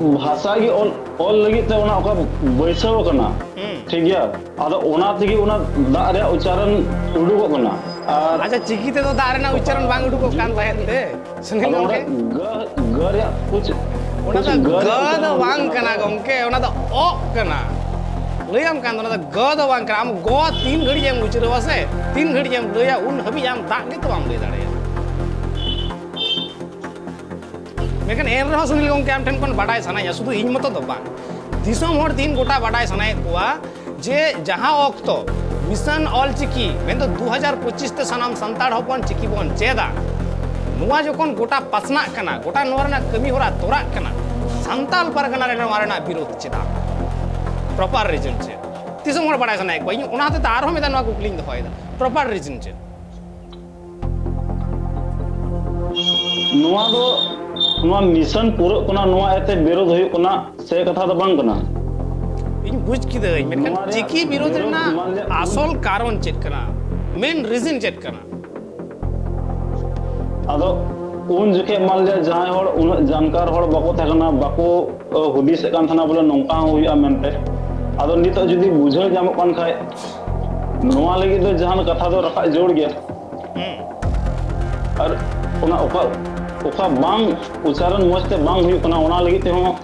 ᱵᱷᱟᱥᱟ ᱜᱮ ᱚᱞ, ᱚᱞ ᱞᱟᱹᱜᱤᱫ ᱛᱮ ᱚᱱᱟ ᱚᱠᱟ ᱵᱟᱹᱭᱥᱟᱹᱣ ᱟᱠᱟᱱᱟ, ᱦᱩᱸ᱾ ᱴᱷᱤᱠ ᱜᱮᱭᱟ? ᱟᱫᱚ ᱚᱱᱟ ᱛᱮᱜᱮ ᱚᱱᱟ ᱫᱟᱜ ᱨᱮᱭᱟᱜ ᱩᱪᱪᱟᱨᱚᱱ ᱩᱰᱩᱠᱚᱜ ᱠᱟᱱᱟ᱾ ᱟᱨ ᱟᱪᱪᱷᱟ, ᱪᱤᱠᱤ ᱛᱮᱫᱚ ᱫᱟᱜ ᱨᱮᱱᱟᱜ ᱩᱪᱪᱟᱨᱚᱱ ᱵᱟᱝ ᱩᱰᱩᱠᱚᱜ ᱠᱟᱱ ᱛᱟᱦᱮᱸᱫ ᱛᱮ, ᱥᱩᱱᱤᱞ ᱟᱫᱚ ᱚᱸᱰᱮ ᱜᱚᱢᱠᱮ? ᱜᱟᱹ, ᱜᱟᱹ ᱨᱮᱭᱟᱜ ᱠᱩᱪ, ᱚᱱᱟ ᱠᱩᱪ ᱫᱚ ᱜᱟᱹ ᱨᱮᱭᱟᱜ ᱜᱟᱹ ᱫᱚ ᱩᱪᱪᱟᱨᱚᱱ ᱵᱟᱝ ᱩᱰᱩᱠᱚᱜ ᱠᱟᱱᱟ ᱠᱟᱱᱟ᱾ ᱜᱚᱢᱠᱮ, ᱚᱱᱟ ᱫᱚ ᱚᱜ ᱠᱟᱱᱟ᱾ ᱞᱟᱹᱭᱟᱢ ᱠᱟᱱ ᱫᱚ, ᱚᱱᱟ ᱫᱚ ᱜᱚ ᱫᱚ ᱵᱟᱝ ᱠᱟᱱᱟ᱾ ᱟᱢ ᱜᱚ ᱛᱤᱱ ᱜᱷᱟᱹᱲᱤᱡ ᱮᱢ ᱩᱪᱟᱹᱨᱟᱣᱟ ᱥᱮ, ᱛᱤᱱ ᱜᱷᱟᱹᱲᱤᱡ ᱮᱢ ᱞᱟᱹᱭᱟ, ᱩᱱ ᱦᱟᱹᱵᱤᱡ ᱟᱢ ᱫᱟᱜ ᱜᱮᱛᱚ ᱵᱟᱢ ᱞᱟᱹᱭ ᱫᱟᱲᱮᱭᱟᱜᱼᱟ᱾ ᱢᱮᱱᱠᱷᱟᱱ ᱮᱱ ᱨᱮᱦᱚᱸ ᱥᱩᱱᱤᱞ ᱜᱚᱢᱠᱮ, ᱟᱢ ᱴᱷᱮᱱ ᱠᱷᱚᱱ ᱵᱟᱰᱟᱭ ᱥᱟᱱᱟᱧᱟ, ᱥᱩᱫᱷᱩ ᱤᱧ ᱢᱚᱛᱚ ᱫᱚ ᱵᱟᱝ, ᱫᱤᱥᱚᱢ ᱦᱚᱲ ᱛᱤᱦᱤᱧ ᱜᱚᱴᱟ ᱵᱟᱰᱟᱭ ᱥᱟᱱᱟᱭᱮᱫ ᱠᱚᱣᱟ ᱡᱮ ᱡᱟᱦᱟᱸ ᱚᱠᱛᱚ ᱢᱤᱥᱚᱱ ᱚᱞᱪᱤᱠᱤ, ᱢᱮᱱᱫᱚ ᱫᱩ ᱦᱟᱡᱟᱨ ᱯᱚᱸᱪᱤᱥ ᱛᱮ ᱥᱟᱱᱟᱢ ᱥᱟᱱᱛᱟᱲ ᱦᱚᱯᱚᱱ ᱪᱤᱠᱤ ᱵᱚᱱ ᱪᱮᱫᱟ, ᱱᱚᱣᱟ ᱡᱚᱠᱷᱚᱱ ᱜᱚᱴᱟ ᱯᱟᱥᱱᱟᱜ ᱠᱟᱱᱟ, ᱜᱚᱴᱟ ᱱᱚᱣᱟ ᱨᱮᱱᱟᱜ ᱠᱟᱹᱢᱤ ᱦᱚᱨᱟ ᱛᱚᱨᱟᱜ ᱠᱟᱱᱟ, ᱥᱟᱱᱛᱟᱲ ᱯᱟᱨᱜᱟᱱᱟ ᱨᱮ ᱱᱚᱣᱟ ᱨᱮᱱᱟᱜ ᱵᱤᱨᱳᱫᱷ ᱪᱮᱫᱟᱜ? ᱯᱨᱚᱯᱟᱨ ᱨᱤᱡᱚᱱ ᱪᱮᱫ? ᱫᱤᱥᱚᱢ ᱦᱚᱲ ᱵᱟᱰᱟᱭ ᱥᱟᱱᱟᱭᱮᱫ ᱠᱚᱣᱟ᱾ ᱤᱧ ᱚᱱᱟ ᱦᱚᱛᱮᱛᱮ ᱟᱨᱦᱚᱸ ᱢᱤᱫ ᱫᱷᱟᱣ ᱱᱚᱣᱟ ᱠᱩᱠᱞᱤᱧ ᱫᱚᱦᱚᱭᱮᱫᱟ, ᱯᱨᱚᱯᱟᱨ ᱨᱤᱡᱚᱱ ᱪᱮᱫ? ᱱᱚᱣᱟ ᱫᱚ, ᱱᱚᱣᱟ ᱢᱤᱥᱚᱱ ᱯᱩᱨᱟᱹᱜ ᱠᱟᱱᱟ, ᱱᱚᱣᱟ ᱤᱭᱟᱹᱛᱮ ᱵᱤᱨᱳᱫᱷ ᱦᱩᱭᱩᱜ ᱠᱟᱱᱟ, ᱥᱮ ᱠᱟᱛᱷᱟ ᱫᱚ ᱵᱟᱝ ᱠᱟᱱᱟ? ᱤᱧ ᱵᱩᱡᱽ ᱠᱤᱫᱟᱹᱧ, ᱢᱮᱱᱠᱷᱟᱱ ᱱᱚᱣᱟ ᱨᱮᱭᱟᱜ ᱪᱤᱠᱤ ᱵᱤᱨᱳᱫᱷ ᱵᱤᱨᱳᱫᱷ ᱨᱮᱱᱟᱜ ᱢᱟᱱᱮ ᱟᱥᱚᱞ ᱠᱟᱨᱚᱱ ᱪᱮᱫ ᱠᱟᱱᱟ? ᱢᱮᱱ ᱨᱤᱡᱚᱱ ᱪᱮᱫ ᱠᱟᱱᱟ? ᱟᱫᱚ ᱩᱱ ᱡᱚᱠᱷᱮᱡ ᱢᱟᱱ ᱞᱤᱭᱟ ᱡᱟᱦᱟᱸᱭ ᱦᱚᱲ ᱩᱱᱟᱹᱜ ᱡᱟᱱᱠᱟᱨ ᱦᱚᱲ ᱵᱟᱠᱚ ᱛᱟᱦᱮᱸ ᱠᱟᱱᱟ, ᱵᱟᱠᱚ, ᱟᱹ, ᱦᱩᱫᱤᱥᱮᱫ ᱠᱟᱱ ᱛᱟᱦᱮᱱᱟ ᱵᱚᱞᱮ ᱱᱚᱝᱠᱟ ᱦᱚᱸ ᱦᱩᱭᱩᱜᱼᱟ ᱢᱮᱱᱛᱮ᱾ ᱟᱫᱚ ᱱᱤᱛᱚᱜ ᱡᱩᱫᱤ ᱵᱩᱡᱷᱟᱹᱣ ᱧᱟᱢᱚᱜ ᱠᱟᱱ ᱠᱷᱟᱡ, ᱱᱚᱣᱟ ᱞᱟᱹᱜᱤᱫ ᱫᱚ ᱡᱟᱦᱟᱱ ᱠᱟᱛᱷᱟ ᱫᱚ ᱨᱟᱠᱟᱵ ᱡᱟᱹᱨᱩᱲ ᱜᱮᱭᱟ᱾ ᱦᱩᱸ᱾ ᱟᱨ ᱚᱱᱟ ᱚᱠᱟ, ᱚᱠᱟ ᱵᱟᱝ ᱩᱪᱪᱟᱨᱚᱱ ᱢᱚᱡᱽ ᱛᱮ ᱵᱟᱝ ᱦᱩᱭᱩᱜ ᱠᱟᱱᱟ, ᱚᱱᱟ ᱞᱟᱹᱜᱤᱫ ᱛᱮᱦᱚᱸ,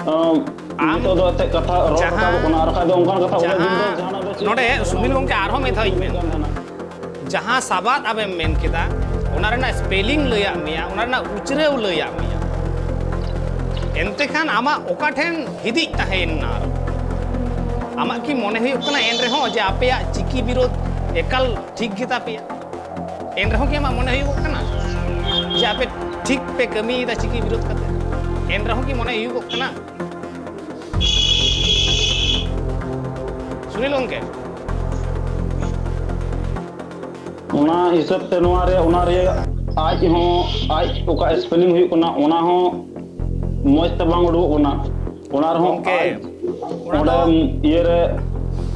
ᱟᱢ ᱱᱤᱛᱚᱜ ᱫᱚ ᱮᱱᱛᱮᱫ ᱠᱟᱛᱷᱟ ᱨᱚᱲ ᱡᱟᱦᱟᱸ, ᱨᱟᱠᱟᱵᱚᱜ ᱠᱟᱱᱟ᱾ ᱟᱨ ᱵᱟᱠᱷᱟᱡ ᱫᱚ ᱚᱱᱠᱟᱱ ᱠᱟᱛᱷᱟ ᱩᱱᱟᱹᱜ ᱫᱤᱱ ᱫᱚ ᱡᱟᱦᱟᱸ ᱡᱟᱦᱟᱱᱟᱜ ᱫᱚ ᱪᱮᱫ ᱱᱚᱰᱮ ᱦᱚᱸ ᱵᱟᱝ ᱥᱩᱱᱤᱞ ᱜᱚᱢᱠᱮ ᱟᱨᱦᱚᱸ ᱢᱤᱫ ᱫᱷᱟᱣ ᱤᱧ ᱢᱮᱱ ᱠᱟᱱ ᱛᱟᱦᱮᱱᱟ᱾ ᱡᱟᱦᱟᱸ ᱥᱟᱵᱟᱫ ᱟᱢᱮᱢ ᱢᱮᱱ ᱠᱮᱫᱟ, ᱚᱱᱟ ᱨᱮᱱᱟᱜ spelling ᱞᱟᱹᱭᱟᱜ ᱢᱮᱭᱟ, ᱚᱱᱟ ᱨᱮᱱᱟᱜ ᱩᱪᱨᱟᱹᱣ ᱞᱟᱹᱭᱟᱜ ᱢᱮᱭᱟ, ᱮᱱᱛᱮ ᱠᱷᱟᱱ ᱟᱢᱟᱜ ᱚᱠᱟ ᱴᱷᱮᱱ ᱦᱤᱫᱤᱡ ᱛᱟᱦᱮᱸᱭᱮᱱᱟ? ᱟᱨ ᱟᱢᱟᱜ ᱠᱤ ᱢᱚᱱᱮ ᱦᱩᱭᱩᱜ ᱠᱟᱱᱟ ᱮᱱ ᱨᱮᱦᱚᱸ ᱡᱮ ᱟᱯᱮᱭᱟᱜ ᱪᱤᱠᱤ ᱵᱤᱨᱳᱫᱷ ᱮᱠᱟᱞ ᱴᱷᱤᱠ ᱜᱮ ᱛᱟᱯᱮᱭᱟ? ᱮᱱ ᱨᱮᱦᱚᱸ ᱠᱤ ᱟᱢᱟᱜ ᱢᱚᱱᱮ ᱦᱩᱭᱩᱜᱚᱜ ᱠᱟᱱᱟ ᱡᱮ ᱟᱯᱮ ᱴᱷᱤᱠ ᱯᱮ ᱠᱟᱹᱢᱤᱭᱮᱫᱟ ᱪᱤᱠᱤ ᱵᱤᱨᱳᱫᱷ ᱠᱟᱛᱮ? ᱮᱱ ᱨᱮᱦᱚᱸ ᱠᱤ ᱢᱚᱱᱮ ᱦᱩᱭᱩᱜᱚᱜ ᱠᱟᱱᱟ? ᱥᱩᱱᱤᱞ ᱜᱚᱢᱠᱮ, ᱚᱱᱟ ᱦᱤᱥᱟᱹᱵ ᱛᱮ ᱱᱚᱣᱟ ᱨᱮ, ᱚᱱᱟ ᱨᱮ ᱟᱡ ᱦᱚᱸ, ᱟᱡ ᱚᱠᱟ spelling ᱦᱩᱭᱩᱜ ᱠᱟᱱᱟ, ᱚᱱᱟ ᱦᱚᱸ ᱢᱚᱡᱽ ᱛᱮ ᱵᱟᱝ ᱩᱰᱩᱠᱚᱜ ᱠᱟᱱᱟ᱾ ᱚᱱᱟ ᱨᱮᱦᱚᱸ ᱜᱚᱢᱠᱮ, ᱟᱡ ᱚᱱᱟ ᱚᱸᱰᱮ ᱫᱚ ᱤᱭᱟᱹ ᱨᱮ,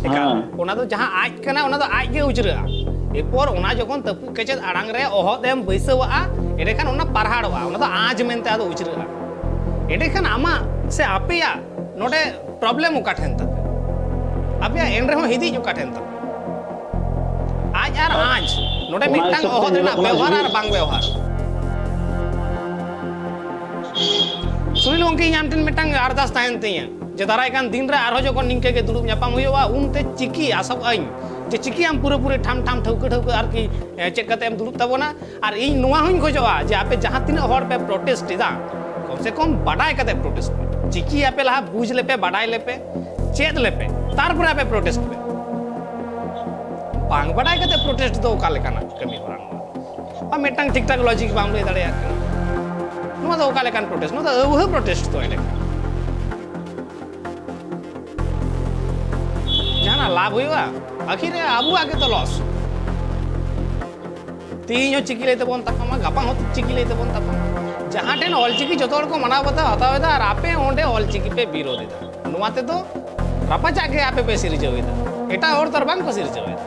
ᱮᱠᱟᱞ, ᱦᱮᱸ᱾ ᱚᱱᱟ ᱫᱚ ᱡᱟᱦᱟᱸ ᱟᱡ ᱠᱟᱱᱟ, ᱚᱱᱟ ᱫᱚ ᱟᱡ ᱜᱮ ᱩᱪᱨᱟᱹᱜᱼᱟ᱾ ᱮᱨᱯᱚᱨ ᱚᱱᱟ ᱡᱚᱠᱷᱚᱱ ᱛᱟᱹᱯᱩᱜ ᱠᱮᱪᱮᱫ ᱟᱲᱟᱝ ᱨᱮ ᱚᱦᱚᱫ ᱮᱢ ᱵᱟᱹᱭᱥᱟᱹᱣᱟᱜᱼᱟ, ᱮᱸᱰᱮᱠᱷᱟᱱ ᱚᱱᱟ ᱯᱟᱨᱦᱟᱲᱚᱜᱼᱟ, ᱚᱱᱟ ᱫᱚ ᱟᱸᱡᱽ ᱢᱮᱱᱛᱮ ᱟᱫᱚ ᱩᱪᱨᱟᱹᱜᱼᱟ᱾ ᱮᱸᱰᱮᱠᱷᱟᱱ ᱟᱢᱟᱜ ᱥᱮ ᱟᱯᱮᱭᱟᱜ ᱱᱚᱰᱮ problem ᱚᱠᱟ ᱴᱷᱮᱱ ᱛᱟᱯᱮ? ᱟᱯᱮᱭᱟᱜ ᱮᱱ ᱨᱮᱦᱚᱸ ᱦᱤᱫᱤᱡ ᱚᱠᱟ ᱴᱷᱮᱱ ᱛᱟᱯᱮ? ᱟᱡ ᱟᱨ ᱟᱸᱡᱽ, ᱱᱚᱰᱮ ᱚᱱᱟ ᱢᱤᱫᱴᱟᱝ ᱦᱤᱥᱟᱹᱵ ᱛᱮ ᱚᱦᱚᱫ ᱧᱮᱞᱚᱜ ᱨᱮᱱᱟᱜ ᱠᱟᱱᱟ ᱵᱮᱣᱦᱟᱨ ᱡᱩᱫᱤ ᱟᱨ ᱵᱟᱝ ᱵᱮᱣᱦᱟᱨ᱾ ᱥᱩᱱᱤᱞ ᱜᱚᱢᱠᱮ, ᱤᱧ ᱟᱢ ᱴᱷᱮᱱ ᱢᱤᱫᱴᱟᱝ ᱟᱨᱫᱟᱥ ᱛᱟᱦᱮᱱ ᱛᱤᱧᱟᱹ, ᱡᱮ ᱫᱟᱨᱟᱭ ᱠᱟᱱ ᱫᱤᱱ ᱨᱮ ᱟᱨᱦᱚᱸ ᱡᱚᱠᱷᱚᱱ ᱱᱤᱝᱠᱟᱹ ᱜᱮ ᱫᱩᱲᱩᱵ ᱧᱟᱯᱟᱢ ᱦᱩᱭᱩᱜᱼᱟ, ᱩᱱᱛᱮ ᱪᱤᱠᱤ ᱟᱥᱚᱜ ᱟᱹᱧ ᱡᱮ ᱪᱤᱠᱤ ᱟᱢ ᱯᱩᱨᱟᱹᱯᱩᱨᱤ ᱴᱷᱟᱢ ᱴᱷᱟᱢ ᱴᱷᱟᱹᱣᱠᱟᱹ ᱴᱷᱟᱹᱣᱠᱟᱹ ᱟᱨᱠᱤ, ᱮ, ᱪᱮᱫ ᱠᱟᱛᱮ ᱮᱢ ᱫᱩᱲᱩᱵ ᱛᱟᱵᱚᱱᱟ᱾ ᱟᱨ ᱤᱧ ᱱᱚᱣᱟ ᱦᱚᱸᱧ ᱠᱷᱚᱡᱚᱜᱼᱟ ᱡᱮ ᱟᱯᱮ ᱡᱟᱦᱟᱸ ᱛᱤᱱᱟᱹᱜ ᱦᱚᱲ ᱯᱮ ᱯᱨᱚᱴᱮᱥᱴ ᱮᱫᱟ, ᱠᱚᱢ ᱥᱮ ᱠᱚᱢ ᱵᱟᱰᱟᱭ ᱠᱟᱛᱮ ᱯᱨᱚᱴᱮᱥᱴ ᱯᱮ᱾ ᱪᱤᱠᱤ ᱟᱯᱮ ᱞᱟᱦᱟ ᱵᱩᱡᱽ ᱞᱮᱯᱮ, ᱵᱟᱰᱟᱭ ᱞᱮᱯᱮ, ᱪᱮᱫ ᱞᱮᱯᱮ, ᱛᱟᱨᱯᱚᱨᱮ ᱟᱯᱮ ᱯᱨᱚᱴᱮᱥᱴ ᱯᱮ᱾ ᱵᱟᱝ ᱵᱟᱰᱟᱭ ᱠᱟᱛᱮ ᱯᱨᱚᱴᱮᱥᱴ ᱫᱚ ᱚᱠᱟ ᱞᱮᱠᱟᱱᱟᱜ ᱠᱟᱹᱢᱤ ᱦᱚᱨᱟ ᱱᱚᱣᱟ? ᱟᱨ ᱢᱤᱫᱴᱟᱝ ᱴᱷᱤᱠ ᱴᱷᱟᱠ ᱞᱚᱡᱤᱠ ᱵᱟᱢ ᱞᱟᱹᱭ ᱫᱟᱲᱮᱭᱟᱜ ᱠᱟᱱᱟ᱾ ᱱᱚᱣᱟ ᱫᱚ ᱚᱠᱟ ᱞᱮᱠᱟᱱ ᱯᱨᱚᱴᱮᱥᱴ? ᱱᱚᱣᱟ ᱫᱚ ᱟᱹᱣᱦᱟᱹ ᱯᱨᱚᱴᱮᱥᱴ ᱛᱚ ᱮᱸᱰᱮᱠᱷᱟᱱ᱾ ᱡᱟᱦᱟᱱᱟᱜ ᱞᱟᱵᱷ ᱦᱩᱭᱩᱜᱼᱟ? ᱟᱹᱠᱷᱤᱨ ᱨᱮ ᱟᱵᱚᱣᱟᱜ ᱜᱮᱛᱚ ᱞᱚᱥ᱾ ᱛᱤᱦᱤᱧ ᱦᱚᱸ ᱪᱤᱠᱤ ᱞᱟᱹᱭ ᱛᱮᱵᱚᱱ ᱛᱟᱯᱟᱢᱟ, ᱜᱟᱯᱟ ᱦᱚᱸ ᱪᱤᱠᱤ ᱞᱟᱹᱭ ᱛᱮᱵᱚᱱ ᱛᱟᱯᱟᱢᱟ᱾ ᱡᱟᱦᱟᱸ ᱴᱷᱮᱱ ᱚᱞᱪᱤᱠᱤ ᱡᱚᱛᱚ ᱦᱚᱲ ᱠᱚ ᱢᱟᱱᱟᱣ ᱵᱟᱛᱟᱣ ᱦᱟᱛᱟᱣ ᱮᱫᱟ ᱟᱨ ᱟᱯᱮ ᱚᱸᱰᱮ ᱚᱞᱪᱤᱠᱤ ᱯᱮ ᱵᱤᱨᱳᱫ ᱮᱫᱟ, ᱱᱚᱣᱟ ᱛᱮᱫᱚ ᱨᱟᱯᱟᱪᱟᱜ ᱜᱮ ᱟᱯᱮ ᱯᱮ ᱥᱤᱨᱡᱟᱹᱣ ᱮᱫᱟ, ᱮᱴᱟᱜ ᱦᱚᱲ ᱛᱚ ᱟᱨ ᱵᱟᱝ ᱠᱚ ᱥᱤᱨᱡᱟᱹᱣ ᱮᱫᱟ᱾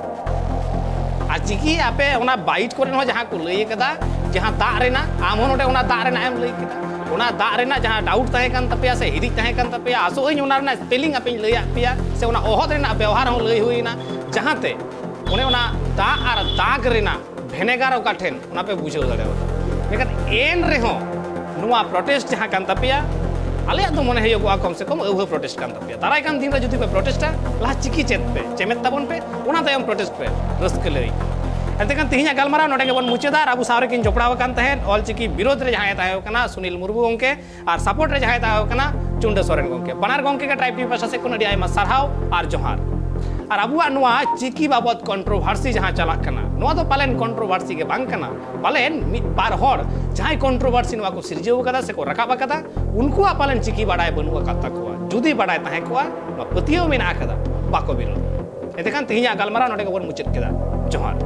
ᱟᱨ ᱪᱤᱠᱤ ᱟᱯᱮ ᱚᱱᱟ ᱵᱟᱭᱤᱴ ᱠᱚᱨᱮ ᱦᱚᱸ ᱡᱟᱦᱟᱸ ᱠᱚ ᱞᱟᱹᱭ ᱠᱟᱫᱟ, ᱡᱟᱦᱟᱸ ᱫᱟᱜ ᱨᱮᱱᱟᱜ, ᱟᱢ ᱦᱚᱸ ᱱᱚᱰᱮ ᱚᱱᱟ ᱫᱟᱜ ᱨᱮᱱᱟᱜ ᱮᱢ ᱞᱟᱹᱭ ᱠᱮᱫᱟ, ᱚᱱᱟ ᱫᱟᱜ ᱨᱮᱱᱟᱜ ᱡᱟᱦᱟᱸ ᱰᱟᱣᱩᱴ ᱛᱟᱦᱮᱸ ᱠᱟᱱ ᱛᱟᱯᱮᱭᱟ ᱥᱮ ᱦᱤᱫᱤᱡ ᱛᱟᱦᱮᱸ ᱠᱟᱱ ᱛᱟᱯᱮᱭᱟ, ᱟᱥᱚᱜ ᱟᱹᱧ ᱚᱱᱟ ᱨᱮᱱᱟᱜ ᱥᱯᱮᱞᱤᱝ ᱟᱯᱮᱧ ᱞᱟᱹᱭᱟᱫ ᱯᱮᱭᱟ ᱥᱮ ᱚᱱᱟ ᱚᱦᱚᱫ ᱨᱮᱱᱟᱜ ᱵᱮᱣᱦᱟᱨ ᱦᱚᱸ ᱞᱟᱹᱭ ᱦᱩᱭᱱᱟ, ᱡᱟᱦᱟᱸᱛᱮ ᱚᱱᱮ ᱚᱱᱟ ᱫᱟᱜ ᱟᱨ ᱫᱟᱜ ᱨᱮᱱᱟᱜ ᱵᱷᱮᱱᱮᱜᱟᱨ ᱚᱠᱟ ᱴᱷᱮᱱ, ᱚᱱᱟ ᱯᱮ ᱵᱩᱡᱷᱟᱹᱣ ᱫᱟᱲᱮᱭᱟᱫᱟ᱾ ᱢᱮᱱᱠᱷᱟᱱ ᱮᱱ ᱨᱮᱦᱚᱸ ᱱᱚᱣᱟ ᱯᱨᱚᱴᱮᱥᱴ ᱡᱟᱦᱟᱸ ᱠᱟᱱ ᱛᱟᱯᱮᱭᱟ, ᱟᱞᱮᱭᱟᱜ ᱫᱚ ᱢᱚᱱᱮ ᱦᱩᱭᱩᱜᱚᱜᱼᱟ ᱠᱚᱢ ᱥᱮ ᱠᱚᱢ ᱟᱹᱣᱦᱟᱹ ᱯᱨᱚᱴᱮᱥᱴ ᱠᱟᱱ ᱛᱟᱯᱮᱭᱟ᱾ ᱫᱟᱨᱟᱭ ᱠᱟᱱ ᱫᱤᱱ ᱨᱮ ᱡᱩᱫᱤ ᱯᱮ ᱯᱨᱚᱴᱮᱥᱴᱟ, ᱞᱟᱦᱟ ᱪᱤᱠᱤ ᱪᱮᱫ ᱯᱮ, ᱪᱮᱢᱮᱫ ᱛᱟᱵᱚᱱ ᱯᱮ, ᱚᱱᱟ ᱛᱟᱭᱚᱢ ᱯᱨᱚᱴᱮᱥᱴ ᱯᱮ, ᱨᱟᱹᱥᱠᱟᱹ ᱞᱮ ᱟᱹᱭᱠᱟᱹᱣᱟ᱾ ᱮᱱᱛᱮ ᱠᱷᱟᱱ ᱛᱮᱦᱮᱧᱟᱜ ᱜᱟᱞᱢᱟᱨᱟᱣ ᱱᱚᱰᱮ ᱜᱮᱵᱚᱱ ᱢᱩᱪᱟᱹᱫᱟ᱾ ᱟᱨ ᱟᱵᱚ ᱥᱟᱶ ᱨᱮᱠᱤᱱ ᱡᱚᱯᱲᱟᱣ ᱟᱠᱟᱱ ᱛᱟᱦᱮᱸᱫ ᱚᱞᱪᱤᱠᱤ ᱵᱤᱨᱳᱫᱷ ᱨᱮ ᱡᱟᱦᱟᱸᱭ ᱛᱟᱦᱮᱸ ᱠᱟᱱᱟ ᱥᱩᱱᱤᱞ ᱢᱩᱨᱢᱩ ᱜᱚᱢᱠᱮ, ᱟᱨ ᱥᱟᱯᱳᱨᱴ ᱨᱮ ᱡᱟᱦᱟᱸᱭ ᱛᱟᱦᱮᱸ ᱠᱟᱱᱟ ᱪᱩᱱᱰᱟᱹ ᱥᱚᱨᱮᱱ ᱜᱚᱢᱠᱮ᱾ ᱵᱟᱱᱟᱨ ᱜᱚᱢᱠᱮ ᱜᱮ ᱴᱨᱟᱭᱤᱵᱽ ᱴᱤᱵᱷᱤ ᱯᱟᱦᱴᱟ ᱥᱮᱫ ᱠᱷᱚᱱ ᱟᱹᱰᱤ ᱟᱭᱢᱟ ᱥᱟᱨᱦᱟᱣ ᱟᱨ ᱡᱚᱦᱟᱨ᱾ ᱟᱨ ᱟᱵᱚᱣᱟᱜ ᱱᱚᱣᱟ ᱪᱤᱠᱤ ᱵᱟᱵᱚᱛ ᱠᱚᱱᱴᱨᱳᱵᱷᱟᱨᱥᱤ ᱡᱟᱦᱟᱸ ᱪᱟᱞᱟᱜ ᱠᱟᱱᱟ, ᱱᱚᱣᱟ ᱫᱚ ᱯᱟᱞᱮᱱ ᱠᱚᱱᱴᱨᱳᱵᱷᱟᱨᱥᱤ ᱜᱮ ᱵᱟᱝ ᱠᱟᱱᱟ, ᱯᱟᱞᱮᱱ ᱢᱤᱫ ᱵᱟᱨ ᱦᱚᱲ ᱡᱟᱦᱟᱸᱭ ᱠᱚᱱᱴᱨᱳᱵᱷᱟᱨᱥᱤ ᱱᱚᱣᱟ ᱠᱚ ᱥᱤᱨᱡᱟᱹᱣ ᱠᱟᱫᱟ ᱥᱮᱠᱚ ᱨᱟᱠᱟᱵ ᱟᱠᱟᱫᱟ, ᱩᱱᱠᱩᱣᱟᱜ ᱯᱟᱞᱮᱱ ᱪᱤᱠᱤ ᱵᱟᱰᱟᱭ ᱵᱟᱹᱱᱩᱜ ᱟᱠᱟᱫ ᱛᱟᱠᱚᱣᱟ᱾ ᱡᱩᱫᱤ ᱵᱟᱰᱟᱭ ᱛᱟᱦᱮᱸ ᱠᱚᱜᱼᱟ, ᱱᱚᱣᱟ ᱯᱟᱹᱛᱭᱟᱹᱣ ᱢᱮᱱᱟᱜ ᱟᱠᱟᱫᱟ, ᱵᱟᱠᱚ ᱵᱤᱨᱳᱫᱷ᱾ ᱮᱱᱛᱮᱠᱷᱟᱱ ᱛᱮᱦᱮᱧᱟᱜ ᱜᱟᱞᱢᱟᱨᱟᱣ ᱱᱚᱰᱮ ᱜᱮᱵᱚᱱ ᱢᱩᱪᱟᱹᱫ ᱠᱮᱫᱟ᱾ ᱡᱚᱦᱟᱨ᱾